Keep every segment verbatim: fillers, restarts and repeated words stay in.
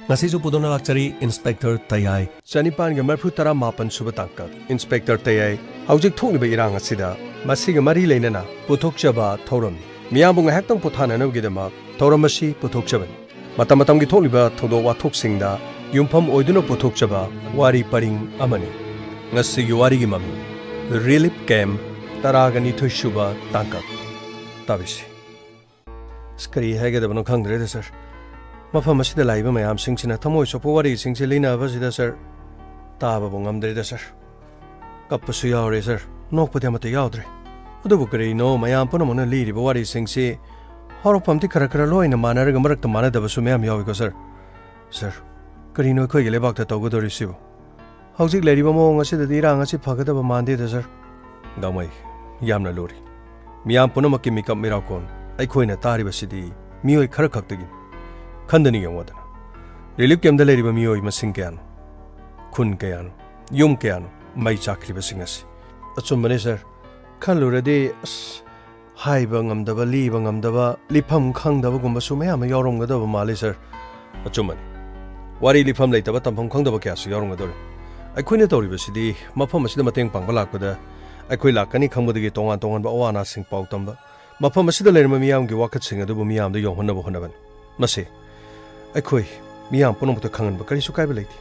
ꯉꯁꯤꯁꯨ ꯄꯨꯗꯨꯅ ꯂꯥꯛꯆꯔꯤ ꯏꯟꯁꯄꯦꯛꯇꯔ ꯇꯌꯥꯏ꯫ ꯆꯅꯤꯄꯥꯟꯒ ꯃꯔꯤꯐꯨ ꯇꯔꯥ ꯃꯥꯄꯟ ꯁꯨꯕ ꯇꯥꯡꯀꯛ꯫ ꯏꯟꯁꯄꯦꯛꯇꯔ ꯇꯌꯥꯏ, ꯍꯧꯖꯤꯛ ꯊꯣꯛꯂꯤꯕ ꯏꯔꯥꯡ ꯑꯁꯤꯗ ꯃꯁꯤꯒ ꯃꯔꯤ ꯂꯩꯅꯅ ꯄꯨꯊꯣꯛꯆꯕ ꯊꯧꯔꯝꯅꯤ꯫ ꯃꯤꯌꯥꯝꯕꯨ ꯉꯥꯏꯍꯥꯛꯇꯪ ꯄꯣꯊꯥꯅꯅꯕꯒꯤꯗꯃꯛ ꯊꯧꯔꯝ ꯑꯁꯤ ꯄꯨꯊꯣꯛꯆꯕꯅꯤ꯫ ꯃꯇꯝ ꯃꯇꯝꯒꯤ ꯊꯣꯛꯂꯤꯕ ꯊꯧꯗꯣꯛ ꯋꯥꯊꯣꯛꯁꯤꯡꯗ ꯌꯨꯝꯐꯝ ꯑꯣꯏꯗꯨꯅ ꯄꯨꯊꯣꯛꯆꯕ ꯋꯥꯔꯤ ꯄꯔꯤꯡ ꯑꯃꯅꯤ꯫ ꯉꯁꯤꯒꯤ ꯋꯥꯔꯤꯒꯤ ꯃꯃꯤꯡ ꯔꯤꯂꯤꯐ ꯀꯦꯝꯞ ꯇꯔꯥꯒ ꯅꯤꯊꯣꯏ ꯁꯨꯕ ꯇꯥꯡꯀꯛ꯫ ꯇꯥꯕꯤꯁꯤ꯫ ꯑꯁ, ꯀꯔꯤ ꯍꯥꯏꯒꯗꯕꯅꯣ ꯈꯪꯗ꯭ꯔꯦꯗ, ꯁꯥꯔ꯫ ꯃꯐꯝ ꯑꯁꯤꯗ ꯂꯥꯛꯏꯕ ꯃꯌꯥꯝꯁꯤꯡꯁꯤꯅ ꯊꯃꯣꯏ ꯁꯣꯛꯄ ꯋꯥꯔꯤꯁꯤꯡꯁꯦ ꯂꯤꯅꯕꯁꯤꯗ, ꯁꯥꯔ, ꯇꯥꯕꯕꯨ ꯉꯝꯗ꯭ꯔꯦꯗ, ꯁꯥꯔ꯫ ꯀꯞꯄꯁꯨ ꯌꯥꯎꯔꯦ, ꯁꯥꯔ꯫ ꯅꯣꯛꯄꯗꯤ ꯑꯃꯠꯇ ꯌꯥꯎꯗ꯭ꯔꯦ꯫ ꯑꯗꯨꯕꯨ ꯀꯔꯤꯅꯣ ꯃꯌꯥꯝ ꯄꯨꯝꯅꯃꯛꯅ ꯂꯤꯔꯤꯕ ꯋꯥꯔꯤꯁꯤꯡꯁꯤ ꯍꯧꯔꯛꯐꯝꯗꯤ ꯈꯔ ꯈꯔ ꯂꯣꯏꯅ ꯃꯥꯟꯅꯔꯒ ꯃꯔꯛꯇ ꯃꯥꯟꯅꯗꯕꯁꯨ ꯃꯌꯥꯝ ꯌꯥꯎꯏꯀꯣ, ꯁꯥꯔ? ꯁꯥꯔ, ꯀꯔꯤꯅꯣ ꯑꯩꯈꯣꯏꯒꯤ ꯂꯩꯕꯥꯛꯇ ꯇꯧꯒꯗꯧꯔꯤꯁꯤꯕꯨ? ꯍꯧꯖꯤꯛ ꯂꯩꯔꯤꯕ ꯃꯑꯣꯡ ꯑꯁꯤꯗꯗꯤ ꯏꯔꯥꯡ ꯑꯁꯤ ꯐꯒꯗꯕ ꯃꯥꯟꯗꯦꯗ, ꯁꯥꯔ꯫ ꯒꯥꯡꯃꯩ, ꯌꯥꯝꯅ ꯂꯨꯔꯤ꯫ ꯃꯤꯌꯥꯝ ꯄꯨꯝꯅꯃꯛꯀꯤ ꯃꯤꯀꯞ ꯃꯤꯔꯥꯎꯀꯣꯟ ꯑꯩꯈꯣꯏꯅ ꯇꯥꯔꯤꯕꯁꯤꯗꯤ ꯃꯤꯑꯣꯏ ꯈꯔ ꯈꯛꯇꯒꯤꯅꯤ꯫ ꯈꯟꯗꯅ ꯌꯦꯡꯉꯣꯗꯅ꯫ ꯔꯤꯂꯤꯐ ꯀꯦꯝꯞꯇ ꯂꯩꯔꯤꯕ ꯃꯤꯑꯣꯏ ꯃꯁꯤꯡ ꯀꯌꯥꯅꯣ? ꯈꯨꯟ ꯀꯌꯥꯅꯣ? ꯌꯨꯝ ꯀꯌꯥꯅꯣ ꯃꯩ ꯆꯥꯛꯈ꯭ꯔꯤꯕꯁꯤꯡ ꯑꯁꯤ? ꯑꯆꯨꯝꯕꯅꯤ, ꯁꯥꯔ꯫ ꯈꯜꯂꯨꯔꯗꯤ, ꯑꯁ, ꯍꯥꯏꯕ ꯉꯝꯗꯕ, ꯂꯤꯕ ꯉꯝꯗꯕ, ꯂꯤꯐꯝ ꯈꯪꯗꯕꯒꯨꯝꯕꯁꯨ ꯃꯌꯥꯝ ꯑꯃ ꯌꯥꯎꯔꯝꯒꯗꯕ ꯃꯥꯜꯂꯤ, ꯁꯥꯔ꯫ ꯑꯆꯨꯝꯕꯅꯤ꯫ ꯋꯥꯔꯤ ꯂꯤꯐꯝ ꯂꯩꯇꯕ, ꯇꯝꯐꯝ ꯈꯪꯗꯕ ꯀꯌꯥꯁꯨ ꯌꯥꯎꯔꯝꯒꯗꯧꯔꯤ꯫ ꯑꯩꯈꯣꯏꯅ ꯇꯧꯔꯤꯕꯁꯤꯗꯤ ꯃꯐꯝ ꯑꯁꯤꯗ ꯃꯇꯦꯡ ꯄꯥꯡꯕ ꯂꯥꯛꯄꯗ ꯑꯩꯈꯣꯏ ꯂꯥꯛꯀꯅꯤ ꯈꯪꯕꯗꯒꯤ ꯇꯣꯉꯥꯟ ꯇꯣꯉꯥꯟꯕ ꯑꯋꯥ ꯑꯅꯥꯁꯤꯡ ꯄꯥꯎ ꯇꯝꯕ, ꯃꯐꯝ ꯑꯁꯤꯗ ꯂꯩꯔꯝꯕ ꯃꯤꯌꯥꯝꯒꯤ ꯋꯥꯀꯠꯁꯤꯡ ꯑꯗꯨꯕꯨ ꯃꯤꯌꯥꯝꯗ ꯌꯧꯍꯟꯅꯕ ꯍꯣꯠꯅꯕꯅꯤ꯫ ꯃꯁꯤ ꯑꯩꯈꯣꯏ ꯃꯤꯌꯥꯝ ꯄꯨꯝꯅꯃꯛꯇ ꯈꯪꯍꯟꯕ ꯀꯔꯤꯁꯨ ꯀꯥꯏꯕ ꯂꯩꯇꯦ꯫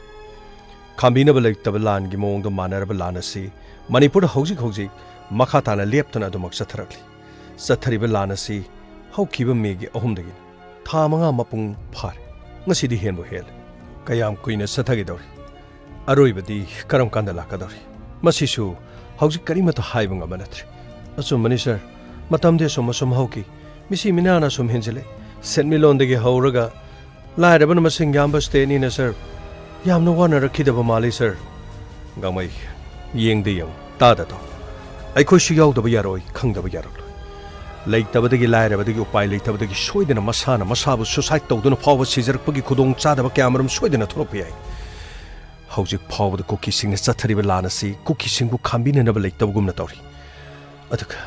ꯈꯥꯝꯕꯤꯅꯕ ꯂꯩꯇꯕ ꯂꯥꯟꯒꯤ ꯃꯑꯣꯡꯗ ꯃꯥꯟꯅꯔꯕ ꯂꯥꯟ ꯑꯁꯤ ꯃꯅꯤꯄꯨꯔꯗ ꯍꯧꯖꯤꯛ ꯍꯧꯖꯤꯛ ꯃꯈꯥ ꯇꯥꯅ ꯂꯦꯞꯇꯅ ꯑꯗꯨꯃꯛ ꯆꯠꯊꯔꯛꯂꯤ꯫ ꯆꯠꯊꯔꯤꯕ ꯂꯥꯟ ꯑꯁꯤ ꯍꯧꯈꯤꯕ ꯃꯦꯒꯤ ꯑꯍꯨꯝꯗꯒꯤꯅꯤ꯫ ꯊꯥ ꯃꯉꯥ ꯃꯄꯨꯡ ꯐꯥꯔꯦ꯫ ꯉꯁꯤꯗꯤ ꯍꯦꯟꯕꯨ ꯍꯦꯜꯂꯦ꯫ ꯀꯌꯥꯝ ꯀꯨꯏꯅ ꯆꯠꯊꯒꯗꯧꯔꯤ? ꯑꯔꯣꯏꯕꯗꯤ ꯀꯔꯝ ꯀꯥꯟꯗ ꯂꯥꯛꯀꯗꯧꯔꯤ? ꯃꯁꯤꯁꯨ ꯍꯧꯖꯤꯛ ꯀꯔꯤꯃꯠꯇ ꯍꯥꯏꯕ ꯉꯝꯕ ꯅꯠꯇ꯭ꯔꯦ꯫ ꯑꯆꯨꯝꯕꯅꯤ, ꯁꯥꯔ꯫ ꯃꯇꯝꯗꯤ ꯑꯁꯨꯝ ꯑꯁꯨꯝ ꯍꯧꯈꯤ꯫ ꯃꯤꯁꯤ ꯃꯤꯅꯥꯅ ꯑꯁꯨꯝ ꯍꯦꯟꯖꯤꯜꯂꯦ꯫ ꯁꯦꯟꯃꯤꯠꯂꯣꯟꯗꯒꯤ ꯍꯧꯔꯒ ꯂꯥꯏꯔꯕꯅ ꯃꯁꯤꯡ ꯌꯥꯝꯕ ꯁ꯭ꯇꯦꯠꯅꯤꯅ, ꯁꯥꯔ꯫ ꯌꯥꯝꯅ ꯋꯥꯅꯔꯛꯈꯤꯗꯕ ꯃꯥꯜꯂꯤ, ꯁꯥꯔ꯫ ꯒꯥꯡꯃꯩ, ꯌꯦꯡꯗꯤ ꯌꯦꯡꯉꯨ, ꯇꯥꯗ ꯇꯥꯎ꯫ ꯑꯩꯈꯣꯏꯁꯨ ꯌꯥꯎꯗꯕ ꯌꯥꯔꯣꯏ, ꯈꯪꯗꯕ ꯌꯥꯔꯣꯏ꯫ ꯂꯩꯇꯕꯗꯒꯤ, ꯂꯥꯏꯔꯕꯗꯒꯤ, ꯎꯄꯥꯏ ꯂꯩꯇꯕꯗꯒꯤ ꯁꯣꯏꯗꯅ ꯃꯁꯥꯅ ꯃꯁꯥꯕꯨ ꯁꯨꯁꯥꯏꯗ ꯇꯧꯗꯨꯅ ꯐꯥꯎꯕ ꯁꯤꯖꯔꯛꯄꯒꯤ ꯈꯨꯗꯣꯡꯆꯥꯗꯕ ꯀꯌꯥꯃꯔꯨꯝ ꯁꯣꯏꯗꯅ ꯊꯣꯛꯂꯛꯄ ꯌꯥꯏ꯫ ꯍꯧꯖꯤꯛ ꯐꯥꯎꯕꯗ ꯀꯨꯀꯤꯁꯤꯡꯅ ꯆꯠꯊꯔꯤꯕ ꯂꯥꯟ ꯑꯁꯤ ꯀꯨꯀꯤꯁꯤꯡꯕꯨ ꯈꯥꯝꯕꯤꯅꯅꯕ ꯂꯩꯇꯕꯒꯨꯝꯅ ꯇꯧꯔꯤ꯫ ꯑꯗꯨꯒ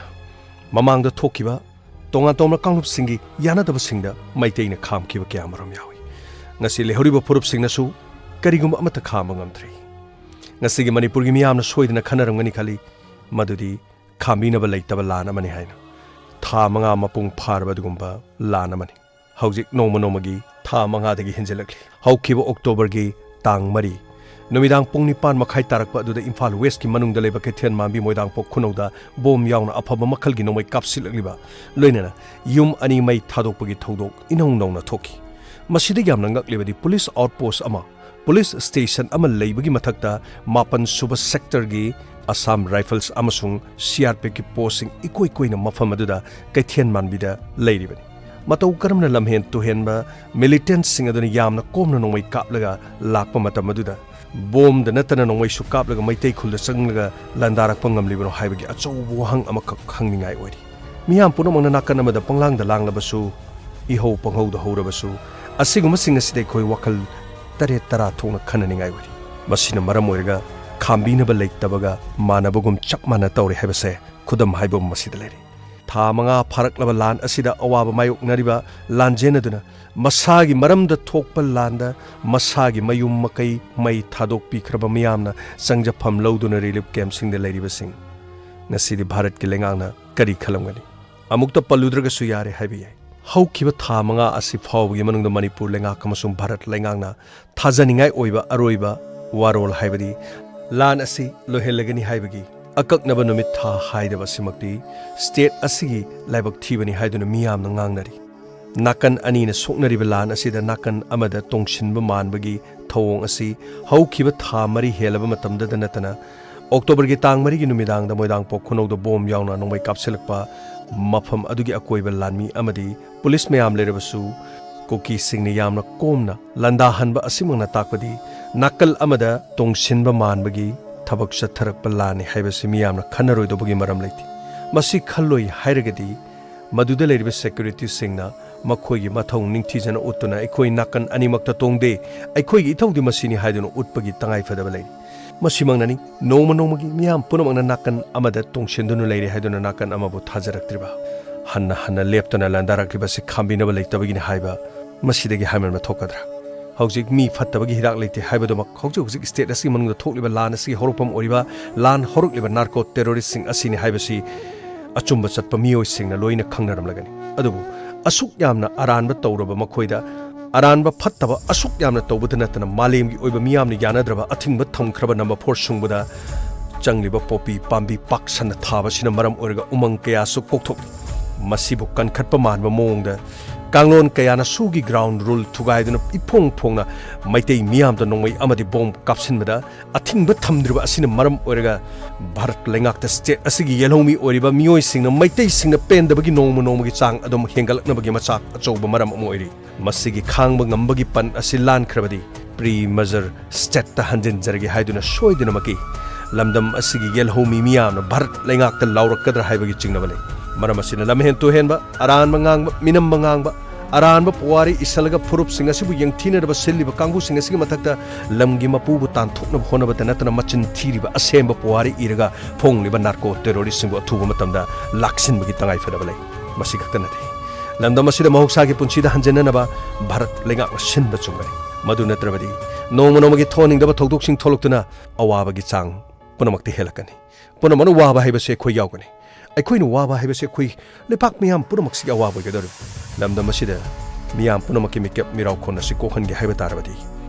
ꯃꯃꯥꯡꯗ ꯊꯣꯛꯈꯤꯕ ꯇꯣꯉꯥꯟ ꯇꯣꯉꯥꯟꯕ ꯀꯥꯡꯂꯨꯞꯁꯤꯡꯒꯤ ꯌꯥꯅꯗꯕꯁꯤꯡꯗ ꯃꯩꯇꯩꯅ ꯈꯥꯝꯈꯤꯕ ꯀꯌꯥ ꯑꯃꯔꯣꯝ ꯌꯥꯎꯏ꯫ ꯉꯁꯤ ꯂꯩꯍꯧꯔꯤꯕ ꯐꯨꯔꯨꯞꯁꯤꯡꯅꯁꯨ ꯀꯔꯤꯒꯨꯝꯕ ꯑꯃꯠꯇ ꯈꯥꯝꯕ ꯉꯝꯗ꯭ꯔꯤ꯫ ꯉꯁꯤꯒꯤ ꯃꯅꯤꯄꯨꯔꯒꯤ ꯃꯤꯌꯥꯝꯅ ꯁꯣꯏꯗꯅ ꯈꯟꯅꯔꯝꯒꯅꯤ ꯈꯜꯂꯤ, ꯃꯗꯨꯗꯤ ꯈꯥꯝꯕꯤꯅꯕ ꯂꯩꯇꯕ ꯂꯥꯟ ꯑꯃꯅꯤ ꯍꯥꯏꯅ꯫ ꯊꯥ ꯃꯉꯥ ꯃꯄꯨꯡ ꯐꯥꯔꯕ ꯑꯗꯨꯒꯨꯝꯕ ꯂꯥꯟ ꯑꯃꯅꯤ꯫ ꯍꯧꯖꯤꯛ ꯅꯣꯡꯃ ꯅꯣꯡꯃꯒꯤ ꯊꯥ ꯃꯉꯥꯗꯒꯤ ꯍꯦꯟꯖꯤꯜꯂꯛꯂꯤ꯫ ꯍꯧꯈꯤꯕ ꯑꯣꯛꯇꯣꯕꯔꯒꯤ ꯇꯥꯡ ꯃꯔꯤ ꯅꯨꯃꯤꯗꯥꯡ ꯄꯨꯡ ꯅꯤꯄꯥꯟ ꯃꯈꯥꯏ ꯇꯥꯔꯛꯄ ꯑꯗꯨꯗ ꯏꯝꯐꯥꯜ ꯋꯦꯁꯀꯤ ꯃꯅꯨꯡꯗ ꯂꯩꯕ ꯀꯩꯊꯦꯜ ꯃꯥꯟꯕꯤ ꯃꯣꯏꯗꯥꯡꯄꯣꯛ ꯈꯨꯅꯧꯗ ꯕꯣꯝ ꯌꯥꯎꯅ ꯑꯐꯕ ꯃꯈꯜꯒꯤ ꯅꯣꯡꯃꯩ ꯀꯥꯞꯁꯤꯜꯂꯛꯂꯤꯕ, ꯂꯣꯏꯅꯅ ꯌꯨꯝ ꯑꯅꯤ ꯃꯩ ꯊꯥꯗꯣꯛꯄꯒꯤ ꯊꯧꯗꯣꯛ ꯏꯅꯧ ꯅꯧꯅ ꯊꯣꯛꯈꯤ꯫ ꯃꯁꯤꯗ ꯌꯥꯝꯅ ꯉꯛꯂꯤꯕꯗꯤ ꯄꯨꯂꯤꯁ ꯑꯥꯎꯠꯄꯣꯁ ꯑꯃ, ꯄꯨꯂꯤꯁ ꯁ꯭ꯇꯦꯁꯟ ꯑꯃ ꯂꯩꯕꯒꯤ ꯃꯊꯛꯇ ꯃꯥꯄꯟ ꯁꯨꯕ ꯁꯦꯛꯇꯔꯒꯤ ꯑꯁꯥꯝ ꯔꯥꯏꯐꯜꯁ ꯑꯃꯁꯨꯡ ꯁꯤ ꯑꯥꯔ ꯄꯤ ꯑꯦꯐꯀꯤ ꯄꯣꯁꯁꯤꯡ ꯏꯀꯣꯏ ꯀꯣꯏꯅ ꯃꯐꯝ ꯑꯗꯨꯗ ꯀꯩꯊꯦꯜ ꯃꯥꯟꯕꯤꯗ ꯂꯩꯔꯤꯕꯅꯤ꯫ ꯃꯇꯧ ꯀꯔꯝꯅ ꯂꯝꯍꯦꯟ ꯇꯨꯍꯦꯟꯕ ꯃꯤꯂꯤꯇꯦꯟꯠꯁꯤꯡ ꯑꯗꯨꯅ ꯌꯥꯝꯅ ꯀꯣꯝꯅ ꯅꯣꯡꯃꯩ ꯀꯥꯞꯂꯒ ꯂꯥꯛꯄ ꯃꯇꯝ ꯑꯗꯨꯗ ꯕꯣꯝꯗ ꯅꯠꯇꯅ ꯅꯣꯡꯃꯩꯁꯨ ꯀꯥꯞꯂꯒ ꯃꯩꯇꯩ ꯈꯨꯜꯗ ꯆꯪꯂꯒ ꯂꯥꯟꯗꯥꯔꯛꯄ ꯉꯝꯂꯤꯕꯅꯣ ꯍꯥꯏꯕꯒꯤ ꯑꯆꯧꯕ ꯋꯥꯍꯪ ꯑꯃꯈꯛ ꯍꯪꯅꯤꯡꯉꯥꯏ ꯑꯣꯏꯔꯤ꯫ ꯃꯤꯌꯥꯝ ꯄꯨꯝꯅꯃꯛꯅ ꯅꯥꯀꯟ ꯑꯃꯗ ꯄꯪꯂꯥꯡꯗ ꯂꯥꯡꯂꯕꯁꯨ, ꯏꯍꯧ ꯄꯪꯍꯧꯗ ꯍꯧꯔꯕꯁꯨ, ꯑꯁꯤꯒꯨꯝꯕꯁꯤꯡ ꯑꯁꯤꯗ ꯑꯩꯈꯣꯏ ꯋꯥꯈꯜ ꯇꯔꯦꯠ ꯇꯔꯥ ꯊꯣꯛꯅ ꯈꯟꯅꯅꯤꯡꯉꯥꯏ ꯑꯣꯏꯔꯤ꯫ ꯃꯁꯤꯅ ꯃꯔꯝ ꯑꯣꯏꯔꯒ ꯈꯥꯝꯕꯤꯅꯕ ꯂꯩꯇꯕꯒ ꯃꯥꯟꯅꯕꯒꯨꯝ ꯆꯞ ꯃꯥꯟꯅ ꯇꯧꯔꯦ ꯍꯥꯏꯕꯁꯦ ꯈꯨꯗꯝ ꯍꯥꯏꯕ ꯑꯃ ꯃꯁꯤꯗ ꯂꯩꯔꯦ꯫ ꯊꯥ ꯃꯉꯥ ꯐꯥꯔꯛꯂꯕ ꯂꯥꯟ ꯑꯁꯤꯗ ꯑꯋꯥꯕ ꯃꯥꯌꯣꯛꯅꯔꯤꯕ ꯂꯥꯟꯖꯦꯟ ꯑꯗꯨꯅ ꯃꯁꯥꯒꯤ ꯃꯔꯝꯗ ꯊꯣꯛꯄ ꯂꯥꯟꯗ ꯃꯁꯥꯒꯤ ꯃꯌꯨꯝ ꯃꯀꯩ ꯃꯩ ꯊꯥꯗꯣꯛꯄꯤꯈ꯭ꯔꯕ ꯃꯤꯌꯥꯝꯅ ꯆꯪꯖꯐꯝ ꯂꯧꯗꯨꯅ ꯔꯤꯂꯤꯐ ꯀꯦꯝꯞꯁꯤꯡꯗ ꯂꯩꯔꯤꯕꯁꯤꯡ꯫ ꯉꯁꯤꯗꯤ ꯚꯥꯔꯠꯀꯤ ꯂꯩꯉꯥꯛꯅ ꯀꯔꯤ ꯈꯜꯂꯝꯒꯅꯤ? ꯑꯃꯨꯛꯇ ꯄꯜꯂꯨꯗ꯭ꯔꯒꯁꯨ ꯌꯥꯔꯦ ꯍꯥꯏꯕ ꯌꯥꯏ꯫ ꯍꯧꯈꯤꯕ ꯊꯥ ꯃꯉꯥ ꯑꯁꯤ ꯐꯥꯎꯕꯒꯤ ꯃꯅꯨꯡꯗ ꯃꯅꯤꯄꯨꯔ ꯂꯩꯉꯥꯛ ꯑꯃꯁꯨꯡ ꯚꯥꯔꯠ ꯂꯩꯉꯥꯛꯅ ꯊꯥꯖꯅꯤꯡꯉꯥꯏ ꯑꯣꯏꯕ ꯑꯔꯣꯏꯕ ꯋꯥꯔꯣꯜ ꯍꯥꯏꯕꯗꯤ ꯂꯥꯟ ꯑꯁꯤ ꯂꯣꯏꯍꯜꯂꯒꯅꯤ ꯍꯥꯏꯕꯒꯤ ꯑꯀꯛꯅꯕ ꯅꯨꯃꯤꯠ ꯊꯥ ꯍꯥꯏꯗꯕ ꯑꯁꯤꯃꯛꯇꯤ ꯁ꯭ꯇꯦꯠ ꯑꯁꯤꯒꯤ ꯂꯥꯏꯕꯛ ꯊꯤꯕꯅꯤ ꯍꯥꯏꯗꯨꯅ ꯃꯤꯌꯥꯝꯅ ꯉꯥꯡꯅꯔꯤ꯫ ꯅꯥꯀꯟ ꯑꯅꯤꯅ ꯁꯣꯛꯅꯔꯤꯕ ꯂꯥꯟ ꯑꯁꯤꯗ ꯅꯥꯀꯟ ꯑꯃꯗ ꯇꯣꯡꯁꯤꯟꯕ ꯃꯥꯟꯕꯒꯤ ꯊꯧꯑꯣꯡ ꯑꯁꯤ ꯍꯧꯈꯤꯕ ꯊꯥ ꯃꯔꯤ ꯍꯦꯜꯂꯕ ꯃꯇꯝꯗꯗ ꯅꯠꯇꯅ ꯑꯣꯛꯇꯣꯕꯔꯒꯤ ꯇꯥꯡ ꯃꯔꯤꯒꯤ ꯅꯨꯃꯤꯗꯥꯡꯗ ꯃꯣꯏꯗꯥꯡꯄꯣꯛ ꯈꯨꯅꯧꯗ ꯕꯣꯝ ꯌꯥꯎꯅ ꯅꯣꯡꯃꯩ ꯀꯥꯞꯁꯤꯜꯂꯛꯄ, ꯃꯐꯝ ꯑꯗꯨꯒꯤ ꯑꯀꯣꯏꯕ ꯂꯥꯟꯃꯤ ꯑꯃꯗꯤ ꯄꯨꯂꯤꯁ ꯃꯌꯥꯝ ꯂꯩꯔꯕꯁꯨ, ꯀꯨꯀꯤꯁꯤꯡꯅ ꯌꯥꯝꯅ ꯀꯣꯝꯅ ꯂꯥꯟꯗꯥꯍꯟꯕ ꯑꯁꯤꯃꯛꯅ ꯇꯥꯛꯄꯗꯤ ꯅꯥꯀꯜ ꯑꯃꯗ ꯇꯣꯡꯁꯤꯟꯕ ꯃꯥꯟꯕꯒꯤ ꯊꯕꯛ ꯆꯠꯊꯔꯛꯄ ꯂꯥꯟꯅꯤ ꯍꯥꯏꯕꯁꯤ ꯃꯤꯌꯥꯝꯅ ꯈꯟꯅꯔꯣꯏꯗꯧꯕꯒꯤ ꯃꯔꯝ ꯂꯩꯇꯦ꯫ ꯃꯁꯤ ꯈꯜꯂꯣꯏ ꯍꯥꯏꯔꯒꯗꯤ ꯃꯗꯨꯗ ꯂꯩꯔꯤꯕ ꯁꯦꯀ꯭ꯌꯨꯔꯤꯇꯤꯁꯤꯡꯅ ꯃꯈꯣꯏꯒꯤ ꯃꯊꯧ ꯅꯤꯡꯊꯤꯖꯅ ꯎꯠꯇꯨꯅ ꯑꯩꯈꯣꯏ ꯅꯥꯀꯟ ꯑꯅꯤꯃꯛꯇ ꯇꯣꯡꯗꯦ, ꯑꯩꯈꯣꯏꯒꯤ ꯏꯊꯧꯗꯤ ꯃꯁꯤꯅꯤ ꯍꯥꯏꯗꯨꯅ ꯎꯠꯄꯒꯤ ꯇꯉꯥꯏꯐꯗꯕ ꯂꯩꯔꯤ꯫ ꯃꯁꯤꯃꯛꯅꯅꯤ ꯅꯣꯡꯃ ꯅꯣꯡꯃꯒꯤ ꯃꯤꯌꯥꯝ ꯄꯨꯝꯅꯃꯛꯅ ꯅꯥꯀꯟ ꯑꯃꯗ ꯇꯣꯡꯁꯤꯟꯗꯨꯅ ꯂꯩꯔꯦ ꯍꯥꯏꯗꯨꯅ ꯅꯥꯀꯟ ꯑꯃꯕꯨ ꯊꯥꯖꯔꯛꯇ꯭ꯔꯤꯕ꯫ ꯍꯟꯅ ꯍꯟꯅ ꯂꯦꯞꯇꯅ ꯂꯥꯟꯗꯥꯔꯛꯂꯤꯕꯁꯤ ꯈꯥꯝꯕꯤꯅꯕ ꯂꯩꯇꯕꯒꯤꯅꯤ ꯍꯥꯏꯕ ꯃꯁꯤꯗꯒꯤ ꯍꯥꯏꯃꯟꯕ ꯊꯣꯛꯀꯗ꯭ꯔꯥ? ꯍꯧꯖꯤꯛ ꯃꯤ ꯐꯠꯇꯕꯒꯤ ꯍꯤꯗꯥꯛ ꯂꯩꯇꯦ ꯍꯥꯏꯕꯗꯨꯃꯛ ꯍꯧꯖꯤꯛ ꯍꯧꯖꯤꯛ state ꯑꯁꯤꯒꯤ ꯃꯅꯨꯡꯗ ꯊꯣꯛꯂꯤꯕ ꯂꯥꯟ ꯑꯁꯤꯒꯤ ꯍꯧꯔꯛꯐꯝ ꯑꯣꯏꯔꯤꯕ ꯂꯥꯟ ꯍꯧꯔꯛꯂꯤꯕ narco terroristꯁꯤꯡ ꯑꯁꯤꯅꯤ ꯍꯥꯏꯕꯁꯤ ꯑꯆꯨꯝꯕ ꯆꯠꯄ ꯃꯤꯑꯣꯏꯁꯤꯡꯅ ꯂꯣꯏꯅ ꯈꯪꯅꯔꯝꯂꯒꯅꯤ꯫ ꯑꯗꯨꯕꯨ ꯑꯁꯨꯛ ꯌꯥꯝꯅ ꯑꯔꯥꯟꯕ ꯇꯧꯔꯕ ꯃꯈꯣꯏꯗ ꯑꯔꯥꯟꯕ ꯐꯠꯇꯕ ꯑꯁꯨꯛ ꯌꯥꯝꯅ ꯇꯧꯕꯗ ꯅꯠꯇꯅ ꯃꯥꯂꯦꯝꯒꯤ ꯑꯣꯏꯕ ꯃꯤꯌꯥꯝꯅ ꯌꯥꯅꯗ꯭ꯔꯕ ꯑꯊꯤꯡꯕ ꯊꯝꯈ꯭ꯔꯕ number four ꯁꯨꯡꯕꯗ ꯆꯪꯂꯤꯕ ꯄꯣꯄꯤ ꯄꯥꯝꯕꯤ ꯄꯥꯛ ꯁꯟꯅ ꯊꯥꯕꯁꯤꯅ ꯃꯔꯝ ꯑꯣꯏꯔꯒ ꯎꯃꯪ ꯀꯌꯥꯁꯨ ꯀꯣꯛꯊꯣꯛꯂꯤ꯫ ꯃꯁꯤꯕꯨ ꯀꯟꯈꯠꯄ ꯃꯥꯟꯕ ꯃꯑꯣꯡꯗ ꯀꯥꯡꯂꯣꯟ ꯀꯌꯥꯅ ꯁꯨꯒꯤ ground rule ꯊꯨꯒꯥꯏꯗꯨꯅ ꯏꯐꯣꯡ ꯐꯣꯡꯅ ꯃꯩꯇꯩ ꯃꯤꯌꯥꯝꯗ ꯅꯣꯡꯃꯩ ꯑꯃꯗꯤ bomb ꯀꯥꯞꯁꯤꯟꯕꯗ ꯑꯊꯤꯡꯕ ꯊꯝꯗ꯭ꯔꯤꯕ ꯑꯁꯤꯅ ꯃꯔꯝ ꯑꯣꯏꯔꯒ ꯚꯥꯔꯠ ꯂꯩꯉꯥꯛꯇ state ꯑꯁꯤꯒꯤ ꯌꯦꯜꯍꯧꯃꯤ ꯑꯣꯏꯔꯤꯕ ꯃꯤꯑꯣꯏꯁꯤꯡꯅ ꯃꯩꯇꯩꯁꯤꯡꯅ ꯄꯦꯟꯗꯕꯒꯤ ꯅꯣꯡꯃ ꯅꯣꯡꯃꯒꯤ ꯆꯥꯡ ꯑꯗꯨꯝ ꯍꯦꯟꯒꯠꯂꯛꯅꯕꯒꯤ ꯃꯆꯥꯛ ꯑꯆꯧꯕ ꯃꯔꯝ ꯑꯃ ꯑꯣꯏꯔꯤ꯫ ꯃꯁꯤꯒꯤ ꯈꯥꯡꯕ ꯉꯝꯕꯒꯤ ꯄꯟ ꯑꯁꯤ ꯂꯥꯟꯈ꯭ꯔꯕꯗꯤ pre-merger stateꯇ ꯍꯟꯖꯤꯟꯖꯔꯒꯦ ꯍꯥꯏꯗꯨꯅ ꯁꯣꯏꯗꯅꯃꯛꯀꯤ ꯂꯝꯗꯝ ꯑꯁꯤꯒꯤ ꯌꯦꯜꯍꯧꯃꯤ ꯃꯤꯌꯥꯝꯅ ꯚꯥꯔꯠ ꯂꯩꯉꯥꯛꯇ ꯂꯥꯎꯔꯛꯀꯗ꯭ꯔꯥ ꯍꯥꯏꯕꯒꯤ ꯆꯤꯡꯅꯕ ꯂꯩ꯫ ꯃꯔꯝ ꯑꯁꯤꯅ ꯂꯝꯍꯦꯟ ꯇꯨꯍꯦꯟꯕ, ꯑꯔꯥꯟꯕ ꯉꯥꯡꯕ, ꯃꯤꯅꯝꯕ ꯉꯥꯡꯕ, ꯑꯔꯥꯟꯕ ꯄꯨꯋꯥꯔꯤ ꯏꯁꯜꯂꯒ ꯐꯨꯔꯨꯞꯁꯤꯡ ꯑꯁꯤꯕꯨ ꯌꯦꯡꯊꯤꯅꯅꯕ ꯁꯤꯜꯂꯤꯕ ꯀꯥꯡꯕꯨꯁꯤꯡ ꯑꯁꯤꯒꯤ ꯃꯊꯛꯇ ꯂꯝꯒꯤ ꯃꯄꯨꯕꯨ ꯇꯥꯟꯊꯣꯛꯅꯕ ꯍꯣꯠꯅꯕꯇ ꯅꯠꯇꯅ ꯃꯆꯤꯟ ꯊꯤꯔꯤꯕ ꯑꯁꯦꯡꯕ ꯄꯨꯋꯥꯔꯤ ꯏꯔꯒ ꯐꯣꯡꯂꯤꯕ narco terroristꯁꯤꯡꯕꯨ ꯑꯊꯨꯕ ꯃꯇꯝꯗ ꯂꯥꯛꯁꯤꯟꯕꯒꯤ ꯇꯉꯥꯏꯐꯗꯕ ꯂꯩ꯫ ꯃꯁꯤ ꯈꯛꯇ ꯅꯠꯇꯦ, ꯂꯝꯗꯝ ꯑꯁꯤꯗ ꯃꯍꯧꯁꯥꯒꯤ ꯄꯨꯟꯁꯤꯗ ꯍꯟꯖꯤꯟꯅꯅꯕ ꯚꯥꯔꯠ ꯂꯩꯉꯥꯛꯅ ꯁꯤꯟꯕ ꯆꯨꯝꯒꯅꯤ꯫ ꯃꯗꯨ ꯅꯠꯇ꯭ꯔꯕꯗꯤ ꯅꯣꯡꯃ ꯅꯣꯡꯃꯒꯤ ꯊꯣꯛꯍꯟꯅꯤꯡꯗꯕ ꯊꯧꯗꯣꯛꯁꯤꯡ ꯊꯣꯛꯂꯛꯇꯨꯅ ꯑꯋꯥꯕꯒꯤ ꯆꯥꯡ ꯄꯨꯝꯅꯃꯛꯇ ꯍꯦꯜꯂꯛꯀꯅꯤ꯫ ꯄꯨꯝꯅꯃꯛꯅ ꯋꯥꯕ ꯍꯥꯏꯕꯁꯦ ꯑꯩꯈꯣꯏ ꯌꯥꯎꯒꯅꯤ꯫ ꯑꯩꯈꯣꯏꯅ ꯋꯥꯕ ꯍꯥꯏꯕꯁꯦ ꯑꯩꯈꯣꯏ ꯂꯩꯄꯥꯛ ꯃꯤꯌꯥꯝ ꯄꯨꯝꯅꯃꯛꯁꯤꯒꯤ ꯑꯋꯥꯕ ꯑꯣꯏꯒꯗꯧꯔꯤꯕꯅꯤ꯫ ꯂꯝꯗꯝ ꯑꯁꯤꯗ ꯃꯤꯌꯥꯝ ꯄꯨꯝꯅꯃꯛꯀꯤ ꯃꯤꯀꯞ ꯃꯤꯔꯥꯎꯈꯣꯟ ꯑꯁꯤ ꯀꯣꯛꯍꯟꯒꯦ ꯍꯥꯏꯕ ꯇꯥꯔꯕꯗꯤ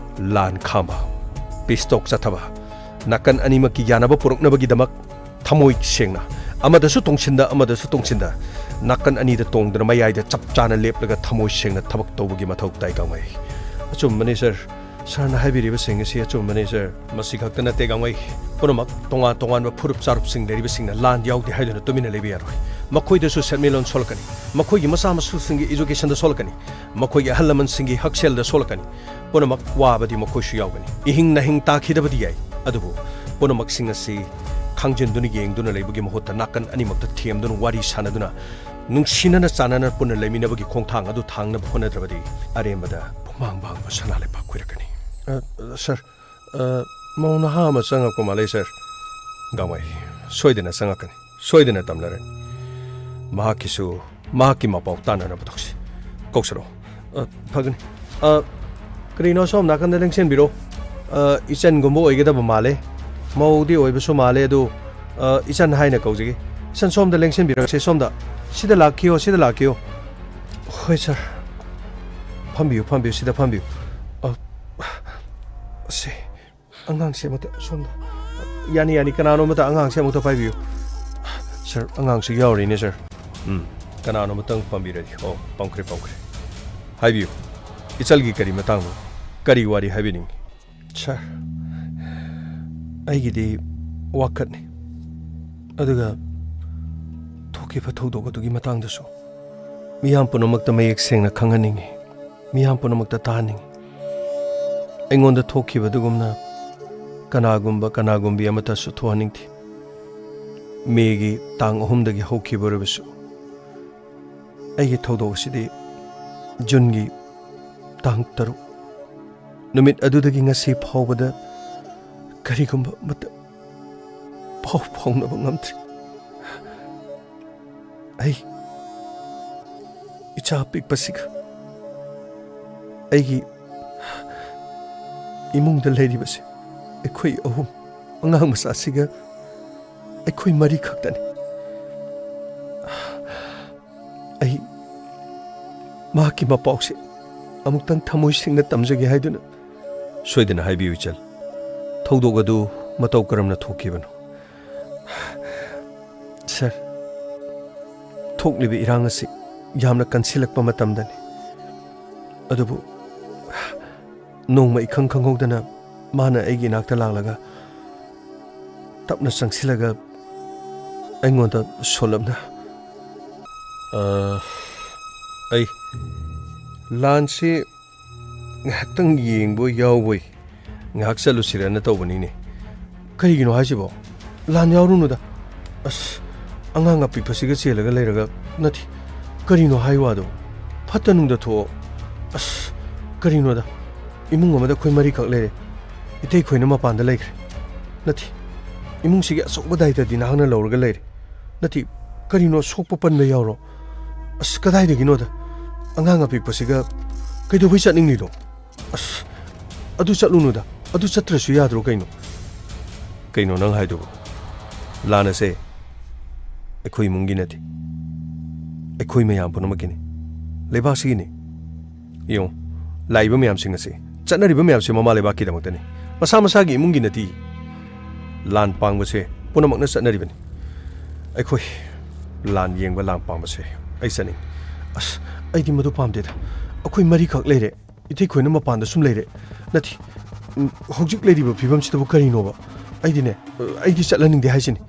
ꯂꯥꯟ ꯈꯥꯝꯕ, peace talk ꯆꯠꯊꯕ, ꯅꯥꯀꯟ ꯑꯅꯤꯃꯛꯀꯤ ꯌꯥꯅꯕ ꯄꯨꯔꯛꯅꯕꯒꯤꯗꯃꯛ ꯊꯃꯣꯏ ꯁꯦꯡꯅ ꯑꯃꯗꯁꯨ ꯇꯣꯡꯁꯤꯟꯗ ꯑꯃꯗꯁꯨ ꯇꯣꯡꯁꯤꯟꯗ ꯅꯥꯀꯟ ꯑꯅꯤꯗ ꯇꯣꯡꯗꯨꯅ ꯃꯌꯥꯏꯗ ꯆꯞ ꯆꯥꯅ ꯂꯦꯞꯂꯒ ꯊꯃꯣꯏ ꯁꯦꯡꯅ ꯊꯕꯛ ꯇꯧꯕꯒꯤ ꯃꯊꯧ ꯇꯥꯏ ꯒꯥꯡꯃꯩ꯫ ꯑꯆꯨꯝꯕꯅꯤ ꯁꯔ꯫ ꯁꯔꯅ ꯍꯥꯏꯕꯤꯔꯤꯕꯁꯤꯡ ꯑꯁꯤ ꯑꯆꯨꯝꯕꯅꯤ ꯁꯔ꯫ ꯃꯁꯤ ꯈꯛꯇ ꯅꯠꯇꯦ ꯒꯥꯡꯃꯩ꯫ ꯄꯨꯝꯅꯃꯛ ꯇꯣꯉꯥꯟ ꯇꯣꯉꯥꯟꯕ ꯐꯨꯔꯨꯞ ꯆꯥꯔꯨꯞꯁꯤꯡ ꯂꯩꯔꯤꯕꯁꯤꯡꯅ ꯂꯥꯟ ꯌꯥꯎꯗꯦ ꯍꯥꯏꯗꯨꯅ ꯇꯨꯃꯤꯟꯅ ꯂꯩꯕ ꯌꯥꯔꯣꯏ꯫ ꯃꯈꯣꯏꯗꯁꯨ ꯁꯦꯟꯃꯤꯠꯂꯣꯟ ꯁꯣꯜꯂꯛꯀꯅꯤ꯫ ꯃꯈꯣꯏꯒꯤ ꯃꯆꯥ ꯃꯁꯨꯁꯤꯡꯒꯤ educationꯗ ꯁꯣꯜꯂꯛꯀꯅꯤ꯫ ꯃꯈꯣꯏꯒꯤ ꯑꯍꯜ ꯂꯃꯟꯁꯤꯡꯒꯤ ꯍꯛꯁꯦꯜꯗ ꯁꯣꯜꯂꯛꯀꯅꯤ꯫ ꯄꯨꯝꯅꯃꯛ ꯋꯥꯕꯗꯤ ꯃꯈꯣꯏꯁꯨ ꯌꯥꯎꯒꯅꯤ꯫ ꯏꯍꯤꯡ ꯅꯥꯍꯤꯡ ꯇꯥꯈꯤꯗꯕꯗꯤ ꯌꯥꯏ, ꯑꯗꯨꯕꯨ ꯄꯨꯝꯅꯃꯛꯁꯤꯡ ꯑꯁꯤ ꯈꯪꯖꯤꯟꯗꯨꯅ ꯌꯦꯡꯗꯨꯅ ꯂꯩꯕꯒꯤ ꯃꯍꯨꯠꯇ ꯅꯥꯀꯟ ꯑꯅꯤꯃꯛꯇ ꯊꯦꯝꯗꯨꯅ ꯋꯥꯔꯤ ꯁꯥꯟꯅꯗꯨꯅ ꯅꯨꯡꯁꯤꯅꯅ ꯆꯥꯟꯅꯅ ꯄꯨꯟꯅ ꯂꯩꯃꯤꯟꯅꯕꯒꯤ ꯈꯣꯡꯊꯥꯡ ꯑꯗꯨ ꯊꯥꯡꯅꯕ ꯍꯣꯠꯅꯗ꯭ꯔꯕꯗꯤ ꯑꯔꯦꯝꯕꯗ ꯄꯨꯝꯃꯥꯡ ꯃꯥꯡꯕ ꯁꯅꯥ ꯂꯩꯄꯥꯛ ꯀꯨꯏꯔꯛꯀꯅꯤ꯫ ꯑ, ꯁꯔ, ꯑ, ꯃꯧ ꯅꯍꯥ ꯑꯃ ꯆꯪꯉꯛꯄ ꯃꯥꯜꯂꯦ, ꯁꯔ꯫ ꯒꯥꯡꯃꯩ, ꯁꯣꯏꯗꯅ ꯆꯪꯉꯛꯀꯅꯤ꯫ ꯁꯣꯏꯗꯅ ꯇꯝꯂꯔꯅꯤ꯫ ꯃꯍꯥꯛꯀꯤꯁꯨ ꯃꯍꯥꯛꯀꯤ ꯃꯄꯥꯎ ꯇꯥꯅꯅꯕ ꯇꯧꯁꯤ꯫ ꯀꯧꯁꯜꯂꯛꯑꯣ꯫ ꯑ, ꯐꯒꯅꯤ꯫ ꯑ, ꯀꯔꯤꯅꯣ, ꯁꯣꯝ ꯅꯥꯀꯟꯗ ꯂꯦꯡꯁꯤꯟꯕꯤꯔꯣ꯫ ꯑ, ꯏꯆꯟꯒꯨꯝꯕ ꯑꯣꯏꯒꯗꯕ ꯃꯥꯜꯂꯦ꯫ ꯃꯧꯗꯤ ꯑꯣꯏꯕꯁꯨ ꯃꯥꯜꯂꯦ, ꯑꯗꯨ, ꯑ, ꯏꯆꯟ ꯍꯥꯏꯅ ꯀꯧꯖꯒꯦ꯫ ꯏꯆꯟ, ꯁꯣꯝꯗ ꯂꯦꯡꯁꯤꯟꯕꯤꯔꯛꯁꯦ, ꯁꯣꯝꯗ꯫ ꯁꯤꯗ ꯂꯥꯛꯈꯤꯌꯣ, ꯁꯤꯗ ꯂꯥꯛꯈꯤꯌꯣ꯫ ꯍꯣꯏ, ꯁꯥꯔ꯫ ꯐꯝꯕꯤꯌꯨ, ꯐꯝꯕꯤꯌꯨ, ꯁꯤꯗ ꯐꯝꯕꯤꯌꯨ꯫ ꯑ, ꯁꯦ, ꯑꯉꯥꯡꯁꯦ ꯑꯃꯨꯛꯇ ꯁꯣꯝꯗ꯫ ꯌꯥꯅꯤ, ꯌꯥꯅꯤ, ꯀꯅꯥꯅꯣ ꯑꯃꯇ ꯑꯉꯥꯡꯁꯦ ꯑꯃꯨꯛꯇ ꯄꯥꯏꯕꯤꯌꯨ꯫ ꯁꯥꯔ, ꯑꯉꯥꯡꯁꯨ ꯌꯥꯎꯔꯤꯅꯦ, ꯁꯥꯔ꯫ ꯎꯝ, ꯀꯅꯥꯅꯣ ꯑꯃꯇꯪ ꯄꯥꯝꯕꯤꯔꯗꯤ꯫ ꯑꯣ, ꯄꯝꯈ꯭ꯔꯦ, ꯄꯝꯈ꯭ꯔꯦ꯫ ꯍꯥꯏꯕꯤꯌꯨ, ꯏꯆꯜꯒꯤ ꯀꯔꯤ ꯃꯇꯥꯡꯅꯣ? ꯀꯔꯤ ꯋꯥꯔꯤ ꯍꯥꯏꯕꯤꯅꯤꯡꯉꯤ? ꯁꯥꯔ, ꯑꯩꯒꯤꯗꯤ ꯋꯥꯀꯠꯅꯤ꯫ ꯑꯗꯨꯒ ꯊꯣꯛꯈꯤꯕ ꯊꯧꯗꯣꯛ ꯑꯗꯨꯒꯤ ꯃꯇꯥꯡꯗꯁꯨ ꯃꯤꯌꯥꯝ ꯄꯨꯝꯅꯃꯛꯇ ꯃꯌꯦꯛ ꯁꯦꯡꯅ ꯈꯪꯍꯟꯅꯤꯡꯉꯤ, ꯃꯤꯌꯥꯝ ꯄꯨꯝꯅꯃꯛꯇ ꯇꯥꯍꯟꯅꯤꯡꯉꯤ꯫ ꯑꯩꯉꯣꯟꯗ ꯊꯣꯛꯈꯤꯕ ꯑꯗꯨꯒꯨꯝꯅ ꯀꯅꯥꯒꯨꯝꯕ, ꯀꯅꯥꯒꯨꯝꯕꯤ ꯑꯃꯠꯇꯁꯨ ꯊꯣꯛꯍꯟꯅꯤꯡꯗꯦ꯫ ꯃꯦꯒꯤ ꯇꯥꯡ ꯑꯍꯨꯝꯗꯒꯤ ꯍꯧꯈꯤꯕ ꯑꯣꯏꯔꯕꯁꯨ, ꯑꯩꯒꯤ ꯊꯧꯗꯣꯛ ꯑꯁꯤꯗꯤ ꯖꯨꯟꯒꯤ ꯇꯥꯡ ꯇꯔꯨꯛ꯫ ꯅꯨꯃꯤꯠ ꯑꯗꯨꯗꯒꯤ ꯉꯁꯤ ꯐꯥꯎꯕꯗ ꯀꯔꯤꯒꯨꯝꯕ ꯑꯃꯠꯇ ꯄꯥꯎ ꯐꯥꯎꯅꯕ ꯉꯝꯗ꯭ꯔꯤ꯫ ꯑꯩ ꯏꯆꯥ ꯑꯄꯤꯛꯄꯁꯤꯒ, ꯑꯩꯒꯤ ꯏꯃꯨꯡꯗ ꯂꯩꯔꯤꯕꯁꯦ ꯑꯩꯈꯣꯏ ꯑꯍꯨꯝ, ꯑꯉꯥꯡ ꯃꯆꯥꯁꯤꯒ ꯑꯩꯈꯣꯏ ꯃꯔꯤ ꯈꯛꯇꯅꯤ꯫ ꯑꯩ ꯃꯍꯥꯛꯀꯤ ꯃꯄꯥꯎꯁꯦ ꯑꯃꯨꯛꯇꯪ ꯊꯃꯣꯏ ꯁꯦꯡꯅ ꯇꯝꯖꯒꯦ ꯍꯥꯏꯗꯨꯅ꯫ ꯁꯣꯏꯗꯅ ꯍꯥꯏꯕꯤꯌꯨ, ꯏꯆꯜ꯫ ꯊꯧꯗꯣꯛ ꯑꯗꯨ ꯃꯇꯧ ꯀꯔꯝꯅ ꯊꯣꯛꯈꯤꯕꯅꯣ? ꯁꯥꯔ, ꯊꯣꯛꯂꯤꯕ ꯏꯔꯥꯡ ꯑꯁꯤ ꯌꯥꯝꯅ ꯀꯟꯁꯤꯜꯂꯛꯄ ꯃꯇꯝꯗꯅꯤ꯫ ꯑꯗꯨꯕꯨ ꯅꯣꯡꯃ ꯏꯈꯪ ꯈꯪꯍꯧꯗꯅ ꯃꯥꯅ ꯑꯩꯒꯤ ꯏꯅꯥꯛꯇ ꯂꯥꯛꯂꯒ ꯇꯞꯅ ꯆꯪꯁꯤꯜꯂꯒ ꯑꯩꯉꯣꯟꯗ ꯁꯣꯜꯂꯞꯅ, "ꯑ, ꯑꯩ ꯂꯥꯟꯁꯤ ꯉꯥꯏꯍꯥꯛꯇꯪ ꯌꯦꯡꯕꯣꯏ ꯌꯥꯎꯕꯣꯏ ꯉꯥꯏꯍꯥꯛ ꯆꯠꯂꯨꯁꯤꯔꯅ ꯇꯧꯕꯅꯤꯅꯦ꯫ ꯀꯩꯒꯤꯅꯣ ꯍꯥꯏꯁꯤꯕꯣ? ꯂꯥꯟ ꯌꯥꯎꯔꯨꯅꯨꯗ꯫ ꯑꯁ, ꯑꯉꯥꯡ ꯑꯄꯤꯛꯄꯁꯤꯒ ꯆꯦꯜꯂꯒ ꯂꯩꯔꯒ, ꯅꯠꯇꯦ, ꯀꯔꯤꯅꯣ ꯍꯥꯏ ꯋꯥꯗꯣ? ꯐꯠꯇ ꯅꯨꯡꯗ ꯊꯣꯛꯑꯣ꯫ ꯑꯁ, ꯀꯔꯤꯅꯣꯗ? ꯏꯃꯨꯡ ꯑꯃꯗ ꯑꯩꯈꯣꯏ ꯃꯔꯤꯈꯛ ꯂꯩꯔꯦ꯫ ꯏꯇꯩ ꯈꯣꯏꯅ ꯃꯄꯥꯟꯗ ꯂꯩꯈ꯭ꯔꯦ꯫ ꯅꯠꯇꯦ, ꯏꯃꯨꯡꯁꯤꯒꯤ ꯑꯆꯧꯕ ꯗꯥꯏꯇꯗꯤ ꯅꯍꯥꯛꯅ ꯂꯧꯔꯒ ꯂꯩꯔꯦ꯫ ꯅꯠꯇꯦ, ꯀꯔꯤꯅꯣ, ꯁꯣꯛꯄ ꯄꯟꯕ ꯌꯥꯎꯔꯣ? ꯑꯁ, ꯀꯗꯥꯏꯗꯒꯤꯅꯣꯗ? ꯑꯉꯥꯡ ꯑꯄꯤꯛꯄꯁꯤꯒ ꯀꯩꯗꯧꯕꯩ ꯆꯠꯅꯤꯡꯂꯤꯅꯣ?" ꯑꯁ, ꯑꯗꯨ ꯆꯠꯂꯨꯅꯨꯗ꯫ ꯑꯗꯨ ꯆꯠꯇ꯭ꯔꯁꯨ ꯌꯥꯗ꯭ꯔꯣ ꯀꯩꯅꯣ? ꯀꯩꯅꯣ ꯅꯪ ꯍꯥꯏꯗꯨꯕꯨ? ꯂꯥꯟ ꯑꯁꯦ ꯑꯩꯈꯣꯏ ꯏꯃꯨꯡꯒꯤ ꯅꯠꯇꯦ, ꯑꯩꯈꯣꯏ ꯃꯌꯥꯝ ꯄꯨꯝꯅꯃꯛꯀꯤꯅꯤ, ꯂꯩꯕꯥꯛꯁꯤꯒꯤꯅꯤ꯫ ꯌꯦꯡꯉꯨ, ꯂꯥꯛꯏꯕ ꯃꯌꯥꯝꯁꯤꯡ ꯑꯁꯤ, ꯆꯠꯅꯔꯤꯕ ꯃꯌꯥꯝꯁꯤ ꯃꯃꯥ ꯂꯩꯕꯥꯛꯀꯤꯗꯃꯛꯇꯅꯤ, ꯃꯁꯥ ꯃꯁꯥꯒꯤ ꯏꯃꯨꯡꯒꯤ ꯅꯠꯇꯦ꯫ ꯂꯥꯟ ꯄꯥꯡꯕꯁꯦ ꯄꯨꯝꯅꯃꯛꯅ ꯆꯠꯅꯔꯤꯕꯅꯤ꯫ ꯑꯩꯈꯣꯏ ꯂꯥꯟ ꯌꯦꯡꯕ, ꯂꯥꯟ ꯄꯥꯡꯕꯁꯦ ꯑꯩ ꯆꯠꯅꯤꯡꯉꯤ꯫ ꯑꯁ, ꯑꯩꯗꯤ ꯃꯗꯨ ꯄꯥꯝꯗꯦꯗ꯫ ꯑꯩꯈꯣꯏ ꯃꯔꯤꯈꯛ ꯂꯩꯔꯦ꯫ ꯏꯊꯩ ꯈꯣꯏꯅ ꯃꯄꯥꯟꯗ ꯁꯨꯝ ꯂꯩꯔꯦ꯫ ꯅꯠꯇꯦ, ꯎꯝ, ꯍꯧꯖꯤꯛ ꯂꯩꯔꯤꯕ ꯐꯤꯕꯝꯁꯤꯗꯕꯨ ꯀꯔꯤꯅꯣꯕ? ꯑꯩꯗꯤꯅꯦ, ꯑꯩꯗꯤ ꯆꯠꯍꯟꯅꯤꯡꯗꯦ ꯍꯥꯏꯁꯤꯅꯤ꯫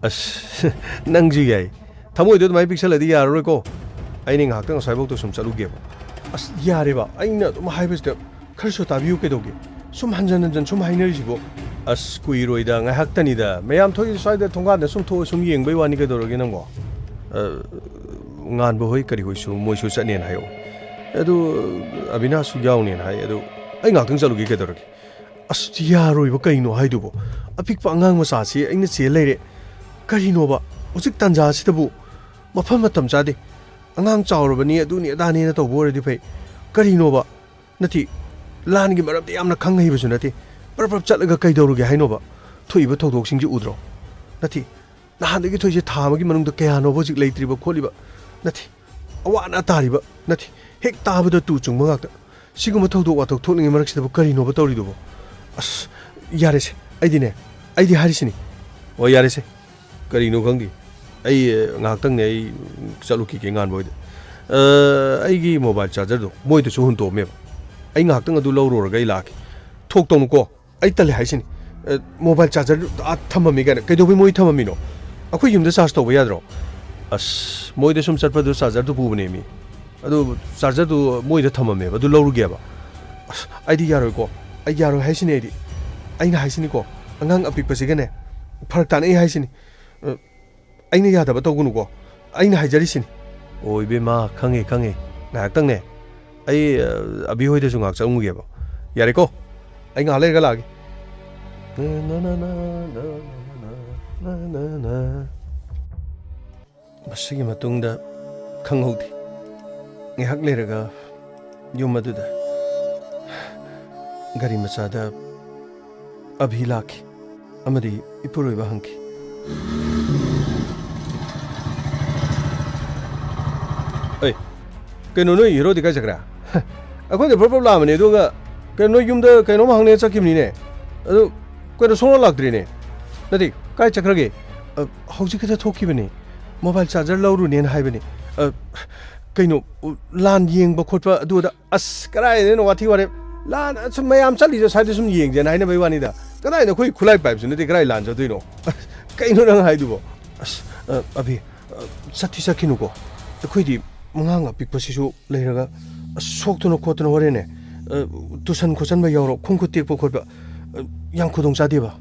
ꯑꯁ, ꯅꯪꯁꯨ ꯌꯥꯏ꯫ ꯊꯃꯣꯏꯗꯣ ꯑꯗꯨꯃꯥꯏꯅ ꯄꯤꯛꯁꯜꯂꯗꯤ ꯌꯥꯔꯔꯣꯏꯀꯣ꯫ ꯑꯩꯅꯦ ꯉꯥꯏꯍꯥꯛꯇꯪ ꯑꯁ꯭ꯋꯥꯏꯐꯥꯎꯗ ꯁꯨꯝ ꯆꯠꯂꯨꯒꯦꯕ꯫ ꯑꯁ, ꯌꯥꯔꯦꯕ, ꯑꯩꯅ ꯑꯗꯨꯝ ꯍꯥꯏꯕꯁꯤꯗ ꯈꯔꯁꯨ ꯇꯥꯕꯤꯌꯨ ꯀꯩꯗꯧꯒꯦ? ꯁꯨꯝ ꯍꯟꯖꯟ ꯍꯟꯖꯟ ꯁꯨꯝ ꯍꯥꯏꯅꯔꯤꯁꯤꯕꯣ? ꯑꯁ, ꯀꯨꯏꯔꯣꯏꯗ, ꯉꯥꯏꯍꯥꯛꯇꯅꯤꯗ꯫ ꯃꯌꯥꯝ ꯊꯣꯛꯏ ꯁ꯭ꯋꯥꯏꯗ ꯊꯣꯡꯒꯥꯟꯗ ꯁꯨꯝ ꯊꯣꯛꯑ ꯁꯨꯝ ꯌꯦꯡꯕꯩ ꯋꯥꯅꯤ, ꯀꯩꯗꯧꯔꯒꯦ ꯅꯪꯕꯣ? ꯑ, ꯉꯥꯟꯕ ꯍꯣꯏ ꯀꯔꯤ ꯍꯣꯏꯁꯨ ꯃꯣꯏꯁꯨ ꯆꯠꯅꯦꯅ ꯍꯥꯏꯌꯣ꯫ ꯑꯗꯨ ꯑꯕꯤꯅꯥꯁꯁꯨ ꯌꯥꯎꯅꯦꯅ ꯍꯥꯏ꯫ ꯑꯗꯨ ꯑꯩ ꯉꯥꯛꯇꯪ ꯆꯠꯂꯨꯒꯦ ꯀꯩꯗꯧꯔꯒꯦ? ꯑꯁ, ꯌꯥꯔꯣꯏꯕ, ꯀꯩꯅꯣ ꯍꯥꯏꯗꯨꯕꯣ? ꯑꯄꯤꯛꯄ ꯑꯉꯥꯡ ꯃꯆꯥꯁꯤ ꯑꯩꯅ ꯆꯦꯜ ꯂꯩꯔꯦ꯫ ꯀꯔꯤꯅꯣꯕ? ꯍꯧꯖꯤꯛ ꯇꯥꯟꯖꯥꯁꯤꯗꯕꯨ ꯃꯐꯝ ꯃꯇꯝ ꯆꯥꯗꯦ꯫ ꯑꯉꯥꯡ ꯆꯥꯎꯔꯕꯅꯤ, ꯑꯗꯨꯅꯤ ꯑꯗꯥꯅꯦꯅ ꯇꯧꯕ ꯑꯣꯏꯔꯗꯤ ꯐꯩ꯫ ꯀꯔꯤꯅꯣꯕ? ꯅꯠꯇꯦ, ꯂꯥꯟꯒꯤ ꯃꯔꯝꯗꯤ ꯌꯥꯝꯅ ꯈꯪ ꯍꯩꯕꯁꯨ ꯅꯠꯇꯦ꯫ ꯄ꯭ꯔꯞ ꯄ꯭ꯔꯞ ꯆꯠꯂꯒ ꯀꯩꯗꯧꯔꯨꯒꯦ ꯍꯥꯏꯅꯣꯕ? ꯊꯣꯛꯏꯕ ꯊꯧꯗꯣꯛꯁꯤꯡꯁꯤ ꯎꯗ꯭ꯔꯣ? ꯅꯠꯇꯦ, ꯅꯍꯥꯟꯗꯒꯤ ꯊꯣꯛꯏꯁꯦ ꯊꯥ ꯑꯃꯒꯤ ꯃꯅꯨꯡꯗ ꯀꯌꯥꯅꯣꯕ ꯍꯧꯖꯤꯛ ꯂꯩꯇ꯭ꯔꯤꯕ ꯈꯣꯠꯂꯤꯕ? ꯅꯠꯇꯦ, ꯑꯋꯥ ꯑꯅꯥ ꯇꯥꯔꯤꯕ? ꯅꯠꯇꯦ, ꯍꯦꯛ ꯇꯥꯕꯗ ꯇꯨ ꯆꯨꯡꯕ ꯉꯥꯛꯇ꯫ ꯁꯤꯒꯨꯝꯕ ꯊꯧꯗꯣꯛ ꯋꯥꯊꯣꯛ ꯊꯣꯛꯂꯤꯉꯩ ꯃꯔꯛꯁꯤꯗꯕꯨ ꯀꯔꯤꯅꯣꯕ ꯇꯧꯔꯤꯗꯨꯕꯣ? ꯑꯁ, ꯌꯥꯔꯦꯁꯦ, ꯑꯩꯗꯤꯅꯦ, ꯑꯩꯗꯤ ꯍꯥꯏꯔꯤꯁꯤꯅꯤ꯫ ꯑꯣ, ꯌꯥꯔꯦꯁꯦ, ꯀꯔꯤꯅꯣ ꯈꯪꯗꯦ꯫ ꯑꯩ, ꯑ, ꯉꯥꯏꯍꯥꯛꯇꯪꯅꯦ, ꯑꯩ ꯆꯠꯂꯨꯈꯤꯒꯦ ꯉꯥꯟꯕ ꯍꯣꯏꯗ꯫ ꯑ, ꯑꯩꯒꯤ ꯃꯣꯕꯥꯏꯜ ꯆꯥꯔꯖꯔꯗꯣ ꯃꯣꯏꯗꯁꯨ ꯍꯨꯟꯇꯣꯛꯑꯝꯃꯦꯕ꯫ ꯑꯩ ꯉꯥꯏꯍꯥꯛꯇꯪ ꯑꯗꯨ ꯂꯧꯔꯨꯔꯒ ꯑꯩ ꯂꯥꯛꯀꯦ꯫ ꯊꯣꯛꯇꯧꯅꯨꯀꯣ꯫ ꯑꯩ ꯇꯜꯂꯦ ꯍꯥꯏꯁꯤꯅꯤ꯫ ꯑ, ꯃꯣꯕꯥꯏꯜ ꯆꯥꯔꯖꯔ ꯑꯥ ꯊꯝꯃꯝꯃꯤ ꯀꯥꯏꯅ꯫ ꯀꯩꯗꯧꯕꯩ ꯃꯣꯏ ꯊꯝꯃꯝꯃꯤꯅꯣ? ꯑꯩꯈꯣꯏ ꯌꯨꯝꯗ ꯆꯥꯔꯖ ꯇꯧꯕ ꯌꯥꯗ꯭ꯔꯣ? ꯑꯁ, ꯃꯣꯏꯗ ꯁꯨꯝ ꯆꯠꯄꯗꯨ ꯆꯥꯔꯖꯔꯗꯨ ꯄꯨꯕꯅꯦ ꯃꯤ꯫ ꯑꯗꯨ ꯆꯥꯔꯖꯔꯗꯨ ꯃꯣꯏꯗ ꯊꯝꯃꯝꯃꯦꯕ, ꯑꯗꯨ ꯂꯧꯔꯨꯒꯦꯕ꯫ ꯑꯁ, ꯑꯩꯗꯤ ꯌꯥꯔꯣꯏꯀꯣ꯫ ꯑꯩ ꯌꯥꯔꯣꯏ ꯍꯥꯏꯁꯤꯅꯤ ꯑꯩꯗꯤ꯫ ꯑꯩꯅ ꯍꯥꯏꯁꯤꯅꯤꯀꯣ, ꯑꯉꯥꯡ ꯑꯄꯤꯛꯄꯁꯤꯒꯅꯦ ꯐꯔꯛ ꯇꯥꯅꯩ ꯍꯥꯏꯁꯤꯅꯤ꯫ ꯑ, ꯑꯩꯅ ꯌꯥꯗꯕ ꯇꯧꯒꯅꯨꯀꯣ꯫ ꯑꯩꯅ ꯍꯥꯏꯖꯔꯤꯁꯤꯅꯤ꯫ ꯑꯣ, ꯏꯕꯦꯝꯃ, ꯈꯪꯉꯦ, ꯈꯪꯉꯦ꯫ ꯉꯥꯏꯍꯥꯛꯇꯪꯅꯦ꯫ ꯑꯩ, ꯑ, ꯑꯕꯤ ꯍꯣꯏꯗꯁꯨ ꯉꯥꯏꯍꯥꯛ ꯆꯪꯉꯨꯒꯦꯕ꯫ ꯌꯥꯔꯦꯀꯣ? ꯑꯩ ꯉꯥꯏꯍꯥꯛ ꯂꯩꯔꯒ ꯂꯥꯛꯑꯒꯦ꯫ ꯃꯁꯤꯒꯤ ꯃꯇꯨꯡꯗ ꯈꯪꯍꯧꯗꯦ꯫ ꯉꯥꯏꯍꯥꯛ ꯂꯩꯔꯒ ꯌꯨꯝ ꯑꯗꯨꯗ ꯒꯥꯔꯤ ꯃꯆꯥꯗ ꯑꯚꯤ ꯂꯥꯛꯈꯤ ꯑꯃꯗꯤ ꯏꯄꯨꯔꯣꯏꯕ ꯍꯪꯈꯤ꯫ "ꯑꯩ, ꯀꯩꯅꯣ, ꯅꯣꯏ ꯍꯦꯔꯣꯗꯤ ꯀꯥꯏ ꯆꯠꯈ꯭ꯔꯦ?" "ꯑꯩꯈꯣꯏꯗ ꯄ꯭ꯔꯞ ꯄ꯭ꯔꯞ ꯂꯥꯛꯑꯝꯕꯅꯦ, ꯑꯗꯨꯒ ꯀꯩꯅꯣ, ꯅꯣꯏ ꯌꯨꯝꯗ ꯀꯩꯅꯣꯝ ꯍꯪꯅꯦ ꯆꯠꯈꯤꯕꯅꯤꯅꯦ꯫ ꯑꯗꯨ ꯀꯩꯅꯣ, ꯁꯣꯝꯗ ꯂꯥꯛꯇ꯭ꯔꯤꯅꯦ?" "ꯅꯠꯇꯦ, ꯀꯥꯏ ꯆꯠꯈ꯭ꯔꯒꯦ?" "ꯑ, ꯍꯧꯖꯤꯛ ꯈꯛꯇ ꯊꯣꯛꯈꯤꯕꯅꯦ, ꯃꯣꯕꯥꯏꯜ ꯆꯥꯔꯖꯔ ꯂꯧꯔꯨꯅꯦꯅ ꯍꯥꯏꯕꯅꯦ꯫ ꯑ, ꯀꯩꯅꯣ, ꯂꯥꯟ ꯌꯦꯡꯕ ꯈꯣꯠꯄ ꯑꯗꯨ ꯑꯗꯥ"꯫ "ꯑꯁ, ꯀꯗꯥꯏꯗꯩꯅꯣ ꯋꯥꯊꯤ ꯋꯥꯔꯦꯝ꯫ ꯂꯥꯟ ꯁꯨꯝ ꯃꯌꯥꯝ ꯆꯠꯂꯤꯁꯦ ꯁ꯭ꯋꯥꯏꯗ ꯁꯨꯝ ꯌꯦꯡꯁꯦꯅ ꯍꯥꯏꯅꯕꯩ ꯋꯥꯅꯤꯗ꯫ ꯀꯗꯥꯏꯗ ꯑꯩꯈꯣꯏ ꯈꯨꯠꯂꯥꯏ ꯄꯥꯏꯕꯁꯨ ꯅꯠꯇꯦ, ꯀꯗꯥꯏ ꯂꯥꯟ ꯆꯠꯇꯣꯏꯅꯣ?" "ꯀꯩꯅꯣ ꯅꯪ ꯍꯥꯏꯗꯨꯕꯣ?" "ꯑꯁ, ꯑ, ꯑꯚꯤ, ꯑ, ꯆꯠꯇꯤ ꯆꯠꯈꯤꯅꯨꯀꯣ꯫ ꯑꯩꯈꯣꯏꯗꯤ ꯑꯉꯥꯡ ꯑꯄꯤꯛꯄꯁꯤꯁꯨ ꯂꯩꯔꯒ, ꯑꯁ, ꯁꯣꯛꯇꯅ ꯈꯣꯠꯇꯅ ꯍꯣꯔꯦꯟꯅꯦ, ꯑ, ꯇꯨꯁꯟ ꯈꯣꯠꯆꯟꯕ ꯌꯥꯎꯔꯣ, ꯈꯣꯡ ꯈꯨꯠ ꯇꯦꯛꯄ ꯈꯣꯠꯄ, ꯑ, ꯌꯥꯝ ꯈꯨꯗꯣꯡ ꯆꯥꯗꯦꯕ꯫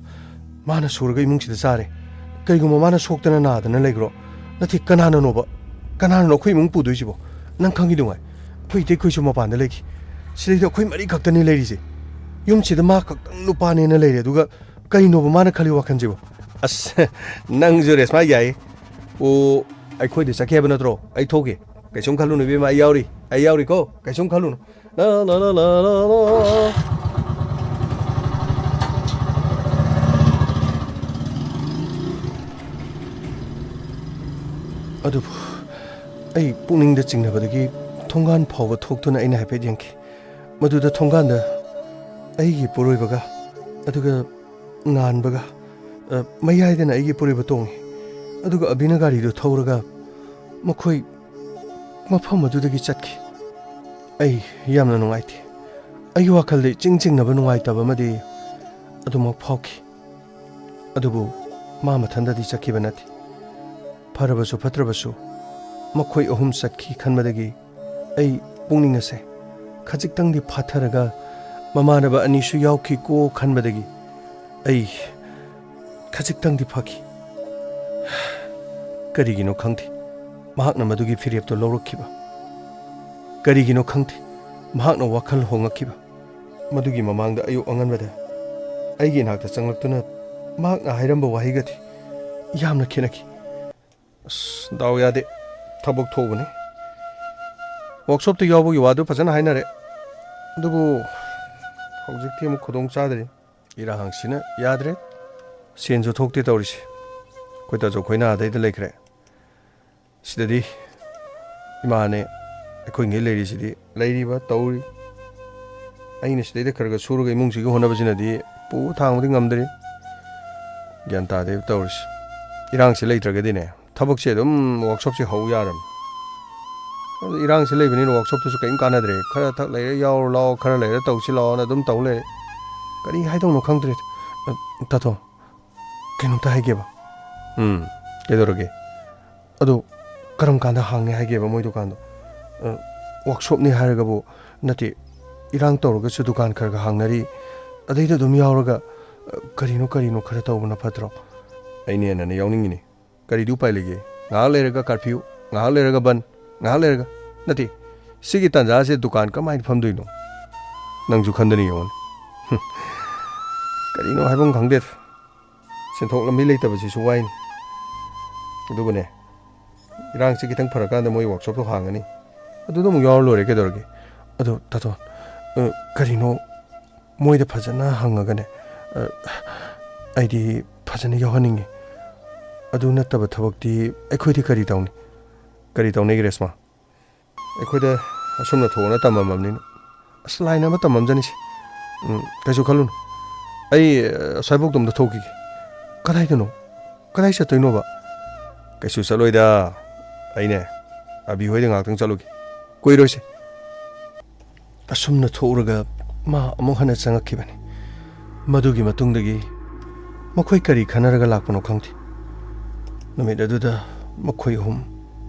ꯃꯥꯅ ꯁꯨꯔꯒ ꯏꯃꯨꯡꯁꯤꯗ ꯆꯥꯔꯦ꯫ ꯀꯩꯒꯨꯝꯕ ꯃꯥꯅ ꯁꯣꯛꯇꯅ ꯅꯥꯗꯅ ꯂꯩꯈ꯭ꯔꯣ? ꯅꯠꯇꯦ, ꯀꯅꯥꯅꯅꯣꯕ? ꯀꯅꯥꯅꯅꯣ ꯑꯩꯈꯣꯏ ꯏꯃꯨꯡ ꯄꯨꯗꯣꯏꯁꯤꯕꯣ? ꯅꯪ ꯈꯪꯉꯤꯗꯨꯉꯥꯏ, ꯑꯩꯈꯣꯏ ꯏꯇꯩꯈꯣꯏꯁꯨ ꯃꯄꯥꯟꯗ ꯂꯩꯈꯤ꯫ ꯁꯤꯗꯩꯗ ꯑꯩꯈꯣꯏ ꯃꯔꯤ ꯈꯛꯇꯅꯤ ꯂꯩꯔꯤꯁꯦ꯫ ꯌꯨꯝꯁꯤꯗ ꯃꯥ ꯈꯛꯇꯪ ꯅꯨꯄꯥꯅꯦꯅ ꯂꯩꯔꯦ, ꯑꯗꯨꯒ ꯀꯩꯅꯣꯕ ꯃꯥꯅ ꯈꯜꯂꯤ ꯋꯥꯈꯜꯁꯤꯕꯣ?" "ꯑꯁ, ꯅꯪꯁꯨ ꯔꯦꯁꯃꯥ ꯌꯥꯏꯌꯦ꯫ ꯑꯣ, ꯑꯩꯈꯣꯏꯗ ꯆꯠꯀꯦ ꯍꯥꯏꯕ ꯅꯠꯇ꯭ꯔꯣ? ꯑꯩ ꯊꯣꯛꯀꯦ꯫ ꯀꯩꯁꯨꯝ ꯈꯜꯂꯨꯅꯨ ꯏꯕꯦꯝꯃ, ꯑꯩ ꯌꯥꯎꯔꯤ꯫ ꯑꯩ ꯌꯥꯎꯔꯤꯀꯣ, ꯀꯩꯁꯨꯝ ꯈꯜꯂꯨꯅꯨ"꯫ ꯂꯥ, ꯂꯥ, ꯂꯥ, ꯂꯥ, ꯂꯥ, ꯂꯥ꯫ ꯑꯗꯨꯕꯨ ꯑꯩ ꯄꯨꯛꯅꯤꯡꯗ ꯆꯤꯡꯅꯕꯗꯒꯤ ꯊꯣꯡꯒꯥꯟ ꯐꯥꯎꯕ ꯊꯣꯛꯇꯨꯅ ꯑꯩꯅ ꯍꯥꯏꯐꯦꯠ ꯌꯦꯡꯈꯤ꯫ ꯃꯗꯨꯗ ꯊꯣꯡꯒꯥꯟꯗ ꯑꯩꯒꯤ ꯏꯄꯨꯔꯣꯏꯕꯒ, ꯑꯗꯨꯒ ꯉꯥꯟꯕꯒ, ꯑ, ꯃꯌꯥꯏꯗꯅ ꯑꯩꯒꯤ ꯏꯄꯨꯔꯣꯏꯕ ꯇꯣꯡꯉꯤ꯫ ꯑꯗꯨꯒ ꯑꯕꯤꯅ ꯒꯥꯔꯤꯗꯨ ꯊꯧꯔꯒ ꯃꯈꯣꯏ ꯃꯐꯝ ꯑꯗꯨꯗꯒꯤ ꯆꯠꯈꯤ꯫ ꯑꯩ ꯌꯥꯝꯅ ꯅꯨꯡꯉꯥꯏꯇꯦ꯫ ꯑꯩꯒꯤ ꯋꯥꯈꯜꯗ ꯏꯆꯤꯡ ꯆꯤꯡꯅꯕ ꯅꯨꯡꯉꯥꯏꯇꯕ ꯑꯃꯗꯤ ꯑꯗꯨꯃꯛ ꯐꯥꯎꯈꯤ꯫ ꯑꯗꯨꯕꯨ ꯃꯥ ꯃꯊꯟꯇꯗꯤ ꯆꯠꯈꯤꯕ ꯅꯠꯇꯦ꯫ ꯐꯔꯕꯁꯨ ꯐꯠꯇ꯭ꯔꯕꯁꯨ ꯃꯈꯣꯏ ꯑꯍꯨꯝ ꯆꯠꯈꯤ ꯈꯟꯕꯗꯒꯤ ꯑꯩ ꯄꯨꯛꯅꯤꯡ ꯑꯁꯦ ꯈꯖꯤꯛꯇꯪꯗꯤ ꯐꯥꯊꯔꯒ ꯃꯃꯥꯟꯅꯕ ꯑꯅꯤꯁꯨ ꯌꯥꯎꯈꯤꯀꯣ ꯈꯟꯕꯗꯒꯤ ꯑꯩ ꯈꯖꯤꯛꯇꯪꯗꯤ ꯐꯈꯤ꯫ ꯀꯔꯤꯒꯤꯅꯣ ꯈꯪꯗꯦ, ꯃꯍꯥꯛꯅ ꯃꯗꯨꯒꯤ ꯐꯤꯔꯦꯞꯇꯣ ꯂꯧꯔꯛꯈꯤꯕ꯫ ꯀꯔꯤꯒꯤꯅꯣ ꯈꯪꯗꯦ, ꯃꯍꯥꯛꯅ ꯋꯥꯈꯜ ꯍꯣꯡꯉꯛꯈꯤꯕ꯫ ꯃꯗꯨꯒꯤ ꯃꯃꯥꯡꯗ ꯑꯌꯨꯛ ꯑꯉꯟꯕꯗ ꯑꯩꯒꯤ ꯏꯅꯥꯛꯇ ꯆꯪꯂꯛꯇꯨꯅ ꯃꯍꯥꯛꯅ ꯍꯥꯏꯔꯝꯕ ꯋꯥꯍꯩꯒꯗꯤ ꯌꯥꯝꯅ ꯈꯦꯠꯅꯈꯤ꯫ ꯑꯁ, ꯗꯥꯎ ꯌꯥꯗꯦ꯫ ꯊꯕꯛ ꯊꯣꯛꯎꯕꯅꯤ꯫ ꯋꯥꯛꯁꯣꯞꯇ ꯌꯥꯎꯕꯒꯤ ꯋꯥꯗꯨ ꯐꯖꯅ ꯍꯥꯏꯅꯔꯦ꯫ ꯑꯗꯨꯕꯨ ꯍꯧꯖꯤꯛꯇꯤ ꯑꯃꯨꯛ ꯈꯨꯗꯣꯡ ꯆꯥꯗ꯭ꯔꯤ꯫ ꯏꯔꯥꯡꯁꯤꯅ ꯌꯥꯗ꯭ꯔꯦ꯫ ꯁꯦꯟꯁꯨ ꯊꯣꯛꯇꯦ ꯇꯧꯔꯤꯁꯦ꯫ ꯑꯩꯈꯣꯏ ꯇꯥꯆꯧ ꯈꯣꯏꯅ ꯑꯥꯗꯩꯗ ꯂꯩꯈ꯭ꯔꯦ꯫ ꯁꯤꯗꯗꯤ ꯏꯃꯥꯅꯦ ꯑꯩꯈꯣꯏꯉꯩ ꯂꯩꯔꯤꯁꯤꯗꯤ꯫ ꯂꯩꯔꯤꯕ ꯇꯧꯔꯤ꯫ ꯑꯩꯅ ꯁꯤꯗꯩꯗ ꯈꯔ ꯈꯔ ꯁꯨꯔꯒ ꯏꯃꯨꯡꯁꯤꯒꯤ ꯍꯣꯠꯅꯕꯁꯤꯅꯗꯤ ꯄꯨ ꯊꯥꯡꯕꯗꯤ ꯉꯝꯗ꯭ꯔꯤ꯫ ꯒ꯭ꯌꯥꯟ ꯇꯥꯗꯦ ꯇꯧꯔꯤꯁꯦ꯫ ꯏꯔꯥꯡꯁꯤ ꯂꯩꯇ꯭ꯔꯒꯗꯤꯅꯦ, ꯊꯕꯛꯁꯦ ꯑꯗꯨꯝ ꯋꯥꯛꯁꯣꯞꯁꯦ ꯍꯧ ꯌꯥꯔꯝꯅꯤ꯫ ꯑꯗꯨ ꯏꯔꯥꯡꯁꯤ ꯂꯩꯕꯅꯤꯅ ꯋꯥꯛꯁꯣꯞꯇꯨꯁꯨ ꯀꯔꯤꯝ ꯀꯥꯟꯅꯗ꯭ꯔꯦ꯫ ꯈꯔ ꯊꯛ ꯂꯩꯔ ꯌꯥꯎꯔꯨ ꯂꯥꯛꯑꯣ, ꯈꯔ ꯂꯩꯔ ꯇꯧꯁꯤ ꯂꯥꯛꯑꯣꯅ ꯑꯗꯨꯝ ꯇꯧ ꯂꯩꯔꯦ꯫ ꯀꯔꯤ ꯍꯥꯏꯗꯧꯅꯣ ꯈꯪꯗ꯭ꯔꯦ꯫ ꯑ, ꯇꯥꯊꯣ, ꯀꯩꯅꯣꯝꯇ ꯍꯥꯏꯒꯦꯕ꯫ ꯎꯝ, ꯀꯩꯗꯧꯔꯒꯦ? ꯑꯗꯣ ꯀꯔꯝ ꯀꯥꯟꯗ ꯍꯥꯡꯅꯤ ꯍꯥꯏꯒꯦꯕ ꯃꯣꯏ ꯗꯨꯀꯥꯟꯗꯣ? ꯑ, ꯋꯥꯛꯁꯣꯞꯅꯤ ꯍꯥꯏꯔꯒꯕꯨ ꯅꯠꯇꯦ, ꯏꯔꯥꯡ ꯇꯧꯔꯒꯁꯨ ꯗꯨꯀꯥꯟ ꯈꯔ ꯈꯔ ꯍꯥꯡꯅꯔꯤ, ꯑꯗꯩꯗ ꯑꯗꯨꯝ ꯌꯥꯎꯔꯒ, ꯑ, ꯀꯔꯤꯅꯣ ꯀꯔꯤꯅꯣ ꯈꯔ ꯇꯧꯕꯅ ꯐꯠꯇ꯭ꯔꯣ? ꯑꯩꯅ ꯍꯦꯟꯅ ꯌꯥꯎꯅꯤꯡꯉꯤꯅꯦ꯫ ꯀꯔꯤꯗꯤ ꯎꯄꯥꯏ ꯂꯩꯒꯦ? ꯉꯥꯏꯍꯥꯛ ꯂꯩꯔꯒ ꯀꯥꯔꯐ꯭ꯌꯨ, ꯉꯥꯏꯍꯥꯛ ꯂꯩꯔꯒ ꯕꯟ, ꯉꯥꯏꯍꯥꯛ ꯂꯩꯔꯒ, ꯅꯠꯇꯦ, ꯁꯤꯒꯤ ꯇꯥꯟꯖꯥꯁꯦ ꯗꯨꯀꯥꯟ ꯀꯃꯥꯏꯅ ꯐꯝꯗꯣꯏꯅꯣ? ꯅꯪꯁꯨ ꯈꯟꯗꯅ ꯌꯦꯡꯉꯨꯅꯦ꯫ ꯍꯨꯝ, ꯀꯔꯤꯅꯣ ꯍꯥꯏꯐꯝ ꯈꯪꯗꯦꯗ꯫ ꯁꯦꯟꯊꯣꯛ ꯂꯝꯕꯤ ꯂꯩꯇꯕꯁꯤꯁꯨ ꯋꯥꯏꯅꯤ꯫ ꯑꯗꯨꯒꯅꯦ, ꯏꯔꯥꯡꯁꯤ ꯈꯤꯇꯪ ꯐꯔꯀꯥꯟꯗ ꯃꯣꯏ ꯋꯥꯛꯁꯣꯞꯇꯣ ꯍꯥꯡꯉꯅꯤ, ꯑꯗꯨꯗ ꯑꯃꯨꯛ ꯌꯥꯎꯔ ꯂꯣꯏꯔꯦ, ꯀꯩꯗꯧꯔꯒꯦ? ꯑꯗꯣ ꯇꯥꯇꯣꯟ, ꯑ, ꯀꯔꯤꯅꯣ ꯃꯣꯏꯗ ꯐꯖꯅ ꯍꯪꯉꯒꯅꯦ, ꯑ, ꯑꯩꯗꯤ ꯐꯖꯅ ꯌꯥꯎꯍꯟꯅꯤꯡꯉꯤ꯫ ꯑꯗꯨ ꯅꯠꯇꯕ ꯊꯕꯛꯇꯤ ꯑꯩꯈꯣꯏꯗꯤ ꯀꯔꯤ ꯇꯧꯅꯤ? ꯀꯔꯤ ꯇꯧꯅꯤ, ꯔꯦꯁꯃꯥ? ꯑꯩꯈꯣꯏꯗ ꯑꯁꯨꯝꯅ ꯊꯣꯛꯑꯣꯅ ꯇꯝꯃꯝꯃꯕꯅꯤꯅ꯫ ꯑꯁ, ꯂꯥꯏꯅ ꯑꯃ ꯇꯝꯃꯝꯖꯅꯤꯁꯦ꯫ ꯎꯝ, ꯀꯩꯁꯨ ꯈꯜꯂꯨꯅꯨ꯫ ꯑꯩ, ꯑ, ꯑꯁ꯭ꯋꯥꯏꯐꯥꯎꯗ ꯑꯝꯇ ꯊꯣꯛꯈꯤꯒꯦ꯫ ꯀꯗꯥꯏꯗꯅꯣ? ꯀꯗꯥꯏ ꯆꯠꯇꯣꯏꯅꯣꯕ? ꯀꯩꯁꯨ ꯆꯠꯂꯣꯏꯗ꯫ ꯑꯩꯅꯦ, ꯑꯕꯤ ꯍꯣꯏꯗ ꯉꯥꯏꯍꯥꯛꯇꯪ ꯆꯠꯂꯨꯒꯦ꯫ ꯀꯨꯏꯔꯣꯏꯁꯦ꯫ ꯑꯁꯨꯝꯅ ꯊꯣꯛꯎꯔꯒ ꯃꯥ ꯑꯃꯨꯛ ꯍꯟꯅ ꯆꯪꯉꯛꯈꯤꯕꯅꯤ꯫ ꯃꯗꯨꯒꯤ ꯃꯇꯨꯡꯗꯒꯤ ꯃꯈꯣꯏ ꯀꯔꯤ ꯈꯟꯅꯔꯒ ꯂꯥꯛꯄꯅꯣ ꯈꯪꯗꯦ꯫ ꯅꯨꯃꯤꯠ ꯑꯗꯨꯗ ꯃꯈꯣꯏ ꯑꯍꯨꯝ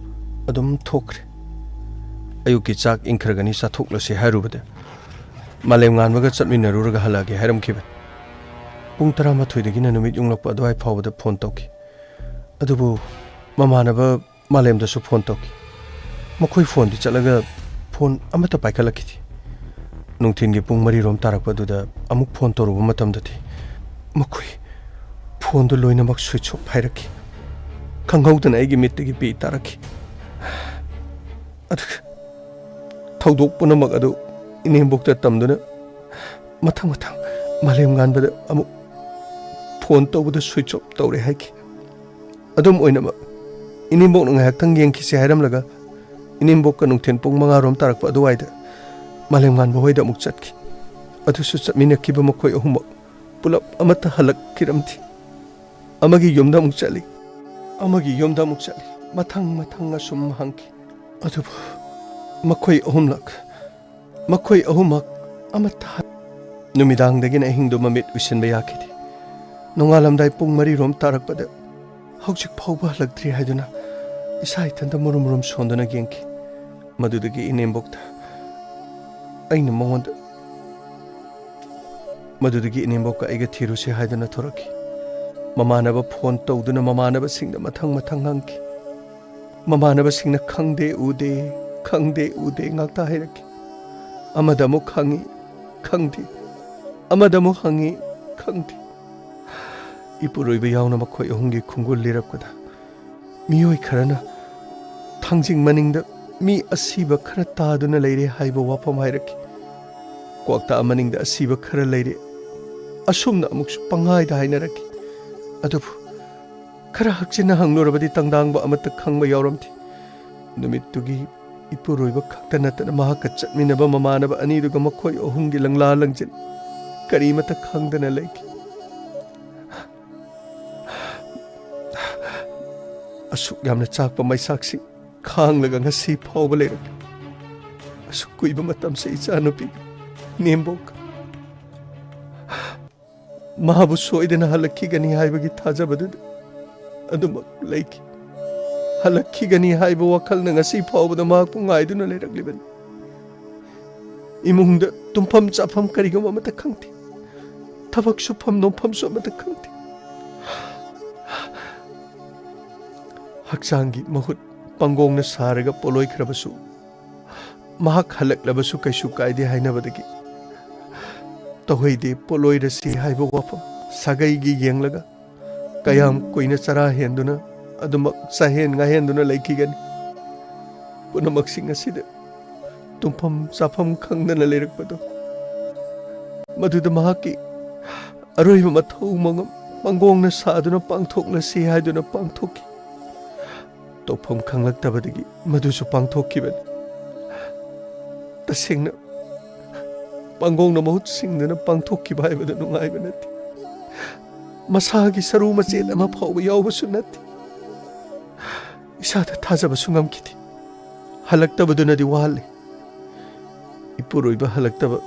ꯑꯗꯨꯝ ꯊꯣꯛꯈ꯭ꯔꯦ꯫ ꯑꯌꯨꯛꯀꯤ ꯆꯥꯛ ꯏꯪꯈ꯭ꯔꯒꯅꯤ, ꯆꯥꯊꯣꯛꯂꯁꯤ ꯍꯥꯏꯔꯨꯕꯗ, ꯃꯥꯂꯦꯝ ꯉꯥꯟꯕꯒ ꯆꯠꯃꯤꯟꯅꯔꯨꯔꯒ ꯍꯜꯂꯛꯑꯒꯦ ꯍꯥꯏꯔꯝꯈꯤꯕꯅꯤ꯫ ꯄꯨꯡ ꯇꯔꯥꯃꯥꯊꯣꯏꯗꯒꯤꯅ ꯅꯨꯃꯤꯠ ꯌꯨꯡꯂꯛꯄ ꯑꯗꯨꯋꯥꯏ ꯐꯥꯎꯕꯗ ꯐꯣꯟ ꯇꯧꯈꯤ꯫ ꯑꯗꯨꯕꯨ ꯃꯃꯥꯟꯅꯕ ꯃꯥꯂꯦꯝꯗꯁꯨ ꯐꯣꯟ ꯇꯧꯈꯤ꯫ ꯃꯈꯣꯏ ꯐꯣꯟꯗꯤ ꯆꯠꯂꯒ ꯐꯣꯟ ꯑꯃꯠꯇ ꯄꯥꯏꯈꯠꯂꯛꯈꯤꯗꯦ꯫ ꯅꯨꯡꯊꯤꯜꯒꯤ ꯄꯨꯡ ꯃꯔꯤꯔꯣꯝ ꯇꯥꯔꯛꯄ ꯑꯗꯨꯗ ꯑꯃꯨꯛ ꯐꯣꯟ ꯇꯧꯔꯨꯕ ꯃꯇꯝꯗꯗꯤ ꯃꯈꯣꯏ ꯐꯣꯟꯗꯨ ꯂꯣꯏꯅꯃꯛ ꯁ꯭ꯋꯤꯆ ꯑꯣꯐ ꯍꯥꯏꯔꯛꯈꯤ꯫ ꯈꯪꯍꯧꯗꯅ ꯑꯩꯒꯤ ꯃꯤꯠꯇꯒꯤ ꯄꯤ ꯇꯥꯔꯛꯈꯤ꯫ ꯑꯗꯨꯒ ꯊꯧꯗꯣꯛ ꯄꯨꯝꯅꯃꯛ ꯑꯗꯨ ꯏꯅꯦꯝꯕꯣꯛꯇ ꯇꯝꯗꯨꯅ ꯃꯊꯪ ꯃꯊꯪ ꯃꯥꯂꯦꯝꯉꯥꯟꯕꯗ ꯑꯃꯨꯛ ꯐꯣꯟ ꯇꯧꯕꯗ ꯁ꯭ꯋꯤꯆ ꯑꯣꯐ ꯇꯧꯔꯦ ꯍꯥꯏꯈꯤ꯫ ꯑꯗꯨꯝ ꯑꯣꯏꯅꯃꯛ ꯏꯅꯦꯝꯕꯣꯛꯅ ꯉꯥꯏꯍꯥꯛꯇꯪ ꯌꯦꯡꯈꯤꯁꯤ ꯍꯥꯏꯔꯝꯂꯒ ꯏꯅꯦꯝꯕꯣꯛꯀ ꯅꯨꯡꯊꯤꯜ ꯄꯨꯡ ꯃꯉꯥꯔꯣꯝ ꯇꯥꯔꯛꯄ ꯑꯗꯨꯋꯥꯏꯗ ꯃꯥꯂꯦꯝꯉꯥꯟꯕ ꯍꯣꯏꯗ ꯑꯃꯨꯛ ꯆꯠꯈꯤ꯫ ꯑꯗꯨꯁꯨ ꯆꯠꯃꯤꯟꯅꯈꯤꯕ ꯃꯈꯣꯏ ꯑꯍꯨꯝꯃꯛ ꯄꯨꯂꯞ ꯑꯃꯠꯇ ꯍꯜꯂꯛꯈꯤꯔꯝꯗꯦ꯫ ꯑꯃꯒꯤ ꯌꯨꯝꯗ ꯑꯃꯨꯛ ꯆꯠꯂꯤ, ꯑꯃꯒꯤ ꯌꯨꯝꯗ ꯑꯃꯨꯛ ꯆꯠꯂꯤ, ꯃꯊꯪ ꯃꯊꯪ ꯑꯁꯨꯝ ꯍꯪꯈꯤ꯫ ꯑꯗꯨꯕꯨ ꯃꯈꯣꯏ ꯑꯍꯨꯝꯂꯛ, ꯃꯈꯣꯏ ꯑꯍꯨꯝꯃꯛ ꯑꯃꯠꯇ ꯍꯟ-, ꯅꯨꯃꯤꯗꯥꯡꯗꯒꯤꯅ ꯑꯍꯤꯡꯗꯨ ꯃꯃꯤꯠ ꯎꯏꯁꯤꯟꯕ ꯌꯥꯈꯤꯗꯦ꯫ ꯅꯣꯡꯉꯥꯜꯂꯝꯗꯥꯏ ꯄꯨꯡ ꯃꯔꯤꯔꯣꯝ ꯇꯥꯔꯛꯄꯗ ꯍꯧꯖꯤꯛ ꯐꯥꯎꯕ ꯍꯜꯂꯛꯇ꯭ꯔꯤ ꯍꯥꯏꯗꯨꯅ ꯏꯁꯥ ꯏꯊꯟꯇ ꯃꯨꯔꯨꯝ ꯃꯨꯔꯨꯝ ꯁꯣꯟꯗꯨꯅ ꯌꯦꯡꯈꯤ꯫ ꯃꯗꯨꯗꯒꯤ ꯏꯅꯦꯝꯕꯣꯛꯇ ꯑꯩꯅ ꯃꯉꯣꯟꯗ, ꯃꯗꯨꯗꯒꯤ ꯏꯅꯦꯝꯕꯣꯛꯀ ꯑꯩꯒ ꯊꯤꯔꯨꯁꯤ ꯍꯥꯏꯗꯨꯅ ꯊꯣꯔꯛꯈꯤ꯫ ꯃꯃꯥꯟꯅꯕ ꯐꯣꯟ ꯇꯧꯗꯨꯅ ꯃꯃꯥꯟꯅꯕꯁꯤꯡꯗ ꯃꯊꯪ ꯃꯊꯪ ꯍꯪꯈꯤ꯫ ꯃꯃꯥꯟꯅꯕꯁꯤꯡꯅ "ꯈꯪꯗꯦ, ꯎꯗꯦ, ꯈꯪꯗꯦ, ꯎꯗꯦ" ꯉꯥꯛꯇ ꯍꯥꯏꯔꯛꯈꯤ꯫ ꯑꯃꯗ ꯑꯃꯨꯛ ꯍꯪꯉꯤ, "ꯈꯪꯗꯦ"꯫ ꯑꯃꯗ ꯑꯃꯨꯛ ꯍꯪꯉꯤ, "ꯈꯪꯗꯦ"꯫ ꯏꯄꯨꯔꯣꯏꯕ ꯌꯥꯎꯅ ꯃꯈꯣꯏ ꯑꯍꯨꯝꯒꯤ ꯈꯣꯡꯒꯨꯜ ꯂꯤꯔꯛꯄꯗ, ꯃꯤꯑꯣꯏ ꯈꯔꯅ ꯊꯥꯡꯖꯤꯡ ꯃꯅꯤꯡꯗ ꯃꯤ ꯑꯁꯤꯕ ꯈꯔ ꯇꯥꯗꯨꯅ ꯂꯩꯔꯦ ꯍꯥꯏꯕ ꯋꯥꯐꯝ ꯍꯥꯏꯔꯛꯈꯤ꯫ ꯀ꯭ꯋꯥꯛꯇꯥ ꯃꯅꯤꯡꯗ ꯑꯁꯤꯕ ꯈꯔ ꯂꯩꯔꯦ, ꯑꯁꯨꯝꯅ ꯑꯃꯨꯛꯁꯨ ꯄꯪꯍꯥꯏꯗ ꯍꯥꯏꯅꯔꯛꯈꯤ꯫ ꯑꯗꯨꯕꯨ ꯈꯔ ꯍꯛꯆꯤꯟꯅ ꯍꯪꯂꯨꯔꯕꯗꯤ ꯇꯪꯗꯥꯡꯕ ꯑꯃꯠꯇ ꯈꯪꯕ ꯌꯥꯎꯔꯝꯗꯦ꯫ ꯅꯨꯃꯤꯠꯇꯨꯒꯤ ꯏꯄꯨꯔꯣꯏꯕ ꯈꯛꯇ ꯅꯠꯇꯅ ꯃꯍꯥꯛꯀ ꯆꯠꯃꯤꯟꯅꯕ ꯃꯃꯥꯟꯅꯕ ꯑꯅꯤꯗꯨꯒ ꯃꯈꯣꯏ ꯑꯍꯨꯝꯒꯤ ꯂꯪꯂꯥ ꯂꯪꯖꯤꯟ ꯀꯔꯤꯃꯠꯇ ꯈꯪꯗꯅ ꯂꯩꯈꯤ꯫ ꯑꯁꯨꯛ ꯌꯥꯝꯅ ꯆꯥꯛꯄ ꯃꯩꯁꯥꯛꯁꯤꯡ ꯈꯥꯡꯂꯒ ꯉꯁꯤ ꯐꯥꯎꯕ ꯂꯩꯔꯛꯂꯤ꯫ ꯑꯁꯨꯛ ꯀꯨꯏꯕ ꯃꯇꯝꯁꯦ ꯏꯆꯥꯅꯨꯄꯤꯒ ꯅꯦꯝꯕꯣꯛꯀ ꯃꯥꯕꯨ ꯁꯣꯏꯗꯅ ꯍꯜꯂꯛꯈꯤꯒꯅꯤ ꯍꯥꯏꯕꯒꯤ ꯊꯥꯖꯕꯗꯨꯗ ꯑꯗꯨꯃꯛ ꯂꯩꯈꯤ꯫ ꯍꯜꯂꯛꯈꯤꯒꯅꯤ ꯍꯥꯏꯕ ꯋꯥꯈꯜꯅ ꯉꯁꯤ ꯐꯥꯎꯕꯗ ꯃꯍꯥꯛꯄꯨ ꯉꯥꯏꯗꯨꯅ ꯂꯩꯔꯛꯂꯤꯕꯅꯤ꯫ ꯏꯃꯨꯡꯗ ꯇꯨꯝꯐꯝ ꯆꯥꯐꯝ ꯀꯔꯤꯒꯨꯝꯕ ꯑꯃꯠꯇ ꯈꯪꯗꯦ꯫ ꯊꯕꯛ ꯁꯨꯐꯝ ꯅꯣꯝꯐꯝꯁꯨ ꯑꯃꯠꯇ ꯈꯪꯗꯦ꯫ ꯍꯛꯆꯥꯡꯒꯤ ꯃꯍꯨꯠ ꯄꯥꯡꯒꯣꯡꯅ ꯁꯥꯔꯒ ꯄꯣꯠꯂꯣꯏꯈ꯭ꯔꯕꯁꯨ, ꯃꯍꯥꯛ ꯍꯜꯂꯛꯂꯕꯁꯨ ꯀꯩꯁꯨ ꯀꯥꯏꯗꯦ ꯍꯥꯏꯅꯕꯗꯒꯤ ꯇꯧꯍꯩꯗꯦ ꯄꯣꯠꯂꯣꯏꯔꯁꯤ ꯍꯥꯏꯕ ꯋꯥꯐꯝ ꯁꯥꯒꯩꯒꯤ ꯌꯦꯡꯂꯒ ꯀꯌꯥꯝ ꯀꯨꯏꯅ ꯆꯔꯥ ꯍꯦꯟꯗꯨꯅ ꯑꯗꯨꯃꯛ ꯆꯥꯍꯦꯟ ꯉꯥꯍꯦꯟꯗꯨꯅ ꯂꯩꯈꯤꯒꯅꯤ? ꯄꯨꯝꯅꯃꯛꯁꯤꯡ ꯑꯁꯤꯗ ꯇꯨꯝꯐꯝ ꯆꯥꯐꯝ ꯈꯪꯗꯅ ꯂꯩꯔꯛꯄꯗꯣ ꯃꯗꯨꯗ ꯃꯍꯥꯛꯀꯤ ꯑꯔꯣꯏꯕ ꯃꯊꯧ ꯃꯉꯝ ꯃꯥꯡꯒꯣꯡꯅ ꯁꯥꯗꯨꯅ ꯄꯥꯡꯊꯣꯛꯂꯁꯤ ꯍꯥꯏꯗꯨꯅ ꯄꯥꯡꯊꯣꯛꯈꯤ꯫ ꯇꯧꯐꯝ ꯈꯪꯂꯛꯇꯕꯗꯒꯤ ꯃꯗꯨꯁꯨ ꯄꯥꯡꯊꯣꯛꯈꯤꯕꯅꯤ꯫ ꯇꯁꯦꯡꯅ, ꯃꯥꯡꯒꯣꯡꯅ ꯃꯍꯨꯠ ꯁꯤꯡꯗꯨꯅ ꯄꯥꯡꯊꯣꯛꯈꯤꯕ ꯍꯥꯏꯕꯗꯨ ꯅꯨꯡꯉꯥꯏꯕ ꯅꯠꯇꯦ꯫ ꯃꯁꯥꯒꯤ ꯁꯔꯨ ꯃꯆꯦꯠ ꯑꯃ ꯐꯥꯎꯕ ꯌꯥꯎꯕꯁꯨ ꯅꯠꯇꯦ꯫ ꯏꯁꯥꯗ ꯊꯥꯖꯕꯁꯨ ꯉꯝꯈꯤꯗꯦ꯫ ꯍꯜꯂꯛꯇꯕꯗꯨꯅꯗꯤ ꯋꯥꯍꯜꯂꯤ꯫ ꯏꯄꯨꯔꯣꯏꯕ ꯍꯜꯂꯛꯇꯕ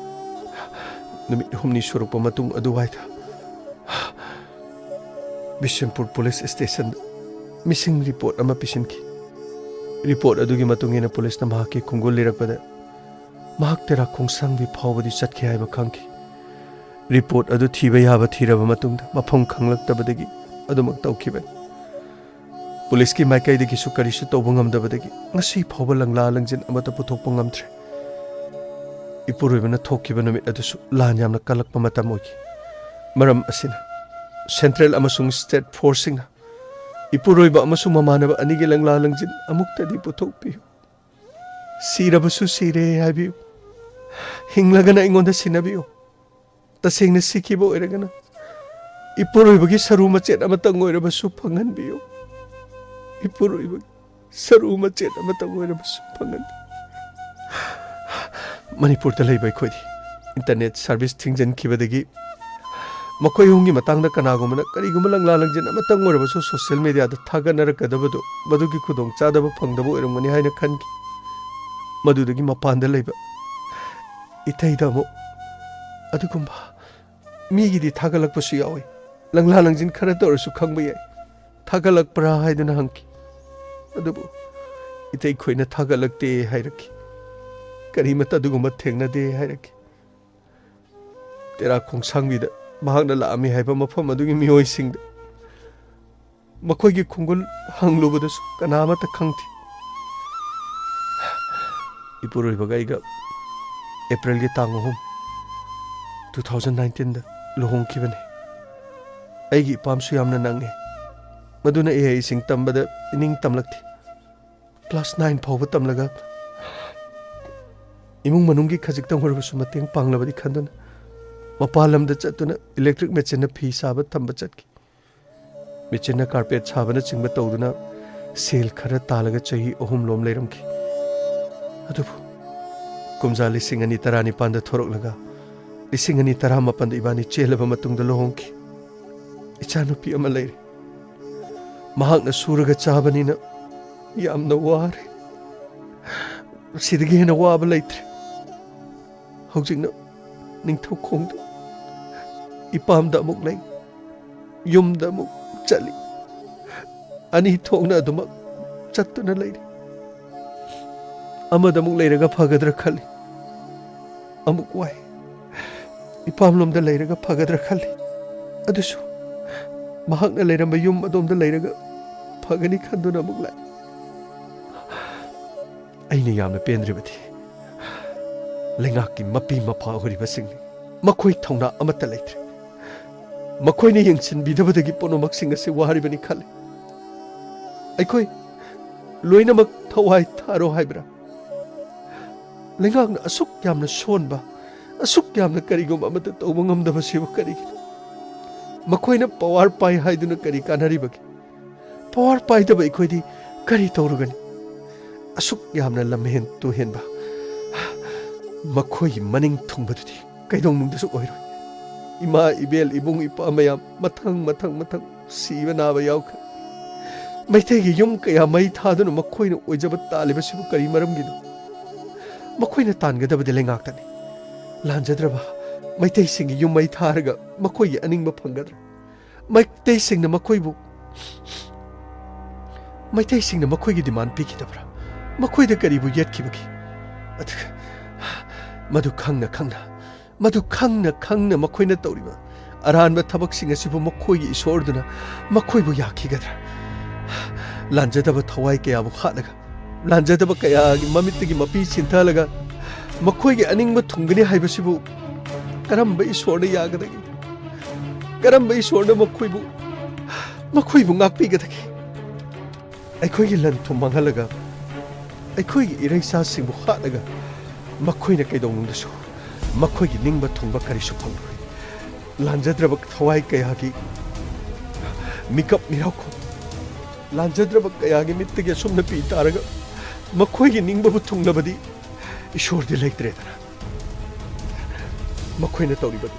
ꯅꯨꯃꯤꯠ ꯍꯨꯝꯅꯤ ꯁꯨꯔꯛꯄ ꯃꯇꯨꯡ ꯑꯗꯨꯋꯥꯏꯗ ꯕꯤꯁꯦꯝꯄꯨꯔ ꯄꯨꯂꯤꯁ ꯁ꯭ꯇꯦꯁꯟꯗ ꯃꯤꯁꯤꯡ ꯔꯤꯄꯣꯔꯠ ꯑꯃ ꯄꯤꯁꯤꯟꯈꯤ꯫ ꯔꯤꯄꯣꯔꯠ ꯑꯗꯨꯒꯤ ꯃꯇꯨꯡ ꯏꯟꯅ ꯄꯨꯂꯤꯁꯅ ꯃꯍꯥꯛꯀꯤ ꯈꯣꯡꯒꯨꯜ ꯂꯤꯔꯛꯄꯗ ꯃꯍꯥꯛ ꯇꯦꯔꯥ ꯈꯣꯡꯁꯥꯡꯕꯤ ꯐꯥꯎꯕꯗꯤ ꯆꯠꯈꯤ ꯍꯥꯏꯕ ꯈꯪꯈꯤ꯫ ꯔꯤꯄꯣꯔꯠ ꯑꯗꯨ ꯊꯤꯕ ꯌꯥꯕ ꯊꯤꯔꯕ ꯃꯇꯨꯡꯗ ꯃꯐꯝ ꯈꯪꯂꯛꯇꯕꯗꯒꯤ ꯑꯗꯨꯃꯛ ꯇꯧꯈꯤꯕꯅꯤ꯫ ꯄꯨꯂꯤꯁꯀꯤ ꯃꯥꯏꯀꯩꯗꯒꯤꯁꯨ ꯀꯔꯤꯁꯨ ꯇꯧꯕ ꯉꯝꯗꯕꯗꯒꯤ ꯉꯁꯤ ꯐꯥꯎꯕ ꯂꯪꯂꯥ ꯂꯪꯖꯤꯟ ꯑꯃꯠꯇ ꯄꯨꯊꯣꯛꯄ ꯉꯝꯗ꯭ꯔꯦ꯫ ꯏꯄꯨꯔꯣꯏꯕꯅ ꯊꯣꯛꯈꯤꯕ ꯅꯨꯃꯤꯠ ꯑꯗꯨꯁꯨ ꯂꯥꯟ ꯌꯥꯝꯅ ꯀꯜꯂꯛꯄ ꯃꯇꯝ ꯑꯣꯏꯈꯤ꯫ ꯃꯔꯝ ꯑꯁꯤꯅ ꯁꯦꯟꯇ꯭ꯔꯦꯜ ꯑꯃꯁꯨꯡ ꯁ꯭ꯇꯦꯠ ꯐꯣꯔꯁꯁꯤꯡꯅ ꯏꯄꯨꯔꯣꯏꯕ ꯑꯃꯁꯨꯡ ꯃꯃꯥꯟꯅꯕ ꯑꯅꯤꯒꯤ ꯂꯪꯂꯥ ꯂꯪꯖꯤꯟ ꯑꯃꯨꯛꯇꯗꯤ ꯄꯨꯊꯣꯛꯄꯤꯌꯨ꯫ ꯁꯤꯔꯕꯁꯨ ꯁꯤꯔꯦ ꯍꯥꯏꯕꯤꯌꯨ꯫ ꯍꯤꯡꯂꯒꯅ ꯑꯩꯉꯣꯟꯗ ꯁꯤꯟꯅꯕꯤꯌꯨ꯫ ꯇꯁꯦꯡꯅ ꯁꯤꯈꯤꯕ ꯑꯣꯏꯔꯒꯅ ꯏꯄꯨꯔꯣꯏꯕꯒꯤ ꯁꯔꯨ ꯃꯆꯦꯠ ꯑꯃꯇꯪ ꯑꯣꯏꯔꯕꯁꯨ ꯐꯪꯍꯟꯕꯤꯌꯨ꯫ ꯏꯄꯨꯔꯣꯏꯕꯒꯤ ꯁꯔꯨ ꯃꯆꯦꯠ ꯑꯃꯇꯪ ꯑꯣꯏꯔꯕꯁꯨ ꯐꯪꯍꯟꯕꯤꯌꯨ꯫ ꯃꯅꯤꯄꯨꯔꯗ ꯂꯩꯕ ꯑꯩꯈꯣꯏꯗꯤ ꯏꯟꯇꯔꯅꯦꯠ ꯁꯥꯔꯚꯤꯁ ꯊꯤꯡꯖꯤꯟꯈꯤꯕꯗꯒꯤ ꯃꯈꯣꯏ ꯑꯍꯨꯝꯒꯤ ꯃꯇꯥꯡꯗ ꯀꯅꯥꯒꯨꯝꯕꯅ ꯀꯔꯤꯒꯨꯝꯕ ꯂꯪꯂꯥ ꯂꯪꯖꯤꯟ ꯑꯃꯇꯪ ꯑꯣꯏꯔꯕꯁꯨ ꯁꯣꯁꯤꯌꯦꯜ ꯃꯤꯗꯤꯌꯥꯗ ꯊꯥꯒꯠꯅꯔꯛꯀꯗꯕꯗꯨ ꯃꯗꯨꯒꯤ ꯈꯨꯗꯣꯡꯆꯥꯗꯕ ꯐꯪꯗꯕ ꯑꯣꯏꯔꯝꯒꯅꯤ ꯍꯥꯏꯅ ꯈꯟꯈꯤ꯫ ꯃꯗꯨꯗꯒꯤ ꯃꯄꯥꯟꯗ ꯂꯩꯕ ꯏꯇꯩꯗ ꯑꯃꯨꯛ ꯑꯗꯨꯒꯨꯝꯕ ꯃꯤꯒꯤꯗꯤ ꯊꯥꯒꯠꯂꯛꯄꯁꯨ ꯌꯥꯎꯏ꯫ ꯂꯪꯂꯥ ꯂꯪꯖꯤꯟ ꯈꯔꯇ ꯑꯣꯏꯔꯁꯨ ꯈꯪꯕ ꯌꯥꯏ꯫ ꯊꯥꯒꯠꯂꯛꯄ꯭ꯔꯥ ꯍꯥꯏꯗꯨꯅ ꯍꯪꯈꯤ꯫ ꯑꯗꯨꯕꯨ ꯏꯇꯩ ꯈꯣꯏꯅ ꯊꯥꯒꯠꯂꯛꯇꯦ ꯍꯥꯏꯔꯛꯈꯤ꯫ ꯀꯔꯤꯃꯠꯇ ꯑꯗꯨꯒꯨꯝꯕ ꯊꯦꯡꯅꯗꯦ ꯍꯥꯏꯔꯛꯈꯤ꯫ ꯇꯦꯔꯥ ꯈꯣꯡꯁꯥꯡꯕꯤꯗ ꯃꯍꯥꯛꯅ ꯂꯥꯛꯑꯝꯃꯤ ꯍꯥꯏꯕ ꯃꯐꯝ ꯑꯗꯨꯒꯤ ꯃꯤꯑꯣꯏꯁꯤꯡꯗ ꯃꯈꯣꯏꯒꯤ ꯈꯣꯡꯒꯨꯜ ꯍꯪꯂꯨꯕꯗꯁꯨ ꯀꯅꯥ ꯑꯃꯠꯇ ꯈꯪꯗꯦ꯫ ꯏꯄꯨꯔꯣꯏꯕꯒ ꯑꯩꯒ ꯑꯦꯄ꯭ꯔꯤꯜꯒꯤ ꯇꯥꯡ ꯑꯍꯨꯝ, two thousand nineteenꯗ ꯂꯨꯍꯣꯡꯈꯤꯕꯅꯤ꯫ ꯑꯩꯒꯤ ꯏꯄꯥꯝꯁꯨ ꯌꯥꯝꯅ ꯅꯪꯉꯤ꯫ ꯃꯗꯨꯅ ꯏꯍꯩ ꯏꯁꯤꯡ ꯇꯝꯕꯗ ꯏꯅꯤꯡ ꯇꯝꯂꯛꯇꯦ꯫ ꯀ꯭ꯂꯥꯁ nine ꯐꯥꯎꯕ ꯇꯝꯂꯒ ꯏꯃꯨꯡ ꯃꯅꯨꯡꯒꯤ ꯈꯖꯤꯛꯇꯪ ꯑꯣꯏꯔꯕꯁꯨ ꯃꯇꯦꯡ ꯄꯥꯡꯂꯕꯗꯤ ꯈꯟꯗꯨꯅ ꯃꯄꯥꯟ ꯂꯝꯗ ꯆꯠꯇꯨꯅ ꯏꯂꯦꯛꯇ꯭ꯔꯤꯛ ꯃꯦꯆꯤꯟꯅ ꯐꯤ ꯁꯥꯕ ꯊꯝꯕ ꯆꯠꯈꯤ꯫ ꯃꯦꯆꯤꯟꯅ ꯀꯥꯔꯄꯦꯠ ꯁꯥꯕꯅꯆꯤꯡꯕ ꯇꯧꯗꯨꯅ ꯁꯦꯜ ꯈꯔ ꯇꯥꯜꯂꯒ ꯆꯍꯤ ꯑꯍꯨꯝꯂꯣꯝ ꯂꯩꯔꯝꯈꯤ꯫ ꯑꯗꯨꯕꯨ ꯀꯨꯝꯖꯥ ꯂꯤꯁꯤꯡ ꯑꯅꯤ ꯇꯔꯥꯅꯤꯄꯥꯟꯗ ꯊꯣꯔꯛꯂꯒ ꯂꯤꯁꯤꯡ ꯑꯅꯤ ꯇꯔꯥꯃꯥꯄꯟꯗ ꯏꯕꯥꯅꯤ ꯆꯦꯜꯂꯕ ꯃꯇꯨꯡꯗ ꯂꯨꯍꯣꯡꯈꯤ꯫ ꯏꯆꯥꯅꯨꯄꯤ ꯑꯃ ꯂꯩꯔꯦ꯫ ꯃꯍꯥꯛꯅ ꯁꯨꯔꯒ ꯆꯥꯕꯅꯤꯅ ꯌꯥꯝꯅ ꯋꯥꯔꯦ꯫ ꯁꯤꯗꯒꯤ ꯍꯦꯟꯅ ꯋꯥꯕ ꯂꯩꯇ꯭ꯔꯦ꯫ ꯍꯧꯖꯤꯛꯅ ꯅꯤꯡꯊꯧꯈꯣꯡꯗ ꯏꯄꯥꯝꯗ ꯑꯃꯨꯛ ꯂꯩ, ꯌꯨꯝꯗ ꯑꯃꯨꯛ ꯆꯠꯂꯤ꯫ ꯑꯅꯤ ꯊꯣꯛꯅ ꯑꯗꯨꯃꯛ ꯆꯠꯇꯨꯅ ꯂꯩꯔꯤ꯫ ꯑꯃꯗ ꯑꯃꯨꯛ ꯂꯩꯔꯒ ꯐꯒꯗ꯭ꯔꯥ ꯈꯜꯂꯤ꯫ ꯑꯃꯨꯛ ꯋꯥꯏ꯫ ꯏꯄꯥꯝꯂꯣꯝꯗ ꯂꯩꯔꯒ ꯐꯒꯗ꯭ꯔꯥ ꯈꯜꯂꯤ꯫ ꯑꯗꯨꯁꯨ ꯃꯍꯥꯛꯅ ꯂꯩꯔꯝꯕ ꯌꯨꯝ ꯑꯗꯣꯝꯗ ꯂꯩꯔꯒ ꯐꯒꯅꯤ ꯈꯟꯗꯨꯅ ꯑꯃꯨꯛ ꯂꯥꯛꯏ꯫ ꯑꯩꯅ ꯌꯥꯝꯅ ꯄꯦꯟꯗ꯭ꯔꯤꯕꯗꯤ ꯂꯩꯉꯥꯛꯀꯤ ꯃꯄꯤ ꯃꯄꯥ ꯑꯣꯏꯔꯤꯕꯁꯤꯡꯅꯤ꯫ ꯃꯈꯣꯏ ꯊꯧꯅꯥ ꯑꯃꯠꯇ ꯂꯩꯇ꯭ꯔꯦ꯫ ꯃꯈꯣꯏꯅ ꯌꯦꯡꯁꯤꯟꯕꯤꯗꯕꯗꯒꯤ ꯄꯨꯝꯅꯃꯛꯁꯤꯡ ꯑꯁꯤ ꯋꯥꯔꯤꯕꯅꯤ ꯈꯜꯂꯤ꯫ ꯑꯩꯈꯣꯏ ꯂꯣꯏꯅꯃꯛ ꯊꯋꯥꯏ ꯊꯥꯔꯣ ꯍꯥꯏꯕ꯭ꯔꯥ? ꯂꯩꯉꯥꯛꯅ ꯑꯁꯨꯛ ꯌꯥꯝꯅ ꯁꯣꯟꯕ, ꯑꯁꯨꯛ ꯌꯥꯝꯅ ꯀꯔꯤꯒꯨꯝꯕ ꯑꯃꯠꯇ ꯇꯧꯕ ꯉꯝꯗꯕꯁꯤꯕꯨ ꯀꯔꯤꯒꯤꯅꯣ? ꯃꯈꯣꯏꯅ ꯄꯋꯥꯔ ꯄꯥꯏ ꯍꯥꯏꯗꯨꯅ ꯀꯔꯤ ꯀꯥꯟꯅꯔꯤꯕꯒꯦ? ꯄꯋꯥꯔ ꯄꯥꯏꯗꯕ ꯑꯩꯈꯣꯏꯗꯤ ꯀꯔꯤ ꯇꯧꯔꯨꯒꯅꯤ? ꯑꯁꯨꯛ ꯌꯥꯝꯅ ꯂꯝꯍꯦꯟ ꯇꯨꯍꯦꯟꯕ ꯃꯈꯣꯏꯒꯤ ꯃꯅꯤꯡ ꯊꯨꯡꯕꯗꯨꯗꯤ ꯀꯩꯗꯧꯅꯨꯡꯗꯁꯨ ꯑꯣꯏꯔꯣꯏ꯫ ꯏꯃꯥ, ꯏꯕꯦꯜ, ꯏꯕꯨꯡ, ꯏꯄ꯭ꯋꯥ ꯃꯌꯥꯝ ꯃꯊꯪ, ꯃꯊꯪ, ꯃꯊꯪ ꯁꯤꯕ ꯅꯥꯕ ꯌꯥꯎꯈ꯭ꯔꯦ꯫ ꯃꯩꯇꯩꯒꯤ ꯌꯨꯝ ꯀꯌꯥ ꯃꯩ ꯊꯥꯗꯨꯅ ꯃꯈꯣꯏꯅ ꯑꯣꯏꯖꯕ ꯇꯥꯜꯂꯤꯕꯁꯤꯕꯨ ꯀꯔꯤ ꯃꯔꯝꯒꯤꯅꯣ? ꯃꯈꯣꯏꯅ ꯇꯥꯟꯒꯗꯕꯗꯤ ꯂꯩꯉꯥꯛꯇꯅꯤ꯫ ꯂꯥꯟꯖꯗ꯭ꯔꯕ ꯃꯩꯇꯩꯁꯤꯡꯒꯤ ꯌꯨꯝ ꯃꯩ ꯊꯥꯔꯒ ꯃꯈꯣꯏꯒꯤ ꯑꯅꯤꯡꯕ ꯐꯪꯒꯗ꯭ꯔꯥ? ꯃꯩꯇꯩꯁꯤꯡꯅ ꯃꯈꯣꯏꯕꯨ, ꯃꯩꯇꯩꯁꯤꯡꯅ ꯃꯈꯣꯏꯒꯤ ꯗꯤꯃꯥꯟ ꯄꯤꯈꯤꯗꯕ꯭ꯔꯥ? ꯃꯈꯣꯏꯗ ꯀꯔꯤꯕꯨ ꯌꯦꯠꯈꯤꯕꯒꯦ? ꯑꯗꯨꯒ ꯃꯗꯨ ꯈꯪꯅ ꯈꯪꯅ, ꯃꯗꯨ ꯈꯪꯅ ꯈꯪꯅ ꯃꯈꯣꯏꯅ ꯇꯧꯔꯤꯕ ꯑꯔꯥꯟꯕ ꯊꯕꯛꯁꯤꯡ ꯑꯁꯤꯕꯨ ꯃꯈꯣꯏꯒꯤ ꯏꯁꯣꯔꯗꯨꯅ ꯃꯈꯣꯏꯕꯨ ꯌꯥꯈꯤꯒꯗ꯭ꯔꯥ? ꯂꯥꯟꯖꯗꯕ ꯊꯋꯥꯏ ꯀꯌꯥꯕꯨ ꯍꯥꯠꯂꯒ, ꯂꯥꯟꯖꯗꯕ ꯀꯌꯥꯒꯤ ꯃꯃꯤꯠꯇꯒꯤ ꯃꯄꯤ ꯁꯤꯟꯊꯍꯜꯂꯒ ꯃꯈꯣꯏꯒꯤ ꯑꯅꯤꯡꯕ ꯊꯨꯡꯒꯅꯤ ꯍꯥꯏꯕꯁꯤꯕꯨ ꯀꯔꯝꯕ ꯏꯁꯣꯔꯅ ꯌꯥꯒꯗꯒꯦ? ꯀꯔꯝꯕ ꯏꯁꯣꯔꯅ ꯃꯈꯣꯏꯕꯨ, ꯃꯈꯣꯏꯕꯨ ꯉꯥꯛꯄꯤꯒꯗꯒꯦ? ꯑꯩꯈꯣꯏꯒꯤ ꯂꯟ ꯊꯨꯝ ꯃꯥꯡꯍꯜꯂꯒ, ꯑꯩꯈꯣꯏꯒꯤ ꯏꯔꯩꯆꯥꯁꯤꯡꯕꯨ ꯍꯥꯠꯂꯒ, ꯃꯈꯣꯏꯅ ꯀꯩꯗꯧꯅꯨꯡꯗꯁꯨ ꯃꯈꯣꯏꯒꯤ ꯅꯤꯡꯕ ꯊꯨꯡꯕ ꯀꯔꯤꯁꯨ ꯐꯪꯂꯣꯏ꯫ ꯂꯥꯟꯖꯗ꯭ꯔꯕ ꯊꯋꯥꯏ ꯀꯌꯥꯒꯤ ꯃꯤꯀꯞ ꯃꯤꯔꯥꯎꯈꯣꯜ, ꯂꯥꯟꯖꯗ꯭ꯔꯕ ꯀꯌꯥꯒꯤ ꯃꯤꯠꯇꯒꯤ ꯑꯁꯨꯝꯅ ꯄꯤ ꯇꯥꯔꯒ ꯃꯈꯣꯏꯒꯤ ꯅꯤꯡꯕꯕꯨ ꯊꯨꯡꯂꯕꯗꯤ ꯏꯁꯣꯔꯗꯤ ꯂꯩꯇ꯭ꯔꯦꯗꯅ꯫ ꯃꯈꯣꯏꯅ ꯇꯧꯔꯤꯕꯗꯨ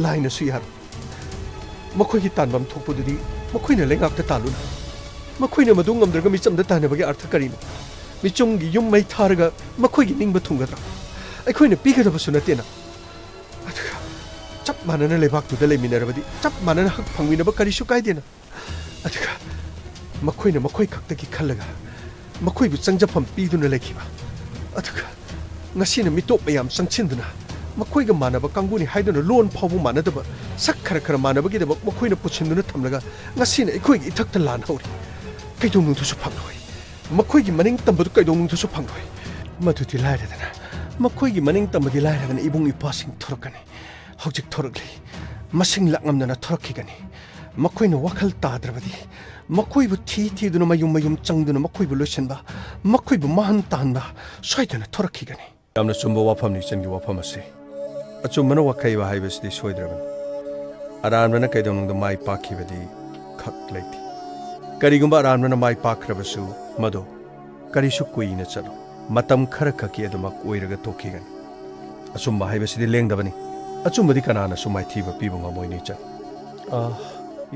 ꯂꯥꯏꯅꯁꯨ ꯌꯥꯔꯣꯏ꯫ ꯃꯈꯣꯏꯒꯤ ꯇꯥꯟꯐꯝ ꯊꯣꯛꯄꯗꯨꯗꯤ ꯃꯈꯣꯏꯅ ꯂꯩꯉꯥꯛꯇ ꯇꯥꯜꯂꯨꯅ꯫ ꯃꯈꯣꯏꯅ ꯃꯗꯨ ꯉꯝꯗ꯭ꯔꯒ ꯃꯤꯆꯝꯗ ꯇꯥꯟꯅꯕꯒꯤ ꯑꯔꯊ ꯀꯔꯤꯅꯣ? ꯃꯤꯆꯝꯒꯤ ꯌꯨꯝ ꯃꯩ ꯊꯥꯔꯒ ꯃꯈꯣꯏꯒꯤ ꯅꯤꯡꯕ ꯊꯨꯡꯒꯗ꯭ꯔꯥ? ꯑꯩꯈꯣꯏꯅ ꯄꯤꯒꯗꯕꯁꯨ ꯅꯠꯇꯦꯅ꯫ ꯑꯗꯨꯒ ꯆꯞ ꯃꯥꯟꯅꯅ ꯂꯩꯕꯥꯛꯇꯨꯗ ꯂꯩꯃꯤꯟꯅꯔꯕꯗꯤ ꯆꯞ ꯃꯥꯟꯅꯅ ꯍꯛ ꯐꯪꯃꯤꯟꯅꯕ ꯀꯔꯤꯁꯨ ꯀꯥꯏꯗꯦꯅ꯫ ꯑꯗꯨꯒ ꯃꯈꯣꯏꯅ ꯃꯈꯣꯏ ꯈꯛꯇꯒꯤ ꯈꯜꯂꯒ ꯃꯈꯣꯏꯕꯨ ꯆꯪꯖꯐꯝ ꯄꯤꯗꯨꯅ ꯂꯩꯈꯤꯕ꯫ ꯑꯗꯨꯒ ꯉꯁꯤꯅ ꯃꯤꯇꯣꯞ ꯃꯌꯥꯝ ꯆꯪꯁꯤꯟꯗꯨꯅ ꯃꯈꯣꯏꯒ ꯃꯥꯟꯅꯕ ꯀꯥꯡꯕꯨꯅꯤ ꯍꯥꯏꯗꯨꯅ ꯂꯣꯟ ꯐꯥꯎꯕ ꯃꯥꯟꯅꯗꯕ, ꯁꯛ ꯈꯔ ꯈꯔ ꯃꯥꯟꯅꯕꯒꯤꯗꯃꯛ ꯃꯈꯣꯏꯅ ꯄꯨꯁꯤꯟꯗꯨꯅ ꯊꯝꯂꯒ ꯉꯁꯤꯅ ꯑꯩꯈꯣꯏꯒꯤ ꯏꯊꯛꯇ ꯂꯥꯟ ꯍꯧꯔꯤ꯫ ꯀꯩꯗꯧꯅꯨꯡꯗꯁꯨ ꯐꯪꯂꯣꯏ꯫ ꯃꯈꯣꯏꯒꯤ ꯃꯅꯤꯡ ꯇꯝꯕꯗꯨ ꯀꯩꯗꯧꯅꯨꯡꯗꯁꯨ ꯐꯪꯂꯣꯏ꯫ ꯃꯗꯨꯗꯤ ꯂꯥꯏꯔꯗꯅ, ꯃꯈꯣꯏꯒꯤ ꯃꯅꯤꯡ ꯇꯝꯕꯗꯤ ꯂꯥꯏꯔꯗꯅ ꯏꯕꯨꯡ ꯏꯄ꯭ꯋꯥꯁꯤꯡ ꯊꯣꯔꯛꯀꯅꯤ꯫ ꯍꯧꯖꯤꯛ ꯊꯣꯔꯛꯂꯤ꯫ ꯃꯁꯤꯡ ꯂꯥꯛꯉꯝꯗꯅ ꯊꯣꯔꯛꯈꯤꯒꯅꯤ꯫ ꯃꯈꯣꯏꯅ ꯋꯥꯈꯜ ꯇꯥꯗ꯭ꯔꯕꯗꯤ ꯃꯈꯣꯏꯕꯨ ꯊꯤ ꯊꯤꯗꯨꯅ ꯃꯌꯨꯝ ꯃꯌꯨꯝ ꯆꯪꯗꯨꯅ ꯃꯈꯣꯏꯕꯨ ꯂꯣꯏꯁꯤꯟꯕ, ꯃꯈꯣꯏꯕꯨ ꯃꯥꯡꯍꯟ ꯇꯥꯍꯟꯕ ꯁꯣꯏꯗꯅ ꯊꯣꯔꯛꯈꯤꯒꯅꯤ꯫ ꯌꯥꯝꯅ ꯆꯨꯝꯕ ꯋꯥꯐꯝꯅꯤ ꯏꯆꯟꯒꯤ ꯋꯥꯐꯝ ꯑꯁꯤ꯫ ꯑꯆꯨꯝꯕꯅ ꯋꯥꯈꯩꯕ ꯍꯥꯏꯕꯁꯤꯗꯤ ꯁꯣꯏꯗ꯭ꯔꯕꯅꯤ꯫ ꯑꯔꯥꯟꯕꯅ ꯀꯩꯗꯧꯅꯨꯡꯗ ꯃꯥꯏ ꯄꯥꯛꯈꯤꯕꯗꯤ ꯈꯛ ꯂꯩꯇꯦ꯫ ꯀꯔꯤꯒꯨꯝꯕ ꯑꯔꯥꯟꯕꯅ ꯃꯥꯏ ꯄꯥꯛꯈ꯭ꯔꯕꯁꯨ ꯃꯗꯨ ꯀꯔꯤꯁꯨ ꯀꯨꯏꯅ ꯆꯠꯂꯣꯏ꯫ ꯃꯇꯝ ꯈꯔ ꯈꯛꯀꯤ ꯑꯗꯨꯃꯛ ꯑꯣꯏꯔꯒ ꯇꯣꯛꯈꯤꯒꯅꯤ꯫ ꯑꯆꯨꯝꯕ ꯍꯥꯏꯕꯁꯤꯗꯤ ꯂꯦꯡꯗꯕꯅꯤ꯫ ꯑꯆꯨꯝꯕꯗꯤ ꯀꯅꯥꯅꯁꯨ ꯃꯥꯏꯊꯤꯕ ꯄꯤꯕ ꯉꯝꯃꯣꯏꯅꯦ ꯏꯆꯟ꯫ ꯑꯥ,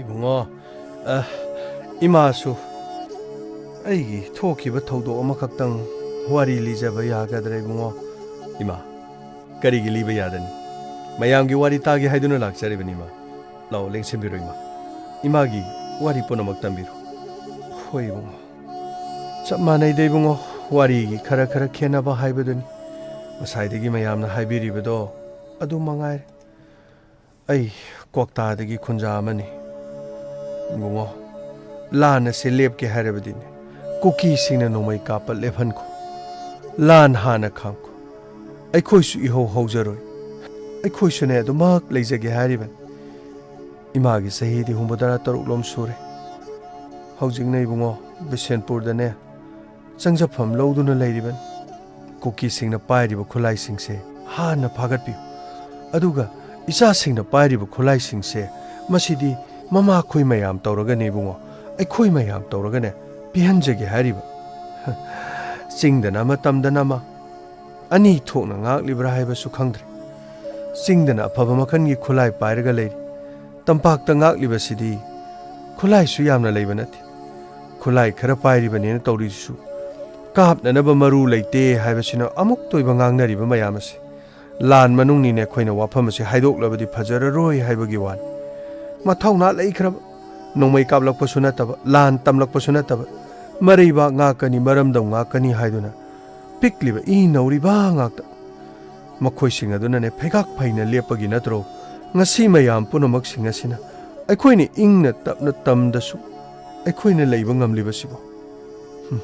ꯏꯕꯨꯡꯉꯣ, ꯑꯥ, ꯏꯃꯥꯁꯨ ꯑꯩꯒꯤ ꯊꯣꯛꯈꯤꯕ ꯊꯧꯗꯣꯛ ꯑꯃꯈꯛꯇꯪ ꯋꯥꯔꯤ ꯂꯤꯖꯕ ꯌꯥꯒꯗ꯭ꯔꯥ ꯏꯕꯨꯡꯉꯣ? ꯏꯃꯥ, ꯀꯔꯤꯒꯤ ꯂꯤꯕ ꯌꯥꯗꯅꯤ? ꯃꯌꯥꯝꯒꯤ ꯋꯥꯔꯤ ꯇꯥꯒꯦ ꯍꯥꯏꯗꯨꯅ ꯂꯥꯛꯆꯔꯤꯕꯅꯤ ꯏꯃꯥ꯫ ꯂꯥꯛꯑꯣ, ꯂꯦꯡꯁꯤꯟꯕꯤꯔꯣ ꯏꯃꯥ꯫ ꯏꯃꯥꯒꯤ ꯋꯥꯔꯤ ꯄꯨꯝꯅꯃꯛ ꯇꯝꯕꯤꯔꯣ꯫ ꯍꯣꯏ ꯏꯕꯨꯡꯉꯣ꯫ ꯆꯞ ꯃꯥꯟꯅꯩꯗ ꯏꯕꯨꯡꯉꯣ, ꯋꯥꯔꯤꯒꯤ ꯈꯔ ꯈꯔ ꯈꯦꯠꯅꯕ ꯍꯥꯏꯕꯗꯨꯅꯤ꯫ ꯉꯁꯥꯏꯗꯒꯤ ꯃꯌꯥꯝꯅ ꯍꯥꯏꯕꯤꯔꯤꯕꯗꯣ ꯑꯗꯨ ꯃꯉꯥꯏꯔꯦ꯫ ꯑꯩ ꯀ꯭ꯋꯥꯛꯇꯥꯗꯒꯤ ꯈꯨꯟꯖꯥ ꯑꯃꯅꯤ꯫ ꯏꯕꯨꯡꯉꯣ, ꯂꯥꯟ ꯑꯁꯦ ꯂꯦꯞꯀꯦ ꯍꯥꯏꯔꯕꯗꯤꯅꯦ, ꯀꯨꯀꯤꯁꯤꯡꯅ ꯅꯣꯡꯃꯩ ꯀꯥꯞꯄ ꯂꯦꯞꯍꯟꯈꯣ꯫ ꯂꯥꯟ ꯍꯥꯟꯅ ꯈꯥꯝꯈꯣ꯫ ꯑꯩꯈꯣꯏꯁꯨ ꯏꯍꯧ ꯍꯧꯖꯔꯣꯏ꯫ ꯑꯩꯈꯣꯏꯁꯨꯅꯦ ꯑꯗꯨꯃꯛ ꯂꯩꯖꯒꯦ ꯍꯥꯏꯔꯤꯕꯅꯤ꯫ ꯏꯃꯥꯒꯤ ꯆꯍꯤꯗꯤ ꯍꯨꯝꯐꯨꯇꯔꯥ ꯇꯔꯨꯛꯂꯣꯝ ꯁꯨꯔꯦ꯫ ꯍꯧꯖꯤꯛꯅ ꯏꯕꯨꯡꯉꯣ, ꯕꯤꯁꯦꯟꯄꯨꯔꯗꯅꯦ ꯆꯪꯖꯐꯝ ꯂꯧꯗꯨꯅ ꯂꯩꯔꯤꯕꯅꯤ꯫ ꯀꯨꯀꯤꯁꯤꯡꯅ ꯄꯥꯏꯔꯤꯕ ꯈꯨꯠꯂꯥꯏꯁꯤꯡꯁꯦ ꯍꯥꯟꯅ ꯐꯥꯒꯠꯄꯤꯌꯨ꯫ ꯑꯗꯨꯒ ꯏꯆꯥꯁꯤꯡꯅ ꯄꯥꯏꯔꯤꯕ ꯈꯨꯠꯂꯥꯏꯁꯤꯡꯁꯦ, ꯃꯁꯤꯗꯤ ꯃꯃꯥꯈꯣꯏ ꯃꯌꯥꯝ ꯇꯧꯔꯒꯅꯦ ꯏꯕꯨꯡꯉꯣ, ꯑꯩꯈꯣꯏ ꯃꯌꯥꯝ ꯇꯧꯔꯒꯅꯦ ꯄꯤꯍꯟꯖꯒꯦ ꯍꯥꯏꯔꯤꯕ꯫ ꯆꯤꯡꯗꯅ ꯑꯃ, ꯇꯝꯗꯅ ꯑꯃ, ꯑꯅꯤ ꯊꯣꯛꯅ ꯉꯥꯛꯂꯤꯕ꯭ꯔꯥ ꯍꯥꯏꯕꯁꯨ ꯈꯪꯗ꯭ꯔꯦ꯫ ꯆꯤꯡꯗꯅ ꯑꯐꯕ ꯃꯈꯜꯒꯤ ꯈꯨꯠꯂꯥꯏ ꯄꯥꯏꯔꯒ ꯂꯩꯔꯤ, ꯇꯝꯄꯥꯛꯇ ꯉꯥꯛꯂꯤꯕꯁꯤꯗꯤ ꯈꯨꯠꯂꯥꯏꯁꯨ ꯌꯥꯝꯅ ꯂꯩꯕ ꯅꯠꯇꯦ꯫ ꯈꯨꯠꯂꯥꯏ ꯈꯔ ꯄꯥꯏꯔꯤꯕꯅꯦꯅ ꯇꯧꯔꯤꯁꯤꯁꯨ ꯀꯥꯞꯅꯅꯕ ꯃꯔꯨ ꯂꯩꯇꯦ ꯍꯥꯏꯕꯁꯤꯅ ꯑꯃꯨꯛꯇ ꯑꯣꯏꯕ ꯉꯥꯡꯅꯔꯤꯕ ꯃꯌꯥꯝ ꯑꯁꯤ꯫ ꯂꯥꯟ ꯃꯅꯨꯡꯅꯤꯅꯦ, ꯑꯩꯈꯣꯏꯅ ꯋꯥꯐꯝ ꯑꯁꯤ ꯍꯥꯏꯗꯣꯛꯂꯕꯗꯤ ꯐꯖꯔꯔꯣꯏ ꯍꯥꯏꯕꯒꯤ ꯋꯥꯅꯤ꯫ ꯃꯊꯧꯅꯥ ꯂꯩꯈ꯭ꯔꯕ, ꯅꯣꯡꯃꯩ ꯀꯥꯞꯂꯛꯄꯁꯨ ꯅꯠꯇꯕ, ꯂꯥꯟ ꯇꯝꯂꯛꯄꯁꯨ ꯅꯠꯇꯕ, ꯃꯔꯩꯕꯥꯛ ꯉꯥꯛꯀꯅꯤ, ꯃꯔꯝꯗꯝ ꯉꯥꯛꯀꯅꯤ ꯍꯥꯏꯗꯨꯅ ꯄꯤꯛꯂꯤꯕ ꯏ ꯅꯧꯔꯤꯕ ꯉꯥꯛꯇ꯫ ꯃꯈꯣꯏꯁꯤꯡ ꯑꯗꯨꯅꯅꯦ ꯐꯩꯒꯥꯛ ꯐꯩꯅ ꯂꯦꯞꯄꯒꯤ ꯅꯠꯇ꯭ꯔꯣ ꯉꯁꯤ ꯃꯌꯥꯝ ꯄꯨꯝꯅꯃꯛꯁꯤꯡ ꯑꯁꯤꯅ ꯑꯩꯈꯣꯏꯅ ꯏꯪꯅ ꯇꯞꯅ ꯇꯝꯗꯁꯨ ꯑꯩꯈꯣꯏꯅ ꯂꯩꯕ ꯉꯝꯂꯤꯕꯁꯤꯕꯣ? ꯍꯨꯝ꯫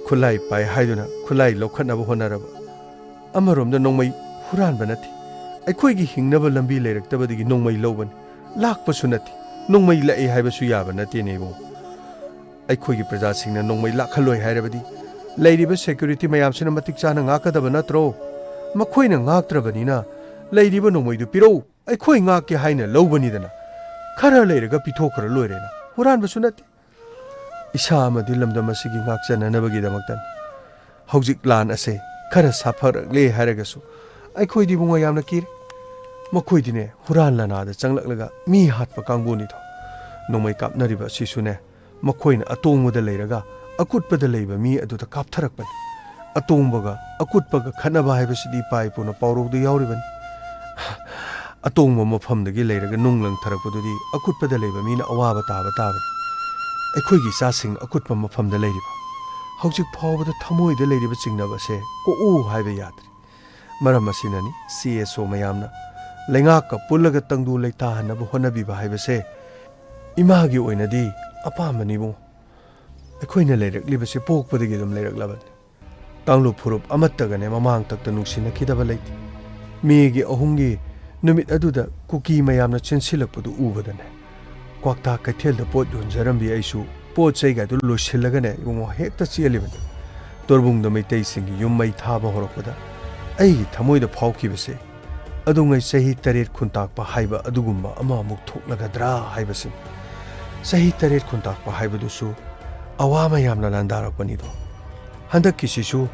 ꯈꯨꯠꯂꯥꯏ ꯄꯥꯏ ꯍꯥꯏꯗꯨꯅ ꯈꯨꯠꯂꯥꯏ ꯂꯧꯈꯠꯅꯕ ꯍꯣꯠꯅꯔꯕ, ꯑꯃꯔꯣꯝꯗ ꯅꯣꯡꯃꯩ ꯍꯨꯔꯥꯟꯕ ꯅꯠꯇꯦ꯫ ꯑꯩꯈꯣꯏꯒꯤ ꯍꯤꯡꯅꯕ ꯂꯝꯕꯤ ꯂꯩꯔꯛꯇꯕꯗꯒꯤ ꯅꯣꯡꯃꯩ ꯂꯧꯕꯅꯤ꯫ ꯂꯥꯛꯄꯁꯨ ꯅꯠꯇꯦ꯫ ꯅꯣꯡꯃꯩ ꯂꯥꯛꯏ ꯍꯥꯏꯕꯁꯨ ꯌꯥꯕ ꯅꯠꯇꯦꯅꯦ ꯏꯕꯨꯡ꯫ ꯑꯩꯈꯣꯏꯒꯤ ꯄ꯭ꯔꯖꯥꯁꯤꯡꯅ ꯅꯣꯡꯃꯩ ꯂꯥꯛꯍꯜꯂꯣꯏ ꯍꯥꯏꯔꯕꯗꯤ ꯂꯩꯔꯤꯕ ꯁꯦꯀ꯭ꯌꯨꯔꯤꯇꯤ ꯃꯌꯥꯝꯁꯤꯅ ꯃꯇꯤꯛ ꯆꯥꯅ ꯉꯥꯛꯀꯗꯕ ꯅꯠꯇ꯭ꯔꯣ? ꯃꯈꯣꯏꯅ ꯉꯥꯛꯇ꯭ꯔꯕꯅꯤꯅ ꯂꯩꯔꯤꯕ ꯅꯣꯡꯃꯩꯗꯨ ꯄꯤꯔꯛꯎ, ꯑꯩꯈꯣꯏ ꯉꯥꯛꯀꯦ ꯍꯥꯏꯅ ꯂꯧꯕꯅꯤꯗꯅ꯫ ꯈꯔ ꯂꯩꯔꯒ ꯄꯤꯊꯣꯛꯈ꯭ꯔ ꯂꯣꯏꯔꯦꯅ꯫ ꯍꯨꯔꯥꯟꯕꯁꯨ ꯅꯠꯇꯦ꯫ ꯏꯁꯥ ꯑꯃꯗꯤ ꯂꯝꯗꯝ ꯑꯁꯤꯒꯤ ꯉꯥꯛꯆꯅꯅꯕꯒꯤꯗꯃꯛꯇꯅꯤ꯫ ꯍꯧꯖꯤꯛ ꯂꯥꯟ ꯑꯁꯦ ꯈꯔ ꯁꯥꯐꯔꯛꯂꯦ ꯍꯥꯏꯔꯒꯁꯨ ꯑꯩꯈꯣꯏꯗꯤ ꯏꯕꯨꯡꯉꯣ ꯌꯥꯝꯅ ꯀꯤꯔꯦ꯫ ꯃꯈꯣꯏꯗꯤꯅꯦ ꯍꯨꯔꯥꯟ ꯂꯅꯥꯗ ꯆꯪꯂꯛꯂꯒ ꯃꯤ ꯍꯥꯠꯄ ꯀꯥꯡꯕꯨꯅꯤꯗꯣ꯫ ꯅꯣꯡꯃꯩ ꯀꯥꯞꯅꯔꯤꯕ ꯑꯁꯤꯁꯨꯅꯦ ꯃꯈꯣꯏꯅ ꯑꯇꯣꯡꯕꯗ ꯂꯩꯔꯒ ꯑꯀꯨꯠꯄꯗ ꯂꯩꯕ ꯃꯤ ꯑꯗꯨꯗ ꯀꯥꯞꯊꯔꯛꯄꯅꯤ꯫ ꯑꯇꯣꯡꯕꯒ ꯑꯀꯨꯠꯄꯒ ꯈꯠꯅꯕ ꯍꯥꯏꯕꯁꯤꯗꯤ ꯏꯄꯥ ꯏꯄꯨꯅ ꯄꯥꯎꯔꯧꯗ ꯌꯥꯎꯔꯤꯕꯅꯤ꯫ ꯑꯇꯣꯡꯕ ꯃꯐꯝꯗꯒꯤ ꯂꯩꯔꯒ ꯅꯨꯡ ꯂꯪꯊꯔꯛꯄꯗꯨꯗꯤ ꯑꯀꯨꯠꯄꯗ ꯂꯩꯕ ꯃꯤꯅ ꯑꯋꯥꯕ ꯇꯥꯕ ꯇꯥꯕꯅꯤ꯫ ꯑꯩꯈꯣꯏꯒꯤ ꯏꯆꯥꯁꯤꯡ ꯑꯀꯨꯠꯄ ꯃꯐꯝꯗ ꯂꯩꯔꯤꯕ, ꯍꯧꯖꯤꯛ ꯐꯥꯎꯕꯗ ꯊꯃꯣꯏꯗ ꯂꯩꯔꯤꯕ ꯆꯤꯡꯅꯕ ꯑꯁꯦ ꯀꯣꯛꯎ ꯍꯥꯏꯕ ꯌꯥꯗ꯭ꯔꯤ꯫ ꯃꯔꯝ ꯑꯁꯤꯅꯅꯤ ꯁꯤ ꯑꯦꯁ ꯑꯣ ꯃꯌꯥꯝꯅ ꯂꯩꯉꯥꯛꯀ ꯄꯨꯜꯂꯒ ꯇꯪꯗꯨ ꯂꯩꯇꯥꯍꯟꯅꯕ ꯍꯣꯠꯅꯕꯤꯕ ꯍꯥꯏꯕꯁꯦ ꯏꯃꯥꯒꯤ ꯑꯣꯏꯅꯗꯤ ꯑꯄꯥꯝꯕꯅꯤ ꯏꯕꯨꯡꯉꯣ꯫ ꯑꯩꯈꯣꯏꯅ ꯂꯩꯔꯛꯂꯤꯕꯁꯤ ꯄꯣꯛꯄꯗꯒꯤ ꯑꯗꯨꯝ ꯂꯩꯔꯛꯂꯕꯅꯤ꯫ ꯀꯥꯡꯂꯨꯞ ꯐꯨꯔꯨꯞ ꯑꯃꯠꯇꯒꯅꯦ ꯃꯃꯥꯡ ꯇꯛꯇ ꯅꯨꯡꯁꯤꯅꯈꯤꯗꯕ ꯂꯩꯇꯦ꯫ ꯃꯦꯒꯤ ꯑꯍꯨꯝꯒꯤ ꯅꯨꯃꯤꯠ ꯑꯗꯨꯗ ꯀꯨꯀꯤ ꯃꯌꯥꯝꯅ ꯆꯦꯟꯁꯤꯜꯂꯛꯄꯗꯨ ꯎꯕꯗꯅꯦ, ꯀ꯭ꯋꯥꯛꯇꯥ ꯀꯩꯊꯦꯜꯗ ꯄꯣꯠ ꯌꯣꯟꯖꯔꯝꯕꯤ ꯑꯩꯁꯨ ꯄꯣꯠ ꯆꯩꯒꯗꯨ ꯂꯣꯏꯁꯤꯜꯂꯒꯅꯦ ꯏꯕꯨꯡꯉꯣ ꯍꯦꯛꯇ ꯆꯦꯜꯂꯤꯕꯅꯤ꯫ ꯇꯣꯔꯕꯨꯡꯗ ꯃꯩꯇꯩꯁꯤꯡꯒꯤ ꯌꯨꯝ ꯃꯩ ꯊꯥꯕ ꯍꯧꯔꯛꯄꯗ ꯑꯩꯒꯤ ꯊꯃꯣꯏꯗ ꯐꯥꯎꯈꯤꯕꯁꯦ, ꯑꯗꯨꯉꯩ ꯆꯍꯤ ꯇꯔꯦꯠ ꯈꯨꯟꯇꯥꯛꯄ ꯍꯥꯏꯕ ꯑꯗꯨꯒꯨꯝꯕ ꯑꯃ ꯑꯃꯨꯛ ꯊꯣꯛꯂꯒꯗ꯭ꯔꯥ ꯍꯥꯏꯕꯁꯤꯅꯤ꯫ ꯆꯍꯤ ꯇꯔꯦꯠ ꯈꯨꯟꯇꯥꯛꯄ ꯍꯥꯏꯕꯗꯨꯁꯨ ꯑꯋꯥ ꯃꯌꯥꯝꯅ ꯂꯥꯟꯗꯥꯔꯛꯄꯅꯤꯗꯣ꯫ ꯍꯟꯗꯛꯀꯤꯁꯤꯁꯨ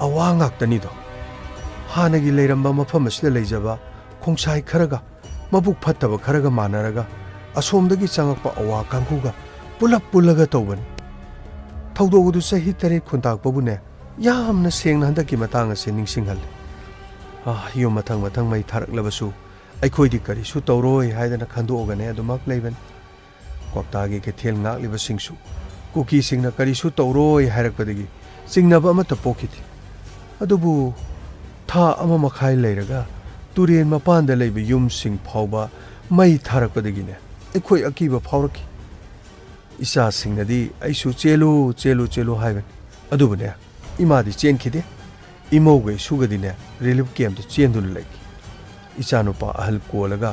ꯑꯋꯥ ꯉꯥꯛꯇꯅꯤꯗꯣ꯫ ꯍꯥꯟꯅꯒꯤ ꯂꯩꯔꯝꯕ ꯃꯐꯝ ꯑꯁꯤꯗ ꯂꯩꯖꯕ ꯈꯣꯡꯁꯥꯏ ꯈꯔꯒ, ꯃꯕꯨꯛ ꯐꯠꯇꯕ ꯈꯔꯒ ꯃꯥꯟꯅꯔꯒ, ꯑꯁꯣꯝꯗꯒꯤ ꯆꯪꯉꯛꯄ ꯑꯋꯥ ꯀꯥꯡꯕꯨꯒ ꯄꯨꯂꯞ ꯄꯨꯜꯂꯒ ꯇꯧꯕꯅꯤ꯫ ꯊꯧꯗꯣꯛ ꯑꯗꯨ ꯆꯍꯤ ꯇꯔꯦꯠ ꯈꯨꯟꯇꯥꯛꯄꯕꯨꯅꯦ, ꯌꯥꯝꯅ ꯁꯦꯡꯅ ꯍꯟꯗꯛꯀꯤ ꯃꯇꯥꯡ ꯑꯁꯤ ꯅꯤꯡꯁꯤꯡꯍꯜꯂꯤ꯫ ꯑꯥ, ꯌꯨꯝ ꯃꯊꯪ ꯃꯊꯪ ꯃꯩ ꯊꯥꯔꯛꯂꯕꯁꯨ ꯑꯩꯈꯣꯏꯗꯤ ꯀꯔꯤꯁꯨ ꯇꯧꯔꯣꯏ ꯍꯥꯏꯗꯅ ꯈꯟꯗꯣꯛꯑꯒꯅꯦ ꯑꯗꯨꯃꯛ ꯂꯩꯕꯅꯤ꯫ ꯀ꯭ꯋꯥꯛꯇꯥꯒꯤ ꯀꯩꯊꯦꯜ ꯉꯥꯛꯂꯤꯕꯁꯤꯡꯁꯨ ꯀꯨꯀꯤꯁꯤꯡꯅ ꯀꯔꯤꯁꯨ ꯇꯧꯔꯣꯏ ꯍꯥꯏꯔꯛꯄꯗꯒꯤ ꯆꯤꯡꯅꯕ ꯑꯃꯠꯇ ꯄꯣꯛꯈꯤꯗꯦ꯫ ꯑꯗꯨꯕꯨ ꯊꯥ ꯑꯃ ꯃꯈꯥꯏ ꯂꯩꯔꯒ ꯇꯨꯔꯦꯟ ꯃꯄꯥꯟꯗ ꯂꯩꯕ ꯌꯨꯝꯁꯤꯡ ꯐꯥꯎꯕ ꯃꯩ ꯊꯥꯔꯛꯄꯗꯒꯤꯅꯦ ꯑꯩꯈꯣꯏ ꯑꯀꯤꯕ ꯐꯥꯎꯔꯛꯈꯤ꯫ ꯏꯆꯥꯁꯤꯡꯅꯗꯤ ꯑꯩꯁꯨ "ꯆꯦꯜꯂꯨ, ꯆꯦꯜꯂꯨ, ꯆꯦꯜꯂꯨ" ꯍꯥꯏꯕꯅꯤ꯫ ꯑꯗꯨꯕꯨꯅꯦ, ꯏꯃꯥꯗꯤ ꯆꯦꯟꯈꯤꯗꯦ꯫ ꯏꯃꯧꯒ ꯏꯁꯨꯒꯗꯤꯅꯦ ꯔꯤꯂꯤꯐ ꯀꯦꯝꯞꯇ ꯆꯦꯟꯗꯨꯅ ꯂꯩꯈꯤ꯫ ꯏꯆꯥꯅꯨꯄꯥ ꯑꯍꯜ ꯀꯣꯜꯂꯒ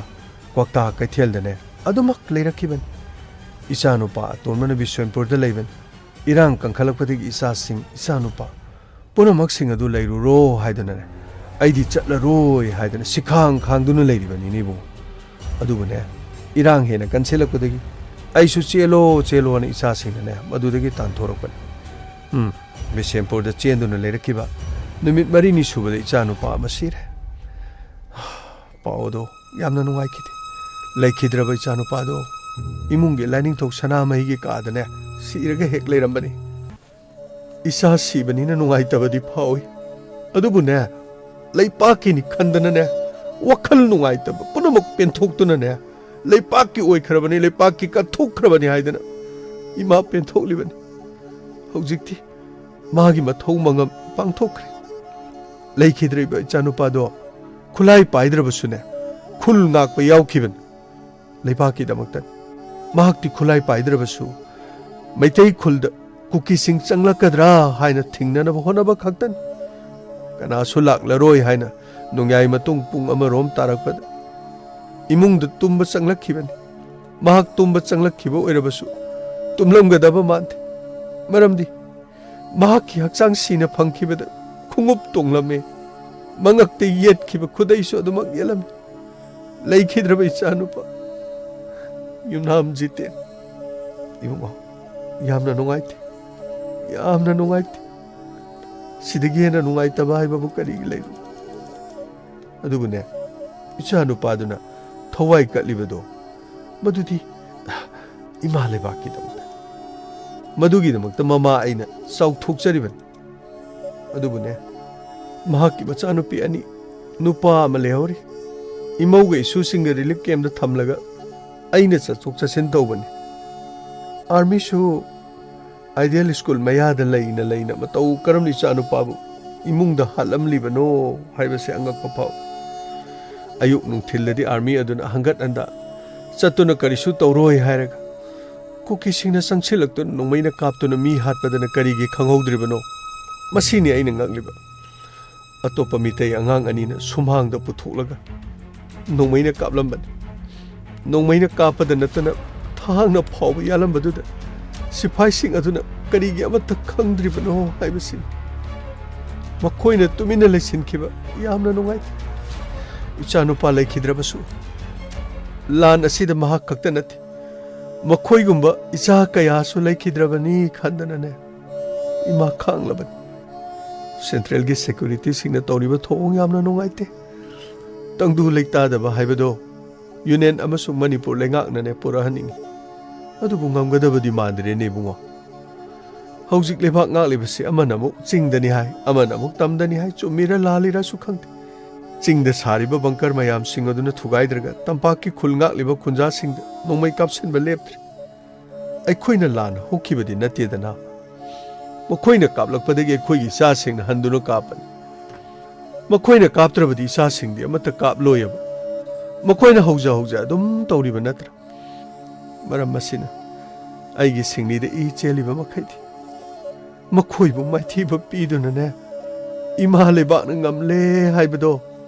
ꯀ꯭ꯋꯥꯛꯇꯥ ꯀꯩꯊꯦꯜꯗꯅꯦ ꯑꯗꯨꯃꯛ ꯂꯩꯔꯛꯈꯤꯕꯅꯤ꯫ ꯏꯆꯥꯅꯨꯄꯥ ꯑꯇꯣꯟꯕꯅ ꯕꯤꯁꯦꯝꯄꯨꯔꯗ ꯂꯩꯕꯅꯤ꯫ ꯏꯔꯥꯡ ꯀꯟꯈꯠꯂꯛꯄꯗꯒꯤ ꯏꯆꯥꯁꯤꯡ, ꯏꯆꯥꯅꯨꯄꯥ ꯄꯨꯝꯅꯃꯛꯁꯤꯡ ꯑꯗꯨ ꯂꯩꯔꯨꯔꯣ ꯍꯥꯏꯗꯨꯅꯅꯦ, ꯑꯩꯗꯤ ꯆꯠꯂꯔꯣꯏ ꯍꯥꯏꯗꯅ ꯁꯤꯈꯥꯡ ꯈꯥꯡꯗꯨꯅ ꯂꯩꯔꯤꯕꯅꯤꯅꯦ ꯏꯕꯨꯡ꯫ ꯑꯗꯨꯕꯨꯅꯦ, ꯏꯔꯥꯡ ꯍꯦꯟꯅ ꯀꯟꯁꯤꯜꯂꯛꯄꯗꯒꯤ ꯑꯩꯁꯨ "ꯆꯦꯜꯂꯣ, ꯆꯦꯜꯂꯣꯅ" ꯏꯆꯥꯁꯤꯡꯅꯅꯦ ꯃꯗꯨꯗꯒꯤ ꯇꯥꯟꯊꯣꯔꯛꯄꯅꯤ꯫ ꯎꯝ, ꯕꯤꯁꯦꯝꯄꯨꯔꯗ ꯆꯦꯟꯗꯨꯅ ꯂꯩꯔꯛꯈꯤꯕ ꯅꯨꯃꯤꯠ ꯃꯔꯤꯅꯤ ꯁꯨꯕꯗ ꯏꯆꯥꯅꯨꯄꯥ ꯑꯃ ꯁꯤꯔꯦ꯫ ꯄꯥꯎ ꯑꯗꯣ ꯌꯥꯝꯅ ꯅꯨꯡꯉꯥꯏꯈꯤꯗꯦ꯫ ꯂꯩꯈꯤꯗ꯭ꯔꯕ ꯏꯆꯥꯅꯨꯄꯥꯗꯣ ꯏꯃꯨꯡꯒꯤ ꯂꯥꯏꯅꯤꯡꯊꯧ ꯁꯅꯥꯃꯍꯤꯒꯤ ꯀꯥꯗꯅꯦ ꯁꯤꯔꯒ ꯍꯦꯛ ꯂꯩꯔꯝꯕꯅꯤ꯫ ꯏꯆꯥ ꯁꯤꯕꯅꯤꯅ ꯅꯨꯡꯉꯥꯏꯇꯕꯗꯤ ꯐꯥꯎꯏ, ꯑꯗꯨꯕꯨꯅꯦ, ꯂꯩꯄꯥꯛꯀꯤꯅꯤ ꯈꯟꯗꯅꯅꯦ, ꯋꯥꯈꯜ ꯅꯨꯡꯉꯥꯏꯇꯕ ꯄꯨꯝꯅꯃꯛ ꯄꯦꯟꯊꯣꯛꯇꯨꯅꯅꯦ, ꯂꯩꯄꯥꯛꯀꯤ ꯑꯣꯏꯈ꯭ꯔꯕꯅꯤ, ꯂꯩꯄꯥꯛꯀꯤ ꯀꯠꯊꯣꯛꯈ꯭ꯔꯕꯅꯤ ꯍꯥꯏꯗꯅ ꯏꯃꯥ ꯄꯦꯟꯊꯣꯛꯂꯤꯕꯅꯤ꯫ ꯍꯧꯖꯤꯛꯇꯤ ꯃꯥꯒꯤ ꯃꯊꯧ ꯃꯉꯝ ꯄꯥꯡꯊꯣꯛꯈ꯭ꯔꯦ꯫ ꯂꯩꯈꯤꯗ꯭ꯔꯤꯕ ꯏꯆꯥꯅꯨꯄꯥꯗꯣ ꯈꯨꯠꯂꯥꯏ ꯄꯥꯏꯗ꯭ꯔꯕꯁꯨꯅꯦ, ꯈꯨꯜ ꯉꯥꯛꯄ ꯌꯥꯎꯈꯤꯕꯅꯤ꯫ ꯂꯩꯕꯥꯛꯀꯤꯗꯃꯛꯇꯅꯤ꯫ ꯃꯍꯥꯛꯇꯤ ꯈꯨꯠꯂꯥꯏ ꯄꯥꯏꯗ꯭ꯔꯕꯁꯨ ꯃꯩꯇꯩ ꯈꯨꯜꯗ ꯀꯨꯀꯤꯁꯤꯡ ꯆꯪꯂꯛꯀꯗ꯭ꯔꯥ ꯍꯥꯏꯅ ꯊꯤꯡꯅꯅꯕ ꯍꯣꯠꯅꯕ ꯈꯛꯇꯅꯤ꯫ ꯀꯅꯥꯁꯨ ꯂꯥꯛꯂꯔꯣꯏ ꯍꯥꯏꯅ ꯅꯣꯡꯌꯥꯏ ꯃꯇꯨꯡ ꯄꯨꯡ ꯑꯃꯔꯣꯝ ꯇꯥꯔꯛꯄꯗ ꯏꯃꯨꯡꯗ ꯇꯨꯝꯕ ꯆꯪꯂꯛꯈꯤꯕꯅꯤ꯫ ꯃꯍꯥꯛ ꯇꯨꯝꯕ ꯆꯪꯂꯛꯈꯤꯕ ꯑꯣꯏꯔꯕꯁꯨ ꯇꯨꯝꯂꯝꯒꯗꯕ ꯃꯥꯟꯗꯦ꯫ ꯃꯔꯝꯗꯤ ꯃꯍꯥꯛꯀꯤ ꯍꯛꯆꯥꯡ ꯁꯤꯅ ꯐꯪꯈꯤꯕꯗ ꯈꯣꯡꯎꯞ ꯇꯣꯡꯂꯝꯃꯤ꯫ ꯃꯉꯛꯇ ꯌꯦꯠꯈꯤꯕ ꯈꯨꯗꯩꯁꯨ ꯑꯗꯨꯃꯛ ꯌꯦꯠꯂꯝꯃꯤ꯫ ꯂꯩꯈꯤꯗ꯭ꯔꯕ ꯏꯆꯥꯅꯨꯄꯥ ꯌꯨꯝꯅꯥꯝ ꯖꯤꯇꯦꯟ꯫ ꯏꯕꯨꯡꯉꯣ, ꯌꯥꯝꯅ ꯅꯨꯡꯉꯥꯏꯇꯦ, ꯌꯥꯝꯅ ꯅꯨꯡꯉꯥꯏꯇꯦ꯫ ꯁꯤꯗꯒꯤ ꯍꯦꯟꯅ ꯅꯨꯡꯉꯥꯏꯇꯕ ꯍꯥꯏꯕꯕꯨ ꯀꯔꯤꯒꯤ ꯂꯩꯔꯨ? ꯑꯗꯨꯕꯨꯅꯦ, ꯏꯆꯥꯅꯨꯄꯥꯗꯨꯅ ꯊꯋꯥꯏ ꯀꯠꯂꯤꯕꯗꯣ, ꯃꯗꯨꯗꯤ ꯏꯃꯥ ꯂꯩꯕꯥꯛꯀꯤꯗꯃꯛꯇ꯫ ꯃꯗꯨꯒꯤꯗꯃꯛꯇ ꯃꯃꯥ ꯑꯩꯅ ꯆꯥꯎꯊꯣꯛꯆꯔꯤꯕꯅꯤ꯫ ꯑꯗꯨꯕꯨꯅꯦ, ꯃꯍꯥꯛꯀꯤ ꯃꯆꯥꯅꯨꯄꯤ ꯑꯅꯤ, ꯅꯨꯄꯥ ꯑꯃ ꯂꯩꯍꯧꯔꯤ꯫ ꯏꯃꯧꯒ ꯏꯁꯨꯁꯤꯡꯒ ꯔꯤꯂꯤꯐ ꯀꯦꯝꯞꯇ ꯊꯝꯂꯒ ꯑꯩꯅ ꯆꯠꯊꯣꯛ ꯆꯠꯁꯤꯟ ꯇꯧꯕꯅꯤ꯫ ꯑꯥꯔꯃꯤꯁꯨ ꯑꯥꯏꯗꯤꯌꯦꯜ ꯁ꯭ꯀꯨꯜ ꯃꯌꯥꯗ ꯂꯩꯅ ꯂꯩꯅ ꯃꯇꯧ ꯀꯔꯝꯅ ꯏꯆꯥꯅꯨꯄꯥꯕꯨ ꯏꯃꯨꯡꯗ ꯍꯥꯠꯂꯝꯂꯤꯕꯅꯣ ꯍꯥꯏꯕꯁꯦ ꯑꯉꯛꯄ ꯐꯥꯎꯏ꯫ ꯑꯌꯨꯛ ꯅꯨꯡꯊꯤꯜꯗꯗꯤ ꯑꯥꯔꯃꯤ ꯑꯗꯨꯅ ꯍꯪꯒꯠ ꯍꯟꯗ ꯆꯠꯇꯨꯅ ꯀꯔꯤꯁꯨ ꯇꯧꯔꯣꯏ ꯍꯥꯏꯔꯒ ꯀꯨꯀꯤꯁꯤꯡꯅ ꯆꯪꯁꯤꯜꯂꯛꯇꯨꯅ ꯅꯣꯡꯃꯩꯅ ꯀꯥꯞꯇꯨꯅ ꯃꯤ ꯍꯥꯠꯄꯗꯅ ꯀꯔꯤꯒꯤ ꯈꯪꯍꯧꯗ꯭ꯔꯤꯕꯅꯣ? ꯃꯁꯤꯅꯤ ꯑꯩꯅ ꯉꯛꯂꯤꯕ꯫ ꯑꯇꯣꯞꯄ ꯃꯤꯇꯩ ꯑꯉꯥꯡ ꯑꯅꯤꯅ ꯁꯨꯃꯥꯡꯗ ꯄꯨꯊꯣꯛꯂꯒ ꯅꯣꯡꯃꯩꯅ ꯀꯥꯞꯂꯝꯕꯅꯤ꯫ ꯅꯣꯡꯃꯩꯅ ꯀꯥꯞꯄꯗ ꯅꯠꯇꯅ ꯊꯥꯡꯅ ꯐꯥꯎꯕ ꯌꯥꯜꯂꯝꯕꯗꯨꯗ ꯁꯤꯐꯥꯏꯁꯤꯡ ꯑꯗꯨꯅ ꯀꯔꯤꯒꯤ ꯑꯃꯠꯇ ꯈꯪꯗ꯭ꯔꯤꯕꯅꯣ ꯍꯥꯏꯕꯁꯤꯅꯤ꯫ ꯃꯈꯣꯏꯅ ꯇꯨꯃꯤꯟꯅ ꯂꯩꯁꯤꯟꯈꯤꯕ ꯌꯥꯝꯅ ꯅꯨꯡꯉꯥꯏꯇꯦ꯫ ꯏꯆꯥꯅꯨꯄꯥ ꯂꯩꯈꯤꯗ꯭ꯔꯕꯁꯨ ꯂꯥꯟ ꯑꯁꯤꯗ ꯃꯍꯥꯛ ꯈꯛꯇ ꯅꯠꯇꯦ, ꯃꯈꯣꯏꯒꯨꯝꯕ ꯏꯆꯥ ꯀꯌꯥꯁꯨ ꯂꯩꯈꯤꯗ꯭ꯔꯕꯅꯤ ꯈꯟꯗꯅꯅꯦ ꯏꯃꯥ ꯈꯥꯡꯂꯕꯅꯤ꯫ ꯁꯦꯟꯇ꯭ꯔꯦꯜꯒꯤ ꯁꯦꯀ꯭ꯌꯨꯔꯤꯇꯤꯁꯤꯡꯅ ꯇꯧꯔꯤꯕ ꯊꯧꯑꯣꯡ ꯌꯥꯝꯅ ꯅꯨꯡꯉꯥꯏꯇꯦ꯫ ꯇꯪꯗꯨ ꯂꯩꯇꯥꯗꯕ ꯍꯥꯏꯕꯗꯣ ꯌꯨꯅꯤꯌꯟ ꯑꯃꯁꯨꯡ ꯃꯅꯤꯄꯨꯔ ꯂꯩꯉꯥꯛꯅꯅꯦ ꯄꯨꯔꯛꯍꯟꯅꯤꯡꯏ꯫ ꯑꯗꯨꯕꯨ ꯉꯝꯒꯗꯕꯗꯤ ꯃꯥꯟꯗ꯭ꯔꯦꯅꯦ ꯏꯕꯨꯡꯉꯣ꯫ ꯍꯧꯖꯤꯛ ꯂꯩꯕꯥꯛ ꯉꯥꯛꯂꯤꯕꯁꯤ ꯑꯃꯅ ꯑꯃꯨꯛ ꯆꯤꯡꯗꯅꯤ ꯍꯥꯏ, ꯑꯃꯅ ꯑꯃꯨꯛ ꯇꯝꯗꯅꯤ ꯍꯥꯏ, ꯆꯨꯝꯃꯤꯔ ꯂꯥꯜꯂꯤꯔꯁꯨ ꯈꯪꯗꯦ꯫ ꯆꯤꯡꯗ ꯁꯥꯔꯤꯕ ꯕꯪꯀꯔ ꯃꯌꯥꯝꯁꯤꯡ ꯑꯗꯨꯅ ꯊꯨꯒꯥꯏꯗ꯭ꯔꯒ ꯇꯝꯄꯥꯛꯀꯤ ꯈꯨꯜ ꯉꯥꯛꯂꯤꯕ ꯈꯨꯟꯖꯥꯁꯤꯡꯗ ꯅꯣꯡꯃꯩ ꯀꯥꯞꯁꯤꯟꯕ ꯂꯦꯞꯇ꯭ꯔꯤ꯫ ꯑꯩꯈꯣꯏꯅ ꯂꯥꯟ ꯍꯧꯈꯤꯕꯗꯤ ꯅꯠꯇꯦꯗꯅ꯫ ꯃꯈꯣꯏꯅ ꯀꯥꯞꯂꯛꯄꯗꯒꯤ ꯑꯩꯈꯣꯏꯒꯤ ꯏꯆꯥꯁꯤꯡꯅ ꯍꯟꯗꯨꯅ ꯀꯥꯞꯄꯅꯤ꯫ ꯃꯈꯣꯏꯅ ꯀꯥꯞꯇ꯭ꯔꯕꯗꯤ ꯏꯆꯥꯁꯤꯡꯗꯤ ꯑꯃꯠꯇ ꯀꯥꯞꯂꯣꯏꯑꯕ꯫ ꯃꯈꯣꯏꯅ ꯍꯧꯖ ꯍꯧꯖ ꯑꯗꯨꯝ ꯇꯧꯔꯤꯕ ꯅꯠꯇ꯭ꯔꯥ? ꯃꯔꯝ ꯑꯁꯤꯅ ꯑꯩꯒꯤ ꯁꯤꯡꯂꯤꯗ ꯏ ꯆꯦꯜꯂꯤꯕ ꯃꯈꯩꯗꯤ ꯃꯈꯣꯏꯕꯨ ꯃꯥꯏꯊꯤꯕ ꯄꯤꯗꯨꯅꯅꯦ, ꯏꯃꯥ ꯂꯩꯕꯥꯛꯅ ꯉꯝꯂꯦ ꯍꯥꯏꯕꯗꯣ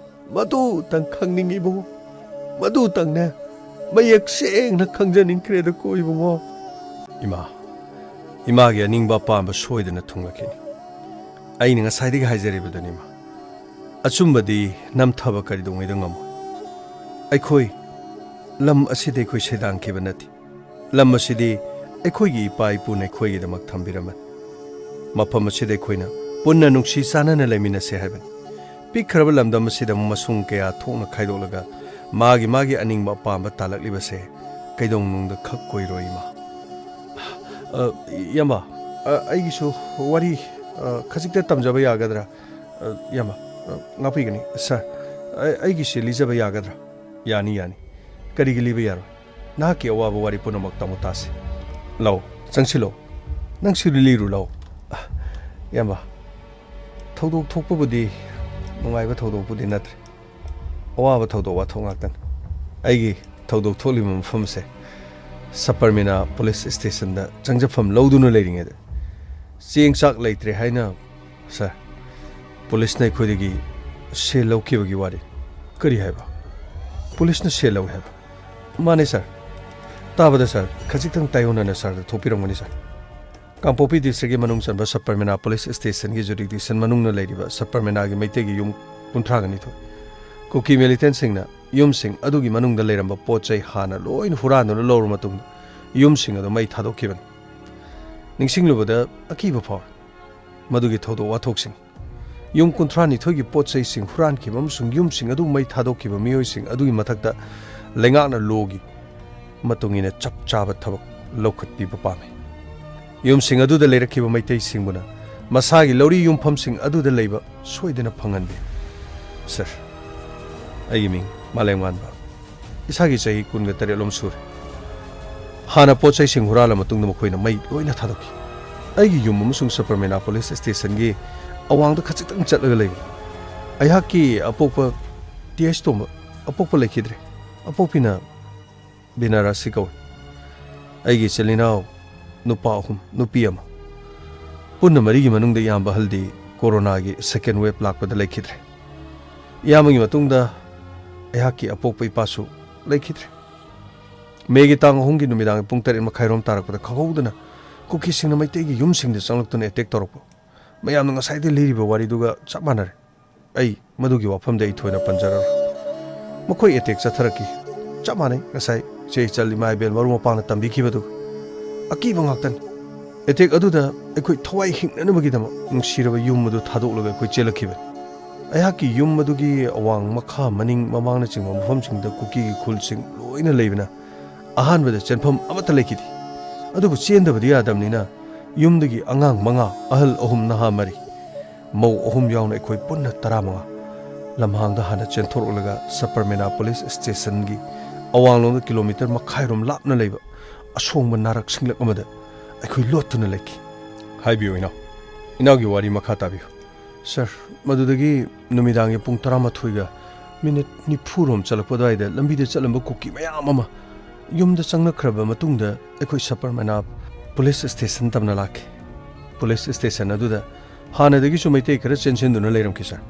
ꯃꯗꯨꯇꯪ ꯈꯪꯅꯤꯡꯉꯤ ꯏꯕꯨꯡꯉꯣ꯫ ꯃꯗꯨꯇꯪꯅꯦ ꯃꯌꯦꯛ ꯁꯦꯡꯅ ꯈꯪꯖꯅꯤꯡꯈ꯭ꯔꯦꯗꯀꯣ ꯏꯕꯨꯡꯉꯣ꯫ ꯏꯃꯥ, ꯏꯃꯥꯒꯤ ꯑꯅꯤꯡꯕ ꯑꯄꯥꯝꯕ ꯁꯣꯏꯗꯅ ꯊꯨꯡꯂꯛꯈꯤꯅꯤ꯫ ꯑꯩꯅ ꯉꯁꯥꯏꯗꯒꯤ ꯍꯥꯏꯖꯔꯤꯕꯗꯨꯅꯤ ꯏꯃꯥ꯫ ꯑꯆꯨꯝꯕꯗꯤ ꯅꯝꯊꯕ ꯀꯔꯤꯗꯧꯉꯩꯗ ꯉꯝꯃꯣꯏ꯫ ꯑꯩꯈꯣꯏ ꯂꯝ ꯑꯁꯤꯗ ꯑꯩꯈꯣꯏ ꯁꯩꯗꯥꯡꯈꯤꯕ ꯅꯠꯇꯦ꯫ ꯂꯝ ꯑꯁꯤꯗꯤ ꯑꯩꯈꯣꯏꯒꯤ ꯏꯄꯥ ꯏꯄꯨꯅ ꯑꯩꯈꯣꯏꯒꯤꯗꯃꯛ ꯊꯝꯕꯤꯔꯝꯕꯅꯤ꯫ ꯃꯐꯝ ꯑꯁꯤꯗ ꯑꯩꯈꯣꯏꯅ ꯄꯨꯟꯅ ꯅꯨꯡꯁꯤ ꯆꯥꯟꯅꯅ ꯂꯩꯃꯤꯟꯅꯁꯦ ꯍꯥꯏꯕꯅꯤ꯫ ꯄꯤꯛꯈ꯭ꯔꯕ ꯂꯝꯗꯝ ꯑꯁꯤꯗ ꯃꯁꯨꯡ ꯀꯌꯥ ꯊꯣꯛꯅ ꯈꯥꯏꯗꯣꯛꯂꯒ ꯃꯥꯒꯤ ꯃꯥꯒꯤ ꯑꯅꯤꯡꯕ ꯑꯄꯥꯝꯕ ꯇꯥꯜꯂꯛꯂꯤꯕꯁꯦ ꯀꯩꯗꯧꯅꯨꯡꯗ ꯈꯛ ꯑꯣꯏꯔꯣꯏ, ꯏꯃꯥ꯫ ꯑ, ꯏꯌꯥꯝꯕ, ꯑ, ꯑꯩꯒꯤꯁꯨ ꯋꯥꯔꯤ, ꯑ, ꯈꯖꯤꯛꯇ ꯇꯝꯖꯕ ꯌꯥꯒꯗ꯭ꯔꯥ? ꯑ, ꯏꯌꯥꯝꯕ, ꯑ, ꯉꯥꯛꯄꯤꯒꯅꯤ, ꯁꯥꯔ꯫ ꯑ, ꯑꯩꯒꯤꯁꯦ ꯂꯤꯖꯕ ꯌꯥꯒꯗ꯭ꯔꯥ? ꯌꯥꯅꯤ, ꯌꯥꯅꯤ꯫ ꯀꯔꯤꯒꯤ ꯂꯤꯕ ꯌꯥꯔꯣꯏ? ꯅꯍꯥꯛꯀꯤ ꯑꯋꯥꯕ ꯋꯥꯔꯤ ꯄꯨꯝꯅꯃꯛ ꯇꯥꯃꯣ ꯇꯥꯁꯤ꯫ ꯂꯥꯛꯑꯣ, ꯆꯪꯁꯤꯜꯂꯣ꯫ ꯅꯪꯁꯨ ꯂꯤꯔꯨ ꯂꯥꯛꯑꯣ꯫ ꯑ, ꯏꯌꯥꯝꯕ, ꯊꯧꯗꯣꯛ ꯊꯣꯛꯄꯕꯨꯗꯤ ꯅꯨꯡꯉꯥꯏꯕ ꯊꯧꯗꯣꯛꯄꯨꯗꯤ ꯅꯠꯇ꯭ꯔꯦ꯫ ꯑꯋꯥꯕ ꯊꯧꯗꯣꯛ ꯋꯥꯊꯣꯛ ꯉꯥꯛꯇꯅꯤ꯫ ꯑꯩꯒꯤ ꯊꯧꯗꯣꯛ ꯊꯣꯛꯂꯤꯕ ꯃꯐꯝꯁꯦ ꯁꯄꯔꯃꯤꯅꯥ ꯄꯨꯂꯤꯁ ꯁ꯭ꯇꯦꯁꯟꯗ ꯆꯪꯖꯐꯝ ꯂꯧꯗꯨꯅ ꯂꯩꯔꯤꯉꯩꯗ ꯆꯦꯡ ꯆꯥꯛ ꯂꯩꯇ꯭ꯔꯦ ꯍꯥꯏꯅ, ꯁꯥꯔ, ꯄꯨꯂꯤꯁꯅ ꯑꯩꯈꯣꯏꯗꯒꯤ ꯁꯦꯜ ꯂꯧꯈꯤꯕꯒꯤ ꯋꯥꯔꯤ꯫ ꯀꯔꯤ ꯍꯥꯏꯕ? ꯄꯨꯂꯤꯁꯅ ꯁꯦꯜ ꯂꯧꯏ ꯍꯥꯏꯕ? ꯃꯥꯅꯦ, ꯁꯥꯔ꯫ ꯇꯥꯕꯗ, ꯁꯥꯔ, ꯈꯖꯤꯛꯇꯪ ꯇꯥꯏꯑꯣꯟꯅꯅ ꯁꯥꯔꯗ ꯊꯣꯛꯄꯤꯔꯝꯒꯅꯤ, ꯁꯥꯔ꯫ ꯀꯥꯡꯄꯣꯛꯄꯤ ꯗꯤꯁꯇ꯭ꯔꯤꯛꯀꯤ ꯃꯅꯨꯡ ꯆꯟꯕ ꯁꯄꯔꯃꯤꯅꯥ ꯄꯨꯂꯤꯁ ꯁ꯭ꯇꯦꯁꯟꯒꯤ ꯖꯨꯔꯤꯗꯤꯛꯁꯟ ꯃꯅꯨꯡꯗ ꯂꯩꯔꯤꯕ ꯁꯄꯔꯃꯤꯅꯥꯒꯤ ꯃꯩꯇꯩꯒꯤ ꯌꯨꯝ ꯀꯨꯟꯊ꯭ꯔꯥꯒ ꯅꯤꯊꯣꯏ꯫ ꯀꯨꯀꯤ ꯃꯤꯂꯤꯇꯦꯟꯠꯁꯤꯡꯅ ꯌꯨꯝꯁꯤꯡ ꯑꯗꯨꯒꯤ ꯃꯅꯨꯡꯗ ꯂꯩꯔꯝꯕ ꯄꯣꯠ ꯆꯩ ꯍꯥꯟꯅ ꯂꯣꯏꯅ ꯍꯨꯔꯥꯟꯗꯨꯅ ꯂꯧꯔꯕ ꯃꯇꯨꯡꯗ ꯌꯨꯝꯁꯤꯡ ꯑꯗꯨ ꯃꯩ ꯊꯥꯗꯣꯛꯈꯤꯕꯅꯤ꯫ ꯅꯤꯡꯁꯤꯡꯂꯨꯕꯗ ꯑꯀꯤꯕ ꯐꯥꯎꯏ꯫ ꯃꯗꯨꯒꯤ ꯊꯧꯗꯣꯛ ꯋꯥꯊꯣꯛꯁꯤꯡ, ꯌꯨꯝ ꯀꯨꯟꯊ꯭ꯔꯥꯅꯤꯊꯣꯏꯒꯤ ꯄꯣꯠ ꯆꯩꯁꯤꯡ ꯍꯨꯔꯥꯟꯈꯤꯕ ꯑꯃꯁꯨꯡ ꯌꯨꯝꯁꯤꯡ ꯑꯗꯨ ꯃꯩ ꯊꯥꯗꯣꯛꯈꯤꯕ ꯃꯤꯑꯣꯏꯁꯤꯡ ꯑꯗꯨꯒꯤ ꯃꯊꯛꯇ ꯂꯩꯉꯥꯛꯅ ꯂꯣꯒꯤ ꯃꯇꯨꯡ ꯏꯟꯅ ꯆꯞ ꯆꯥꯕ ꯊꯕꯛ ꯂꯧꯈꯠꯄꯤꯕ ꯄꯥꯝꯃꯤ꯫ ꯌꯨꯝꯁꯤꯡ ꯑꯗꯨꯗ ꯂꯩꯔꯛꯈꯤꯕ ꯃꯩꯇꯩꯁꯤꯡꯕꯨꯅ ꯃꯁꯥꯒꯤ ꯂꯧꯔꯤ ꯌꯨꯝꯐꯝꯁꯤꯡ ꯑꯗꯨꯗ ꯂꯩꯕ ꯁꯣꯏꯗꯅ ꯐꯪꯍꯟꯕꯤꯌꯨ꯫ ꯁꯥꯔ, ꯑꯩꯒꯤ ꯃꯤꯡ ꯃꯥꯂꯦꯝꯉꯥꯟꯕ꯫ ꯏꯁꯥꯒꯤ ꯆꯍꯤ ꯀꯨꯟꯒ ꯇꯔꯦꯠ ꯂꯣꯝ ꯁꯨꯔꯦ꯫ ꯍꯥꯟꯅ ꯄꯣꯠ ꯆꯩꯁꯤꯡ ꯍꯨꯔꯥꯜꯂ ꯃꯇꯨꯡꯗ ꯃꯈꯣꯏꯅ ꯃꯩ ꯂꯣꯏꯅ ꯊꯥꯗꯣꯛꯈꯤ꯫ ꯑꯩꯒꯤ ꯌꯨꯝ ꯑꯃꯁꯨꯡ ꯁꯄꯔꯃꯦꯅꯥ ꯄꯨꯂꯤꯁ ꯁ꯭ꯇꯦꯁꯟꯒꯤ ꯑꯋꯥꯡꯗ ꯈꯖꯤꯛꯇꯪ ꯆꯠꯂꯒ ꯂꯩꯕ ꯑꯩꯍꯥꯛꯀꯤ ꯑꯄꯣꯛꯄ ꯇꯤ ꯑꯩꯆ ꯇꯣꯝꯕ ꯑꯄꯣꯛꯄ ꯂꯩꯈꯤꯗ꯭ꯔꯦ꯫ ꯑꯄꯣꯛꯄꯤꯅ ꯕꯤꯅꯥꯔꯥꯁꯤ ꯀꯧꯏ꯫ ꯑꯩꯒꯤ ꯏꯆꯤꯜ ꯏꯅꯥꯎ ꯅꯨꯄꯥ ꯑꯍꯨꯝ, ꯅꯨꯄꯤ ꯑꯃ꯫ ꯄꯨꯟꯅ ꯃꯔꯤꯒꯤ ꯃꯅꯨꯡꯗ ꯏꯌꯥꯝꯕ ꯑꯍꯜꯗꯤ ꯀꯣꯔꯣꯅꯥꯒꯤ ꯁꯦꯀꯦꯟ ꯋꯦꯕ ꯂꯥꯛꯄꯗ ꯂꯩꯈꯤꯗ꯭ꯔꯦ꯫ ꯏꯌꯥꯝꯕꯒꯤ ꯃꯇꯨꯡꯗ ꯑꯩꯍꯥꯛꯀꯤ ꯑꯄꯣꯛꯄ ꯏꯄꯥꯁꯨ ꯂꯩꯈꯤꯗ꯭ꯔꯦ꯫ ꯃꯦꯒꯤ ꯇꯥꯡ ꯑꯍꯨꯝꯒꯤ ꯅꯨꯃꯤꯗꯥꯡ ꯄꯨꯡ ꯇꯔꯦꯠ ꯃꯈꯥꯏꯔꯣꯝ ꯇꯥꯔꯛꯄꯗ ꯈꯪꯍꯧꯗꯅ ꯀꯨꯀꯤꯁꯤꯡꯅ ꯃꯩꯇꯩꯒꯤ ꯌꯨꯝꯁꯤꯡꯗ ꯆꯪꯂꯛꯇꯨꯅ ꯑꯦꯇꯦꯛ ꯇꯧꯔꯛꯄ꯫ ꯃꯌꯥꯝꯅ ꯉꯁꯥꯏꯗꯩ ꯂꯤꯔꯤꯕ ꯋꯥꯔꯤꯗꯨꯒ ꯆꯞ ꯃꯥꯟꯅꯔꯦ꯫ ꯑꯩ ꯃꯗꯨꯒꯤ ꯋꯥꯐꯝꯗ ꯑꯩ ꯊꯣꯏꯅ ꯄꯟꯖꯔꯔꯣꯏ꯫ ꯃꯈꯣꯏ ꯑꯦꯇꯦꯛ ꯆꯠꯊꯔꯛꯈꯤ꯫ ꯆꯞ ꯃꯥꯟꯅꯩ ꯉꯁꯥꯏ ꯆꯦ ꯏꯆꯜ ꯏꯃꯥ ꯏꯕꯦꯜ ꯃꯔꯨꯞ ꯃꯄꯥꯡꯅ ꯇꯝꯕꯤꯈꯤꯕꯗꯨ꯫ ꯑꯀꯤꯕ ꯉꯥꯛꯇꯅꯤ꯫ ꯑꯦꯇꯦꯛ ꯑꯗꯨꯗ ꯑꯩꯈꯣꯏ ꯊꯋꯥꯏ ꯍꯤꯡꯅꯅꯕꯒꯤꯗꯃꯛ ꯅꯨꯡꯁꯤꯔꯕ ꯌꯨꯝ ꯑꯗꯨ ꯊꯥꯗꯣꯛꯂꯒ ꯑꯩꯈꯣꯏ ꯆꯦꯜꯂꯛꯈꯤꯕꯅꯤ꯫ ꯑꯩꯍꯥꯛꯀꯤ ꯌꯨꯝ ꯑꯗꯨꯒꯤ ꯑꯋꯥꯡ, ꯃꯈꯥ, ꯃꯅꯤꯡ, ꯃꯃꯥꯡꯅꯆꯤꯡꯕ ꯃꯐꯝꯁꯤꯡꯗ ꯀꯨꯀꯤꯒꯤ ꯈꯨꯜꯁꯤꯡ ꯂꯣꯏꯅ ꯂꯩꯕꯅ ꯑꯍꯥꯟꯕꯗ ꯆꯦꯟꯐꯝ ꯑꯃꯠꯇ ꯂꯩꯈꯤꯗꯦ꯫ ꯑꯗꯨꯕꯨ ꯆꯦꯟꯗꯕꯗꯤ ꯌꯥꯗꯕꯅꯤꯅ ꯌꯨꯝꯗꯒꯤ ꯑꯉꯥꯡ ꯃꯉꯥ, ꯑꯍꯜ ꯑꯍꯨꯝ, ꯅꯍꯥ ꯃꯔꯤ, ꯃꯧ ꯑꯍꯨꯝ ꯌꯥꯎꯅ ꯑꯩꯈꯣꯏ ꯄꯨꯟꯅ ꯇꯔꯥꯃꯉꯥ ꯂꯝꯍꯥꯡꯗ ꯍꯥꯟꯅ ꯆꯦꯟꯊꯣꯔꯛꯂꯒ ꯁꯄꯔꯃꯦꯅꯥ ꯄꯨꯂꯤꯁ ꯁ꯭ꯇꯦꯁꯟꯒꯤ ꯑꯋꯥꯡꯂꯣꯝꯗ ꯀꯤꯂꯣꯃꯤꯇꯔ ꯃꯈꯥꯏꯔꯣꯝ ꯂꯥꯞꯅ ꯂꯩꯕ ꯑꯁꯣꯡꯕ ꯅꯥꯔꯛ ꯁꯤꯡꯂꯛ ꯑꯃꯗ ꯑꯩꯈꯣꯏ ꯂꯣꯠꯇꯨꯅ ꯂꯩꯈꯤ꯫ ꯍꯥꯏꯕꯤꯌꯨ ꯏꯅꯥꯎ, ꯏꯅꯥꯎꯒꯤ ꯋꯥꯔꯤ ꯃꯈꯥ ꯇꯥꯕꯤꯌꯨ꯫ ꯁꯥꯔ, ꯃꯗꯨꯗꯒꯤ ꯅꯨꯃꯤꯗꯥꯡꯒꯤ ꯄꯨꯡ ꯇꯔꯥꯃꯥꯊꯣꯏꯒ ꯃꯤꯅꯤꯠ ꯅꯤꯐꯨ ꯔꯣꯝ ꯆꯠꯂꯛꯄ ꯑꯗꯨꯋꯥꯏꯗ ꯂꯝꯕꯤꯗ ꯆꯠꯂꯝꯕ ꯀꯨꯀꯤ ꯃꯌꯥꯝ ꯑꯃ ꯌꯨꯝꯗ ꯆꯪꯅꯈ꯭ꯔꯕ ꯃꯇꯨꯡꯗ ꯑꯩꯈꯣꯏ ꯁꯄꯔꯃꯦꯅꯥ ꯄꯨꯂꯤꯁ ꯁ꯭ꯇꯦꯁꯟ ꯇꯝꯅ ꯂꯥꯛꯈꯤ꯫ ꯄꯨꯂꯤꯁ ꯁ꯭ꯇꯦꯁꯟ ꯑꯗꯨꯗ ꯍꯥꯟꯅꯗꯒꯤꯁꯨ ꯃꯩꯇꯩ ꯈꯔ ꯆꯦꯟꯁꯤꯟꯗꯨꯅ ꯂꯩꯔꯝꯈꯤ, ꯁꯥꯔ꯫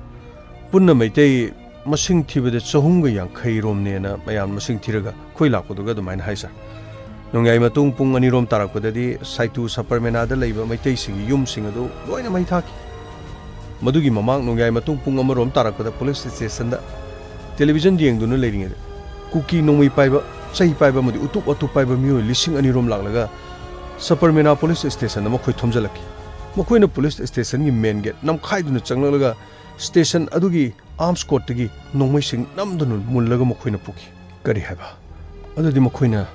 ꯄꯨꯟꯅ ꯃꯩꯇꯩ ꯃꯁꯤꯡ ꯊꯤꯕꯗ ꯆꯍꯨꯝꯒ ꯌꯥꯡꯈꯩ ꯔꯣꯝꯅꯦꯅ ꯃꯌꯥꯝ ꯃꯁꯤꯡ ꯊꯤꯔꯒ ꯑꯩꯈꯣꯏ ꯂꯥꯛꯄꯗꯨꯒ ꯑꯗꯨꯃꯥꯏꯅ ꯍꯥꯏ, ꯁꯥꯔ꯫ ꯅꯣꯡꯌꯥꯏ ꯃꯇꯨꯡ ꯄꯨꯡ ꯑꯅꯤ ꯔꯣꯝ ꯇꯥꯔꯛꯄꯗꯗꯤ ꯁꯥꯏꯇꯨ ꯁꯄꯔꯃꯦꯅꯥꯗ ꯂꯩꯕ ꯃꯩꯇꯩꯁꯤꯡꯒꯤ ꯌꯨꯝꯁꯤꯡ ꯑꯗꯨ ꯂꯣꯏꯅ ꯃꯩ ꯊꯥꯈꯤ꯫ ꯃꯗꯨꯒꯤ ꯃꯃꯥꯡ ꯅꯣꯡꯌꯥꯏ ꯃꯇꯨꯡ ꯄꯨꯡ ꯑꯃ ꯔꯣꯝ ꯇꯥꯔꯛꯄꯗ ꯄꯨꯂꯤꯁ ꯁ꯭ꯇꯦꯁꯟꯗ ꯇꯦꯂꯤꯚꯤꯖꯟ ꯌꯦꯡꯗꯨꯅ ꯂꯩꯔꯤꯉꯩꯗ ꯀꯨꯀꯤ ꯅꯣꯡꯃꯩ ꯄꯥꯏꯕ, ꯆꯩ ꯄꯥꯏꯕ ꯑꯃꯗꯤ ꯎꯇꯨꯞ ꯋꯥꯇꯨꯞ ꯄꯥꯏꯕ ꯃꯤꯑꯣꯏ ꯂꯤꯁꯤꯡ ꯑꯅꯤ ꯔꯣꯝ ꯂꯥꯛꯂꯒ ꯁꯄꯔꯃꯦꯅꯥ ꯄꯨꯂꯤꯁ ꯁ꯭ꯇꯦꯁꯟꯗ ꯃꯈꯣꯏ ꯊꯣꯝꯖꯤꯜꯂꯛꯈꯤ꯫ ꯃꯈꯣꯏꯅ ꯄꯨꯂꯤꯁ ꯁ꯭ꯇꯦꯁꯟꯒꯤ ꯃꯦꯟ ꯒꯦꯠ ꯅꯝꯈꯥꯏꯗꯨꯅ ꯆꯪꯂꯛꯂꯒ ꯁ꯭ꯇꯦꯁꯟ ꯑꯗꯨꯒꯤ ꯑꯥꯔꯝꯁ ꯀꯣꯔꯠꯇꯒꯤ ꯅꯣꯡꯃꯩꯁꯤꯡ ꯅꯝꯗꯨꯅ ꯃꯨꯜꯂꯒ ꯃꯈꯣꯏꯅ ꯄꯨꯈꯤ꯫ ꯀꯔꯤ ꯍꯥꯏꯕ? ꯑꯗꯨꯗꯤ ꯃꯈꯣꯏꯅ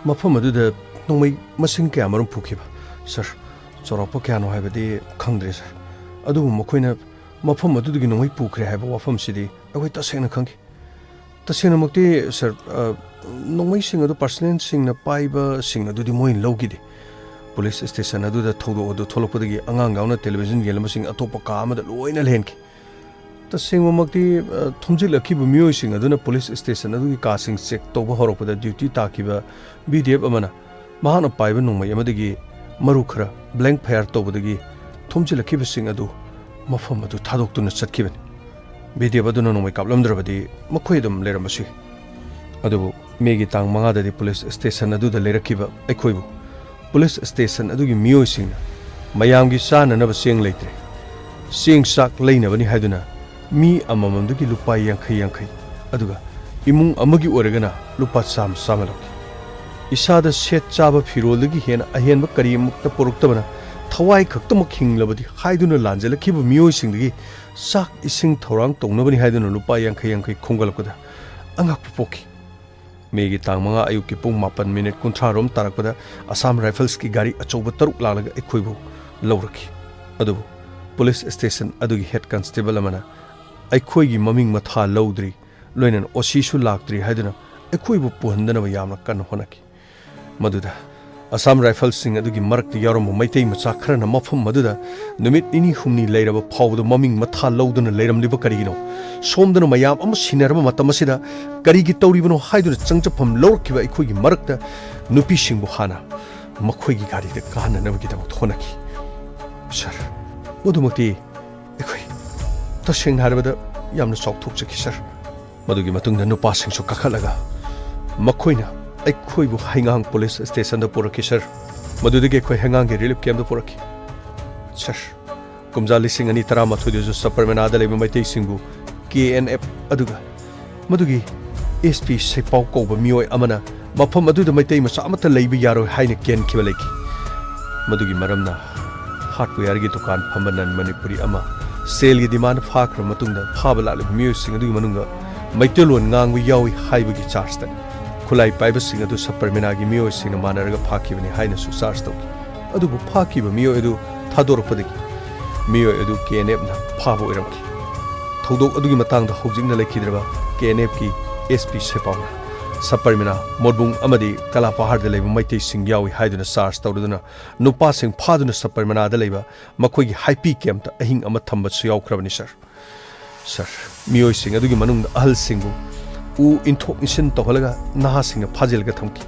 ꯃꯐꯝ ꯑꯗꯨꯗ ꯅꯣꯡꯃꯩ ꯃꯁꯤꯡ ꯀꯌꯥꯃꯔꯨꯝ ꯄꯨꯈꯤꯕ? ꯁꯥꯔ, ꯆꯥꯎꯔꯥꯛꯄ ꯀꯌꯥꯅꯣ ꯍꯥꯏꯕꯗꯤ ꯈꯪꯗ꯭ꯔꯦ, ꯁꯥꯔ꯫ ꯑꯗꯨꯕꯨ ꯃꯈꯣꯏꯅ ꯃꯐꯝ ꯑꯗꯨꯗꯒꯤ ꯅꯣꯡꯃꯩ ꯄꯨꯈ꯭ꯔꯦ ꯍꯥꯏꯕ ꯋꯥꯐꯝꯁꯤꯗꯤ ꯑꯩꯈꯣꯏ ꯇꯁꯦꯡꯅ ꯈꯪꯈꯤ꯫ ꯇꯁꯦꯡꯅꯃꯛꯇꯤ, ꯁꯥꯔ, ꯑ, ꯅꯣꯡꯃꯩꯁꯤꯡ ꯑꯗꯨ ꯄꯥꯔꯁꯅꯦꯜꯁꯤꯡꯅ ꯄꯥꯏꯕꯁꯤꯡ ꯑꯗꯨꯗꯤ ꯃꯣꯏꯅ ꯂꯧꯈꯤꯗꯦ꯫ ꯄꯨꯂꯤꯁ ꯁ꯭ꯇꯦꯁꯟ ꯑꯗꯨꯗ ꯊꯧꯗꯣꯛ ꯑꯗꯨ ꯊꯣꯛꯂꯛꯄꯗꯒꯤ ꯑꯉꯥꯡ ꯌꯥꯎꯅ ꯇꯦꯂꯤꯚꯤꯖꯟ ꯌꯦꯡꯂꯝꯕꯁꯤꯡ ꯑꯇꯣꯞꯄ ꯀꯥ ꯑꯃꯗ ꯂꯣꯏꯅ ꯂꯩꯍꯟꯈꯤ꯫ ꯇꯁꯦꯡꯕꯃꯛꯇꯤ, ꯑ, ꯊꯣꯝꯖꯤꯜꯂꯛꯈꯤꯕ ꯃꯤꯑꯣꯏꯁꯤꯡ ꯑꯗꯨꯅ ꯄꯨꯂꯤꯁ ꯁ꯭ꯇꯦꯁꯟ ꯑꯗꯨꯒꯤ ꯀꯥꯁꯤꯡ ꯆꯦꯛ ꯇꯧꯕ ꯍꯧꯔꯛꯄꯗ ꯗ꯭ꯌꯨꯇꯤ ꯇꯥꯈꯤꯕ ꯚꯤ ꯗꯤ ꯑꯦꯐ ꯑꯃꯅ ꯃꯍꯥꯛꯅ ꯄꯥꯏꯕ ꯅꯣꯡꯃꯩ ꯑꯃꯗꯒꯤ ꯃꯔꯨ ꯈꯔ ꯕ꯭ꯂꯦꯡ ꯐꯌꯥꯔ ꯇꯧꯕꯗꯒꯤ ꯊꯣꯝꯖꯤꯜꯂꯛꯈꯤꯕꯁꯤꯡ ꯑꯗꯨ ꯃꯐꯝ ꯑꯗꯨ ꯊꯥꯗꯣꯛꯇꯨꯅ ꯆꯠꯈꯤꯕꯅꯤ꯫ ꯚꯤ ꯗꯤ ꯑꯦꯐ ꯑꯗꯨꯅ ꯅꯣꯡꯃꯩ ꯀꯥꯞꯂꯝꯗ꯭ꯔꯕꯗꯤ ꯃꯈꯣꯏ ꯑꯗꯨꯝ ꯂꯩꯔꯝꯕꯁꯨ ꯌꯥꯏ꯫ ꯑꯗꯨꯕꯨ ꯃꯦꯒꯤ ꯇꯥꯡ ꯃꯉꯥꯗꯗꯤ ꯄꯨꯂꯤꯁ ꯁ꯭ꯇꯦꯁꯟ ꯑꯗꯨꯗ ꯂꯩꯔꯛꯈꯤꯕ ꯑꯩꯈꯣꯏꯕꯨ ꯄꯨꯂꯤꯁ ꯁ꯭ꯇꯦꯁꯟ ꯑꯗꯨꯒꯤ ꯃꯤꯑꯣꯏꯁꯤꯡꯅ ꯃꯌꯥꯝꯒꯤ ꯆꯥꯅꯅꯕ ꯆꯦꯡ ꯂꯩꯇ꯭ꯔꯦ, ꯆꯦꯡ ꯆꯥꯛ ꯂꯩꯅꯕꯅꯤ ꯍꯥꯏꯗꯨꯅ ꯃꯤ ꯑꯃꯃꯝꯗꯒꯤ ꯂꯨꯄꯥ ꯌꯥꯡꯈꯩ ꯌꯥꯡꯈꯩ, ꯑꯗꯨꯒ ꯏꯃꯨꯡ ꯑꯃꯒꯤ ꯑꯣꯏꯔꯒꯅ ꯂꯨꯄꯥ ꯆꯥꯝꯃ ꯆꯥꯝꯃ ꯂꯧꯈꯤ꯫ ꯏꯁꯥꯗ ꯁꯦꯠ ꯆꯥꯕ ꯐꯤꯔꯣꯜꯗꯒꯤ ꯍꯦꯟꯅ ꯑꯍꯦꯟꯕ ꯀꯔꯤꯃꯛꯇ ꯄꯨꯔꯛꯇꯕꯅ ꯊꯋꯥꯏ ꯈꯛꯇꯃꯛ ꯍꯤꯡꯂꯕꯗꯤ ꯍꯥꯏꯗꯨꯅ ꯂꯥꯟꯖꯦꯜꯂꯛꯈꯤꯕ ꯃꯤꯑꯣꯏꯁꯤꯡꯗꯒꯤ ꯆꯥꯛ ꯏꯁꯤꯡ ꯊꯧꯔꯥꯡ ꯇꯧꯅꯕꯅꯤ ꯍꯥꯏꯗꯨꯅ ꯂꯨꯄꯥ ꯌꯥꯡꯈꯩ ꯌꯥꯡꯈꯩ ꯈꯣꯝꯒꯠꯂꯛꯄꯗ ꯑꯉꯛꯄ ꯄꯣꯛꯈꯤ꯫ ꯃꯦꯒꯤ ꯇꯥꯡ ꯃꯉꯥ ꯑꯌꯨꯛꯀꯤ ꯄꯨꯡ ꯃꯥꯄꯟ ꯃꯤꯅꯤꯠ ꯀꯨꯟꯊ꯭ꯔꯥ ꯔꯣꯝ ꯇꯥꯔꯛꯄꯗ ꯑꯁꯥꯝ ꯔꯥꯏꯐꯜꯁꯀꯤ ꯒꯥꯔꯤ ꯑꯆꯧꯕ ꯇꯔꯨꯛ ꯂꯥꯛꯂꯒ ꯑꯩꯈꯣꯏꯕꯨ ꯂꯧꯔꯛꯈꯤ꯫ ꯑꯗꯨꯕꯨ ꯄꯨꯂꯤꯁ ꯁ꯭ꯇꯦꯁꯟ ꯑꯗꯨꯒꯤ ꯍꯦꯗ ꯀꯟꯁꯇꯦꯕꯜ ꯑꯃꯅ ꯑꯩꯈꯣꯏꯒꯤ ꯃꯃꯤꯡ ꯃꯊꯥ ꯂꯧꯗ꯭ꯔꯤ, ꯂꯣꯏꯅꯅ ꯑꯣ ꯁꯤꯁꯨ ꯂꯥꯛꯇ꯭ꯔꯤ ꯍꯥꯏꯗꯨꯅ ꯑꯩꯈꯣꯏꯕꯨ ꯄꯨꯍꯟꯗꯅꯕ ꯌꯥꯝꯅ ꯀꯟꯅ ꯍꯣꯠꯅꯈꯤ꯫ ꯃꯗꯨꯗ ꯑꯁꯥꯝ ꯔꯥꯏꯐꯜꯁꯤꯡ ꯑꯗꯨꯒꯤ ꯃꯔꯛꯇ ꯌꯥꯎꯔꯝꯕ ꯃꯩꯇꯩ ꯃꯆꯥ ꯈꯔꯅ ꯃꯐꯝ ꯑꯗꯨꯗ ꯅꯨꯃꯤꯠ ꯅꯤꯅꯤ ꯍꯨꯝꯅꯤ ꯂꯩꯔꯕ ꯐꯥꯎꯕꯗ ꯃꯃꯤꯡ ꯃꯊꯥ ꯂꯧꯗꯨꯅ ꯂꯩꯔꯝꯂꯤꯕ ꯀꯔꯤꯒꯤꯅꯣ? ꯁꯣꯝꯗꯅ ꯃꯌꯥꯝ ꯑꯃ ꯁꯤꯟꯅꯔꯕ ꯃꯇꯝ ꯑꯁꯤꯗ ꯀꯔꯤꯒꯤ ꯇꯧꯔꯤꯕꯅꯣ ꯍꯥꯏꯗꯨꯅ ꯆꯪꯖꯐꯝ ꯂꯧꯔꯛꯈꯤꯕ ꯑꯩꯈꯣꯏꯒꯤ ꯃꯔꯛꯇ ꯅꯨꯄꯤꯁꯤꯡꯕꯨ ꯍꯥꯟꯅ ꯃꯈꯣꯏꯒꯤ ꯒꯥꯔꯤꯗ ꯀꯥꯍꯟꯅꯅꯕꯒꯤꯗꯃꯛ ꯍꯣꯠꯅꯈꯤ꯫ ꯁꯥꯔ, ꯃꯗꯨꯃꯛꯇꯤ ꯑꯩꯈꯣꯏ ꯇꯁꯦꯡꯅ ꯍꯥꯏꯔꯕꯗ ꯌꯥꯝꯅ ꯆꯥꯎꯊꯣꯛꯆꯈꯤ, ꯁꯥꯔ꯫ ꯃꯗꯨꯒꯤ ꯃꯇꯨꯡꯗ ꯅꯨꯄꯥꯁꯤꯡꯁꯨ ꯀꯥꯈꯠꯂꯒ ꯃꯈꯣꯏꯅ ꯑꯩꯈꯣꯏꯕꯨ ꯍꯩꯉꯥꯡ ꯄꯨꯂꯤꯁ ꯁ꯭ꯇꯦꯁꯟꯗ ꯄꯨꯔꯛꯈꯤ, ꯁꯥꯔ꯫ ꯃꯗꯨꯗꯒꯤ ꯑꯩꯈꯣꯏ ꯍꯩꯉꯥꯡꯒꯤ ꯔꯤꯂꯤꯐ ꯀꯦꯝꯞꯇ ꯄꯨꯔꯛꯈꯤ꯫ ꯁꯥꯔ, ꯀꯨꯝꯖꯥ ꯂꯤꯁꯤꯡ ꯑꯅꯤ ꯇꯔꯥꯃꯥꯊꯣꯏꯗꯁꯨ ꯁꯕꯔꯃꯅꯥꯗ ꯂꯩꯕ ꯃꯩꯇꯩꯁꯤꯡꯕꯨ ꯀꯦ ꯑꯦꯟ ꯑꯦꯐ ꯑꯗꯨꯒ ꯃꯗꯨꯒꯤ ꯑꯦꯁ ꯄꯤ ꯁꯩꯄꯥꯎ ꯀꯧꯕ ꯃꯤꯑꯣꯏ ꯑꯃꯅ ꯃꯐꯝ ꯑꯗꯨꯗ ꯃꯩꯇꯩ ꯃꯆꯥ ꯑꯃꯠꯇ ꯂꯩꯕ ꯌꯥꯔꯣꯏ ꯍꯥꯏꯅ ꯀꯦꯟꯈꯤꯕ ꯂꯩꯈꯤ꯫ ꯃꯗꯨꯒꯤ ꯃꯔꯝꯅ ꯍꯥꯔꯗꯋꯦꯌꯔꯒꯤ ꯗꯨꯀꯥꯟ ꯐꯝꯕ ꯅꯟ ꯃꯅꯤꯄꯨꯔꯤ ꯑꯃ ꯁꯦꯜꯒꯤ ꯗꯤꯃꯥꯟ ꯐꯥꯈ꯭ꯔꯕ ꯃꯇꯨꯡꯗ ꯐꯥꯕ ꯂꯥꯛꯂꯤꯕ ꯃꯤꯑꯣꯏꯁꯤꯡ ꯑꯗꯨꯒꯤ ꯃꯅꯨꯡꯗ ꯃꯩꯇꯩꯂꯣꯟ ꯉꯥꯡꯕ ꯌꯥꯎꯏ ꯍꯥꯏꯕꯒꯤ ꯆꯥꯔꯖꯇꯅꯤ꯫ ꯈꯨꯠꯂꯥꯏ ꯄꯥꯏꯕꯁꯤꯡ ꯑꯗꯨ ꯁꯕꯔꯃꯤꯅꯥꯒꯤ ꯃꯤꯑꯣꯏꯁꯤꯡꯅ ꯃꯥꯟꯅꯔꯒ ꯐꯥꯈꯤꯕꯅꯤ ꯍꯥꯏꯅꯁꯨ ꯆꯥꯔꯖ ꯇꯧꯈꯤ꯫ ꯑꯗꯨꯕꯨ ꯐꯥꯈꯤꯕ ꯃꯤꯑꯣꯏ ꯑꯗꯨ ꯊꯥꯗꯣꯔꯛꯄꯗꯒꯤ ꯃꯤꯑꯣꯏ ꯑꯗꯨ ꯀꯦ ꯑꯦꯟ ꯑꯦꯐꯅ ꯐꯥꯕ ꯑꯣꯏꯔꯝꯈꯤ꯫ ꯊꯧꯗꯣꯛ ꯑꯗꯨꯒꯤ ꯃꯇꯥꯡꯗ ꯍꯧꯖꯤꯛꯅ ꯂꯩꯈꯤꯗ꯭ꯔꯕ ꯀꯦ ꯑꯦꯟ ꯑꯦꯐꯀꯤ ꯑꯦꯁ ꯄꯤ ꯁꯦꯄꯥꯎꯅ ꯁꯕꯔꯃꯤꯅꯥ, ꯃꯣꯔꯕꯨꯡ ꯑꯃꯗꯤ ꯀꯂꯥꯄꯍꯥꯔꯗ ꯂꯩꯕ ꯃꯩꯇꯩꯁꯤꯡ ꯌꯥꯎꯏ ꯍꯥꯏꯗꯨꯅ ꯆꯥꯔꯖ ꯇꯧꯔꯗꯨꯅ ꯅꯨꯄꯥꯁꯤꯡ ꯐꯥꯗꯨꯅ ꯁꯕꯔꯃꯤꯅꯥꯗ ꯂꯩꯕ ꯃꯈꯣꯏꯒꯤ ꯍꯥꯏꯄꯤ ꯀꯦꯝꯞꯇ ꯑꯍꯤꯡ ꯑꯃ ꯊꯝꯕꯁꯨ ꯌꯥꯎꯈ꯭ꯔꯕꯅꯤ, ꯁꯥꯔ꯫ ꯁꯥꯔ, ꯃꯤꯑꯣꯏꯁꯤꯡ ꯑꯗꯨꯒꯤ ꯃꯅꯨꯡꯗ ꯑꯍꯜꯁꯤꯡꯕꯨ ꯎ ꯏꯟꯊꯣꯛ ꯏꯟꯁꯤꯟ ꯇꯧꯍꯜꯂꯒ ꯅꯍꯥꯁꯤꯡꯅ ꯐꯥꯖꯤꯜꯂꯒ ꯊꯝꯈꯤ꯫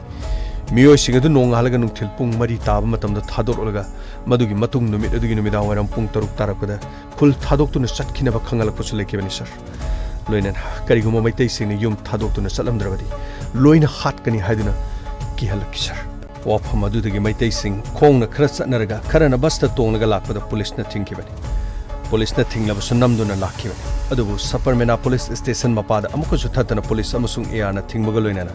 ꯃꯤꯑꯣꯏꯁꯤꯡ ꯑꯗꯨ ꯅꯣꯡꯉꯥꯜꯂꯒ ꯅꯨꯡꯊꯤꯜ ꯄꯨꯡ ꯃꯔꯤ ꯇꯥꯕ ꯃꯇꯝꯗ ꯊꯥꯗꯣꯔꯛꯂꯒ ꯃꯗꯨꯒꯤ ꯃꯇꯨꯡ ꯅꯨꯃꯤꯠ ꯑꯗꯨꯒꯤ ꯅꯨꯃꯤꯗꯥꯡ ꯋꯥꯏꯔꯝ ꯄꯨꯡ ꯇꯔꯨꯛ ꯇꯥꯔꯛꯄꯗ ꯈꯨꯜ ꯊꯥꯗꯣꯛꯇꯨꯅ ꯆꯠꯈꯤꯅꯕ ꯈꯪꯍꯜꯂꯛꯄꯁꯨ ꯂꯩꯈꯤꯕꯅꯤ, ꯁꯥꯔ꯫ ꯂꯣꯏꯅꯅ ꯀꯔꯤꯒꯨꯝꯕ ꯃꯩꯇꯩꯁꯤꯡꯅ ꯌꯨꯝ ꯊꯥꯗꯣꯛꯇꯨꯅ ꯆꯠꯂꯝꯗ꯭ꯔꯕꯗꯤ ꯂꯣꯏꯅ ꯍꯥꯠꯀꯅꯤ ꯍꯥꯏꯗꯨꯅ ꯀꯤꯍꯜꯂꯛꯈꯤ, ꯁꯥꯔ꯫ ꯋꯥꯐꯝ ꯑꯗꯨꯗꯒꯤ ꯃꯩꯇꯩꯁꯤꯡ ꯈꯣꯡꯅ ꯈꯔ ꯆꯠꯅꯔꯒ ꯈꯔꯅ ꯕꯁꯇ ꯇꯣꯡꯂꯒ ꯂꯥꯛꯄꯗ ꯄꯨꯂꯤꯁꯅ ꯊꯤꯡꯈꯤꯕꯅꯤ꯫ ꯄꯨꯂꯤꯁꯅ ꯊꯤꯡꯂꯕꯁꯨ ꯅꯝꯗꯨꯅ ꯂꯥꯛꯈꯤꯕꯅꯤ꯫ ꯑꯗꯨꯕꯨ ꯁꯕꯔꯃꯦꯅꯥ ꯄꯨꯂꯤꯁ ꯁ꯭ꯇꯦꯁꯟ ꯃꯄꯥꯗ ꯑꯃꯨꯛꯀꯁꯨ ꯊꯠꯇꯅ ꯄꯨꯂꯤꯁ ꯑꯃꯁꯨꯡ ꯑꯦ ꯑꯥꯔꯅ ꯊꯤꯡꯕꯒ ꯂꯣꯏꯅꯅ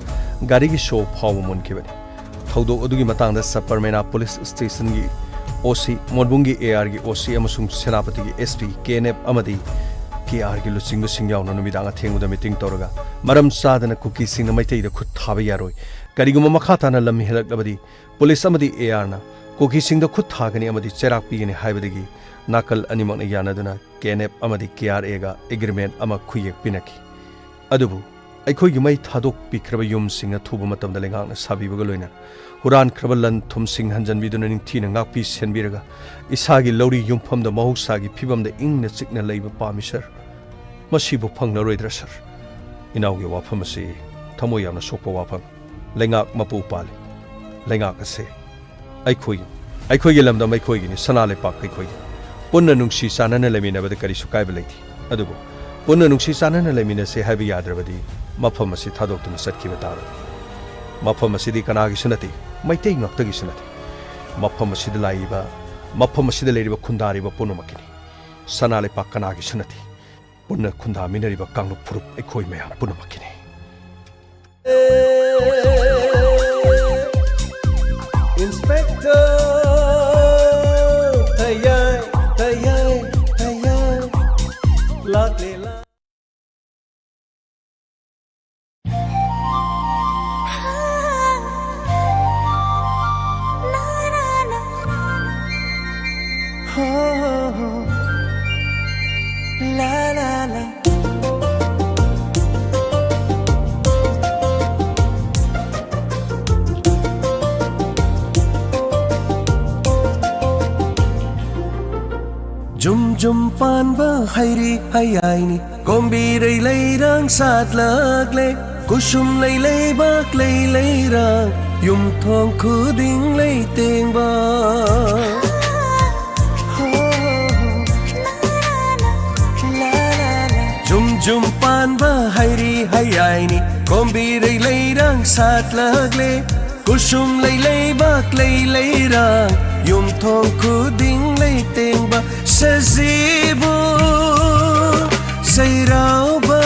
ꯒꯥꯔꯤꯒꯤ ꯁꯣ ꯐꯥꯎꯕ ꯃꯨꯟꯈꯤꯕꯅꯤ꯫ ꯊꯧꯗꯣꯛ ꯑꯗꯨꯒꯤ ꯃꯇꯥꯡꯗ ꯁꯕꯔꯃꯦꯅꯥ ꯄꯨꯂꯤꯁ ꯁ꯭ꯇꯦꯁꯟꯒꯤ ꯑꯣ ꯁꯤ, ꯃꯣꯟꯕꯨꯡꯒꯤ ꯑꯦ ꯑꯥꯔꯒꯤ ꯑꯣ ꯁꯤ ꯑꯃꯁꯨꯡ ꯁꯦꯅꯥꯄꯇꯤꯒꯤ S P, K and F ꯑꯃꯗꯤ ꯀꯦ ꯑꯥꯔꯒꯤ ꯂꯨꯆꯤꯡꯕꯁꯤꯡ ꯌꯥꯎꯅ ꯅꯨꯃꯤꯗꯥꯡ ꯑꯊꯦꯡꯕꯗ ꯃꯤꯇꯤꯡ ꯇꯧꯔꯒ ꯃꯔꯝ ꯆꯥꯗꯅ ꯀꯨꯀꯤꯁꯤꯡꯅ ꯃꯩꯇꯩꯗ ꯈꯨꯠ ꯊꯥꯕ ꯌꯥꯔꯣꯏ, ꯀꯔꯤꯒꯨꯝꯕ ꯃꯈꯥ ꯇꯥꯅ ꯂꯝ ꯍꯦꯜꯂꯛꯂꯕꯗꯤ ꯄꯨꯂꯤꯁ ꯑꯃꯗꯤ ꯑꯦ ꯑꯥꯔꯅ ꯀꯨꯀꯤꯁꯤꯡꯗ ꯈꯨꯠ ꯊꯥꯒꯅꯤ ꯑꯃꯗꯤ ꯆꯩꯔꯥꯛ ꯄꯤꯒꯅꯤ ꯍꯥꯏꯕꯗꯒꯤ ꯅꯥꯀꯜ ꯑꯅꯤꯃꯛꯅ ꯌꯥꯅꯗꯨꯅ ꯀꯦ ꯑꯦꯟ ꯑꯦꯐ ꯑꯃꯗꯤ ꯀꯦ ꯑꯥꯔ ꯑꯦꯒ ꯑꯦꯒ꯭ꯔꯤꯃꯦꯟ ꯑꯃ ꯈꯨꯌꯦꯛ ꯄꯤꯅꯈꯤ꯫ ꯑꯗꯨꯕꯨ ꯑꯩꯈꯣꯏꯒꯤ ꯃꯩ ꯊꯥꯗꯣꯛꯄꯤꯈ꯭ꯔꯕ ꯌꯨꯝꯁꯤꯡ ꯑꯊꯨꯕ ꯃꯇꯝꯗ ꯂꯩꯉꯥꯛꯅ ꯁꯥꯕꯤꯕꯒ ꯂꯣꯏꯅꯅ ꯍꯨꯔꯥꯟꯈ꯭ꯔꯕ ꯂꯟ ꯊꯨꯝꯁꯤꯡ ꯍꯟꯖꯟꯕꯤꯗꯨꯅ ꯅꯤꯡꯊꯤꯅ ꯉꯥꯛꯄꯤ ꯁꯦꯟꯕꯤꯔꯒ ꯏꯁꯥꯒꯤ ꯂꯧꯔꯤ ꯌꯨꯝꯐꯝꯗ ꯃꯍꯧꯁꯥꯒꯤ ꯐꯤꯕꯝꯗ ꯏꯪꯅ ꯆꯤꯛꯅ ꯂꯩꯕ ꯄꯥꯝꯃꯤ ꯁꯔ꯫ ꯃꯁꯤꯕꯨ ꯐꯪꯂꯔꯣꯏꯗ꯭ꯔꯥ ꯁꯔ? ꯏꯅꯥꯎꯒꯤ ꯋꯥꯐꯝ ꯑꯁꯤ ꯊꯃꯣꯏ ꯌꯥꯝꯅ ꯁꯣꯛꯄ ꯋꯥꯐꯝ꯫ ꯂꯩꯉꯥꯛ ꯃꯄꯨ ꯄꯥꯜꯂꯤ꯫ ꯂꯩꯉꯥꯛ ꯑꯁꯦ ꯑꯩꯈꯣꯏꯒꯤ, ꯑꯩꯈꯣꯏꯒꯤ ꯂꯝꯗꯝ ꯑꯩꯈꯣꯏꯒꯤꯅꯤ, ꯁꯅꯥ ꯂꯩꯄꯥꯛ ꯑꯩꯈꯣꯏꯒꯤ꯫ ꯄꯨꯟꯅ ꯅꯨꯡꯁꯤ ꯆꯥꯟꯅꯅ ꯂꯩꯃꯤꯟꯅꯕꯗ ꯀꯔꯤꯁꯨ ꯀꯥꯏꯕ ꯂꯩꯇꯦ꯫ ꯑꯗꯨꯕꯨ ꯄꯨꯟꯅ ꯅꯨꯡꯁꯤ ꯆꯥꯟꯅꯅ ꯂꯩꯃꯤꯟꯅꯁꯦ ꯍꯥꯏꯕ ꯌꯥꯗ꯭ꯔꯕꯗꯤ ꯃꯐꯝ ꯑꯁꯤ ꯊꯥꯗꯣꯛꯇꯨꯅ ꯆꯠꯈꯤꯕ ꯇꯥꯔꯣꯏ꯫ ꯃꯐꯝ ꯑꯁꯤꯗꯤ ꯀꯅꯥꯒꯤꯁꯨ ꯅꯠꯇꯦ, ꯃꯩꯇꯩ ꯉꯥꯛꯇꯒꯤꯁꯨ ꯅꯠꯇꯦ꯫ ꯃꯐꯝ ꯑꯁꯤꯗ ꯂꯥꯛꯏꯕ, ꯃꯐꯝ ꯑꯁꯤꯗ ꯂꯩꯔꯤꯕ ꯈꯨꯟꯗꯥꯔꯤꯕ ꯄꯨꯝꯅꯃꯛꯀꯤꯅꯤ꯫ ꯁꯅꯥ ꯂꯩꯄꯥꯛ ꯀꯅꯥꯒꯤꯁꯨ ꯅꯠꯇꯦ꯫ ꯄꯨꯟꯅ ꯈꯨꯟꯗꯥꯃꯤꯟꯅꯔꯤꯕ ꯀꯥꯡꯂꯨꯞ ꯐꯨꯔꯨꯞ ꯑꯩꯈꯣꯏ ꯃꯌꯥꯝ ꯄꯨꯝꯅꯃꯛꯀꯤꯅꯤ꯫ Inspector ꯇꯌꯥꯏ, ꯇꯌꯥꯏ, ꯇꯌꯥꯏ꯫ ꯂꯥꯛꯂꯦ, ꯂꯥꯛꯂꯦ꯫ ꯖꯨꯝ ꯖꯨꯝ ꯄꯥꯟꯕ ꯍꯩꯔꯤ ꯍꯩꯌꯥꯏꯅꯤ, ꯀꯣꯝꯕꯤꯔꯩ ꯂꯩꯔꯥꯡ ꯁꯥꯠꯂꯛꯂꯦ꯫ ꯀꯨꯁꯨꯝ ꯂꯩ ꯂꯩꯕꯥꯛ ꯂꯩ ꯂꯩꯔꯥꯡ, ꯌꯨꯝꯊꯣꯡ ꯈꯨꯗꯤꯡ ꯂꯩꯇꯦꯡꯕ꯫ ꯖꯨꯝ ꯖꯨꯝ ꯄꯥꯟꯕ ꯍꯩꯔꯤ ꯍꯩꯌꯥꯏꯅꯤ, ꯀꯣꯝꯕꯤꯔꯩ ꯂꯩꯔꯥꯡ ꯁꯥꯠꯂꯛꯂꯦ꯫ ꯀꯨꯁꯨꯝ ꯂꯩ ꯂꯩꯕꯥꯛ ꯂꯩ ꯂꯩꯔꯥꯡ, ꯌꯨꯝꯊꯣꯡ ꯈꯨꯗꯤꯡ ꯂꯩꯇꯦꯡꯕ ꯁꯖꯤꯕꯨ ꯆꯩꯔꯥꯎꯕ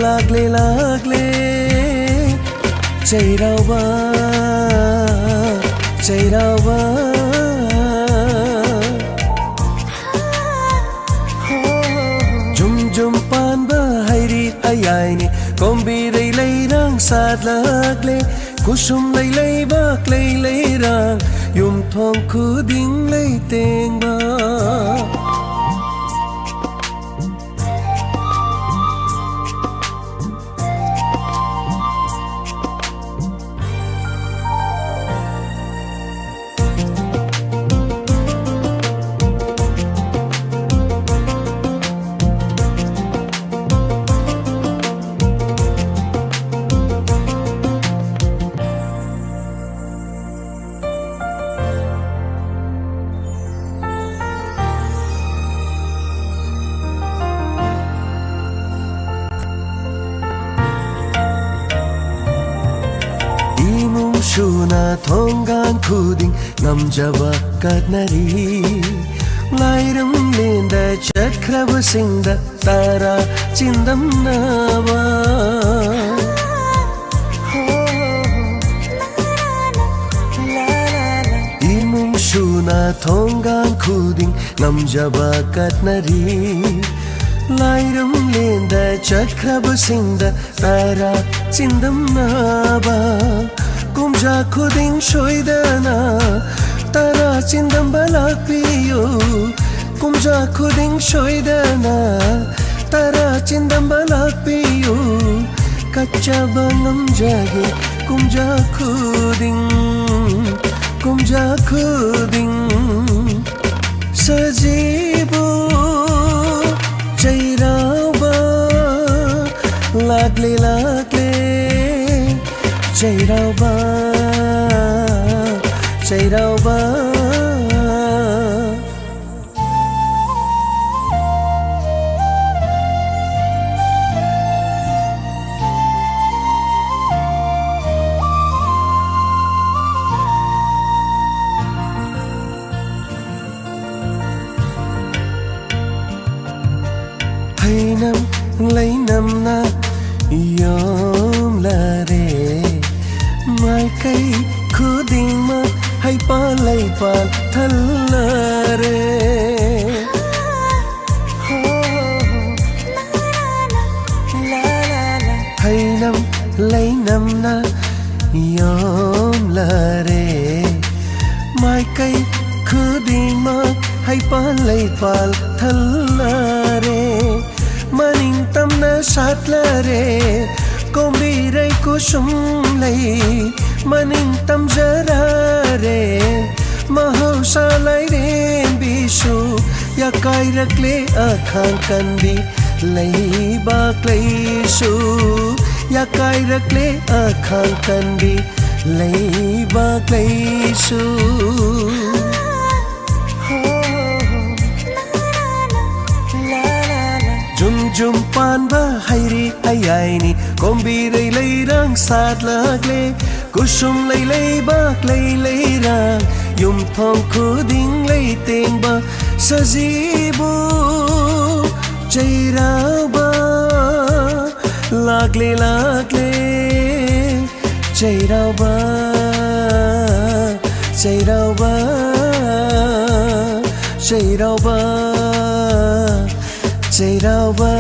ꯂꯥꯛꯂꯦ, ꯂꯥꯛꯂꯦ꯫ ꯆꯩꯔꯥꯎꯕ, ꯆꯩꯔꯥꯎꯕ꯫ ꯖꯨꯝ ꯖꯨꯝ ꯄꯥꯟꯕ ꯍꯩꯔꯤ ꯍꯌꯥꯏꯅꯤ, ꯀꯣꯝꯕꯤꯔꯩ ꯂꯩꯔꯥꯡ ꯁꯥꯠꯂꯛꯂꯦ꯫ ꯈꯨꯁꯨꯝ ꯂꯩ ꯂꯩꯕꯥꯛ ꯂꯩ ꯂꯩꯔꯥꯡ, ꯌꯨꯝꯊꯣꯡ ꯈꯨꯗꯤꯡ ꯂꯩꯇꯦꯡꯕ꯫ ꯏꯃꯨꯡ ꯁꯨꯅ ꯊꯣꯡꯒꯥꯟ ꯈꯨꯗꯤꯡ ꯉꯝꯖꯕ ꯀꯠꯅꯔꯤ꯫ ꯂꯥꯏꯔꯝꯂꯦꯟꯗ ꯆꯠꯈ꯭ꯔꯕꯁꯤꯡꯗ ꯇꯔꯥ ꯆꯤꯟꯗꯝꯅꯕ꯫ ꯏꯃꯨꯡ ꯁꯨꯅ ꯊꯣꯡꯒꯥꯟ ꯈꯨꯗꯤꯡ ꯉꯝꯖꯕ ꯀꯠꯅꯔꯤ꯫ ꯂꯥꯏꯔꯝꯂꯦꯟꯗ ꯆꯠꯈ꯭ꯔꯕꯁꯤꯡꯗ ꯇꯔꯥ ꯆꯤꯟꯗꯝꯅꯕ꯫ ꯀꯨꯝꯖꯥ ꯈꯨꯗꯤꯡ ꯁꯣꯏꯗꯅ ꯇꯔꯥ ꯆꯤꯟꯗꯝꯕ ꯂꯥꯛꯄꯤꯌꯨ꯫ ꯀꯨꯝꯖꯥ ꯈꯨꯗꯤꯡ ꯁꯣꯏꯗꯅ ꯇꯔꯥ ꯆꯤꯟꯗꯝꯕ ꯂꯥꯛꯄꯤꯌꯨ꯫ ꯀꯠꯆꯕ ꯉꯝꯖꯒꯦ ꯀꯨꯝꯖꯥ ꯈꯨꯗꯤꯡ, ꯀꯨꯝꯖꯥ ꯈꯨꯗꯤꯡ꯫ ꯁꯖꯤꯕꯨ ꯆꯩꯔꯥꯎꯕ ꯂꯥꯛꯂꯦ, ꯂꯥꯛꯂꯦ꯫ ꯆꯩꯔꯥꯎꯕ, ꯆꯩꯔꯥꯎꯕ꯫ ꯅ ꯌꯣꯝꯂꯔꯦ꯫ ꯃꯥꯏꯀꯩ ꯈꯨꯗꯤꯡꯃꯛ ꯍꯩꯄꯥꯜ ꯂꯩꯄꯥꯜ ꯊꯜꯂꯔꯦ꯫ ꯍꯩꯅꯝ ꯂꯩꯅꯝꯅ ꯌꯣꯝꯂꯔꯦ꯫ ꯃꯥꯏꯀꯩ ꯈꯨꯗꯤꯡꯃꯛ ꯍꯩꯄꯥꯜ ꯂꯩꯄꯥꯜ ꯊꯜꯂꯔꯦ꯫ ꯃꯅꯤꯡ ꯇꯝꯅ ꯁꯥꯠꯂꯔꯦ꯫ ꯀꯣꯝꯕꯤꯔꯩ ꯀꯨꯁꯨꯝ ꯂꯩ ꯃꯅꯤꯡ ꯇꯝꯖꯔꯔꯦ꯫ ꯃꯍꯧꯁꯥ ꯂꯥꯏꯔꯦꯝꯕꯤꯁꯨ ꯌꯥꯀꯥꯏꯔꯛꯂꯦ ꯑꯈꯥꯡ ꯀꯟꯕꯤ꯫ ꯂꯩꯕꯥꯛ ꯂꯩꯁꯨ ꯌꯥꯀꯥꯏꯔꯛꯂꯦ ꯑꯈꯥꯡ ꯀꯟꯕꯤ꯫ ꯂꯩꯕꯥꯛ ꯂꯩꯁꯨ ꯖꯨꯝ ꯖꯨꯝ ꯄꯥꯟꯕ ꯍꯩꯔꯤ ꯍꯩꯌꯥꯏꯅꯤ꯫ ꯀꯣꯝꯕꯤꯔꯩ ꯂꯩꯔꯥꯡ ꯁꯥꯠꯂꯛꯂꯦ꯫ ꯀꯨꯁꯨꯝ ꯂꯩ ꯂꯩꯕꯥꯛ ꯂꯩ ꯂꯩꯔꯥꯡ꯫ ꯌꯨꯝꯊꯣꯡ ꯈꯨꯗꯤꯡ ꯂꯩꯇꯦꯡꯕ ꯁꯖꯤꯕꯨ ꯆꯩꯔꯥꯎꯕ ꯂꯥꯛꯂꯦ ꯂꯥꯛꯂꯦ꯫ ꯆꯩꯔꯥꯎꯕ ꯆꯩꯔꯥꯎꯕ ꯆꯩꯔꯥꯎꯕ ꯆꯩꯔꯥꯎꯕ꯫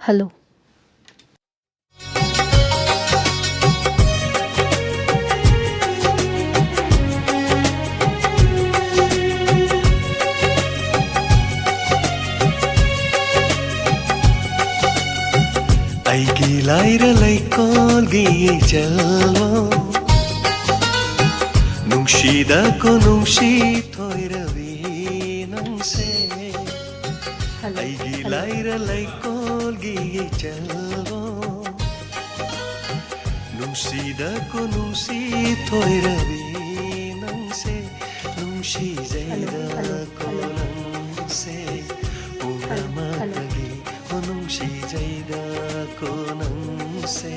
Hello. ꯂꯩꯔ ꯂꯩꯀꯣꯜꯒꯤ ꯏꯆꯜꯂꯣ, ꯅꯨꯡꯁꯤꯗ ꯀꯣꯅꯨꯡꯁꯤ ꯊꯣꯏꯔꯕꯤ ꯅꯪꯁꯦ꯫ ꯑꯩꯒꯤ ꯂꯥꯏꯔ ꯂꯩꯀꯣꯜꯒꯤ ꯏꯆꯜꯂꯣ, ꯅꯨꯡꯁꯤꯗ ꯀꯣꯅꯨꯡꯁꯤ ꯊꯣꯏꯔꯕꯤ ꯅꯪꯁꯦ, ꯅꯨꯡꯁꯤꯖꯩꯗ ꯀꯣꯅꯨꯡꯁꯦ ꯄꯨꯝꯅꯃꯛꯇꯒꯤ꯫ ꯅꯨꯡꯁꯤꯖꯩꯗ ꯀꯣꯅꯨꯡꯁꯦ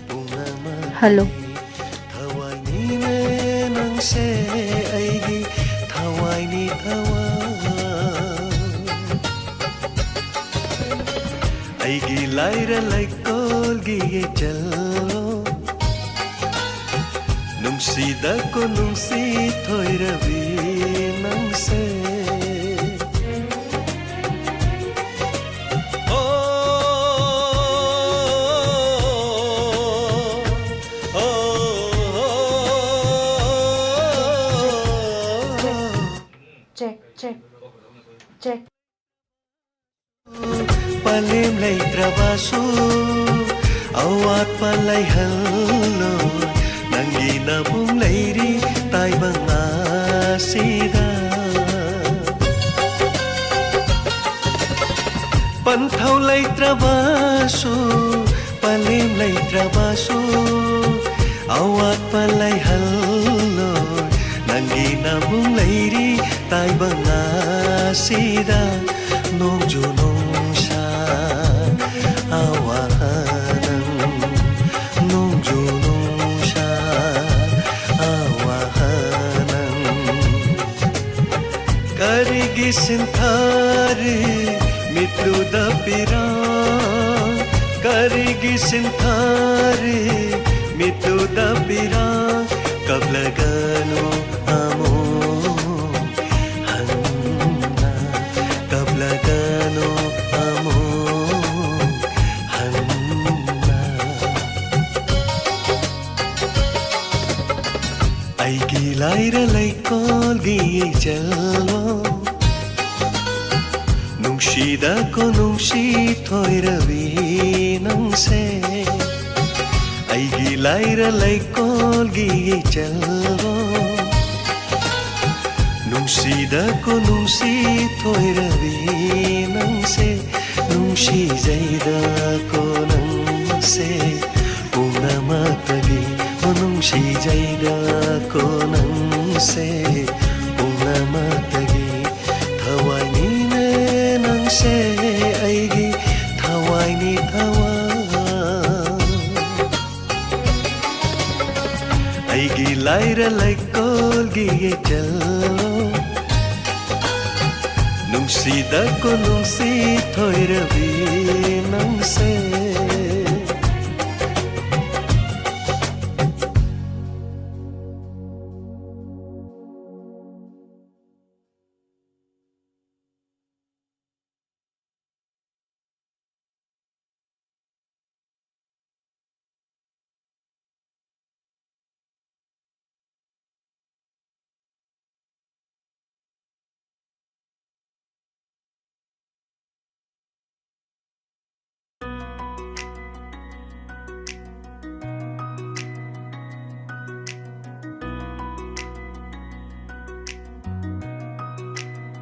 ꯄꯨꯝꯅꯃꯛ꯫ ꯍꯜꯂꯣ꯫ ꯊꯋꯥꯏꯅꯤꯅꯦ ꯅꯪꯁꯦ ꯑꯩꯒꯤ ꯊꯋꯥꯏꯅꯤ ꯊꯋꯥꯏ꯫ ꯑꯩꯒꯤ ꯂꯥꯏꯔ ꯂꯩꯀꯣꯜꯒꯤ ꯏꯆꯜꯂꯣ, ꯅꯨꯡꯁꯤꯗ ꯀꯣꯅꯨꯡꯁꯤ ꯊꯣꯏꯔꯕꯤ ꯅꯪꯁꯦ꯫ ꯑꯣ, ꯑꯣ, ꯑꯣ, ꯑꯣ꯫ Check, check, check. ꯄꯂꯦꯝ ꯂꯩꯇ꯭ꯔꯕꯁꯨ ꯑꯋꯥꯠꯄ ꯂꯩꯍꯜꯂꯣ, ꯅꯪꯒꯤ ꯅꯕꯨꯡ ꯂꯩꯔꯤ ꯇꯥꯏꯕꯪ ꯑꯁꯤꯗ꯫ ꯄꯟꯊꯧ ꯂꯩꯇ꯭ꯔꯕꯁꯨ, ꯄꯂꯦꯝ ꯂꯩꯇ꯭ꯔꯕꯁꯨ, ꯑꯋꯥꯠꯄ ꯂꯩꯍꯜꯂꯣꯏ, ꯅꯪꯒꯤ ꯅꯕꯨꯡ ꯂꯩꯔꯤ ꯇꯥꯏꯕꯪ ꯑꯁꯤꯗ꯫ ꯅꯣꯡꯖꯨ ꯅꯨꯡꯁꯥ ꯑꯋꯥꯍꯅꯪ, ꯅꯣꯡꯖꯨ ꯅꯨꯡꯁꯥ ꯑꯋꯥꯍꯅꯪ꯫ ꯀꯔꯤꯒꯤ ꯁꯤꯟꯊꯥꯔꯤ ꯃꯤꯠꯇꯨꯗ ꯄꯤꯔꯥ? ꯀꯔꯤꯒꯤ ꯁꯤꯟꯊꯥꯔꯤ ꯃꯤꯠꯇꯨꯗ ꯄꯤꯔꯥ? ꯀꯞꯂꯒꯅꯨ ꯑꯃꯨꯛ ꯍꯟꯅ, ꯀꯞꯂꯒꯅꯨ ꯑꯃꯨꯛ ꯍꯟꯅ꯫ ꯑꯩꯒꯤ ꯂꯥꯏꯔ ꯂꯩꯀꯣꯜꯒꯤ ꯏꯆꯜꯂꯣ, ꯅꯨꯡꯁꯤ ꯁꯤꯗ ꯀꯣꯅꯨꯡꯁꯤ ꯊꯣꯏꯔꯕꯤ ꯅꯪꯁꯦ, ꯑꯩꯒꯤ ꯂꯥꯏꯔ ꯂꯩꯀꯣꯜꯒꯤ ꯏꯆꯜꯕꯣ꯫ ꯅꯨꯡꯁꯤꯗ ꯀꯣꯅꯨꯡꯁꯤ ꯊꯣꯏꯔꯕꯤ ꯅꯪꯁꯦ, ꯅꯨꯡꯁꯤꯖꯩꯗ ꯀꯣꯅꯪꯁꯦ, ꯄꯨꯝꯅꯃꯛꯇꯒꯤ ꯅꯨꯡꯁꯤꯖꯩꯗ ꯀꯣꯅꯪꯁꯦ, ꯄꯨꯝꯅꯃꯛꯇꯒꯤ꯫ ꯊꯋꯥꯏꯅꯤꯅꯦ ꯅꯪꯁꯦ, ꯑꯩꯒꯤ ꯊꯋꯥꯏꯅꯤ ꯊꯋꯥꯏ꯫ ꯑꯩꯒꯤ ꯂꯥꯏꯔ ꯂꯩꯀꯣꯜꯒꯤ ꯏꯆꯜꯂꯣ, ꯅꯨꯡꯁꯤꯗ ꯀꯣꯅꯨꯡꯁꯤ ꯊꯣꯏꯔꯕꯤ ꯅꯪꯁꯦ꯫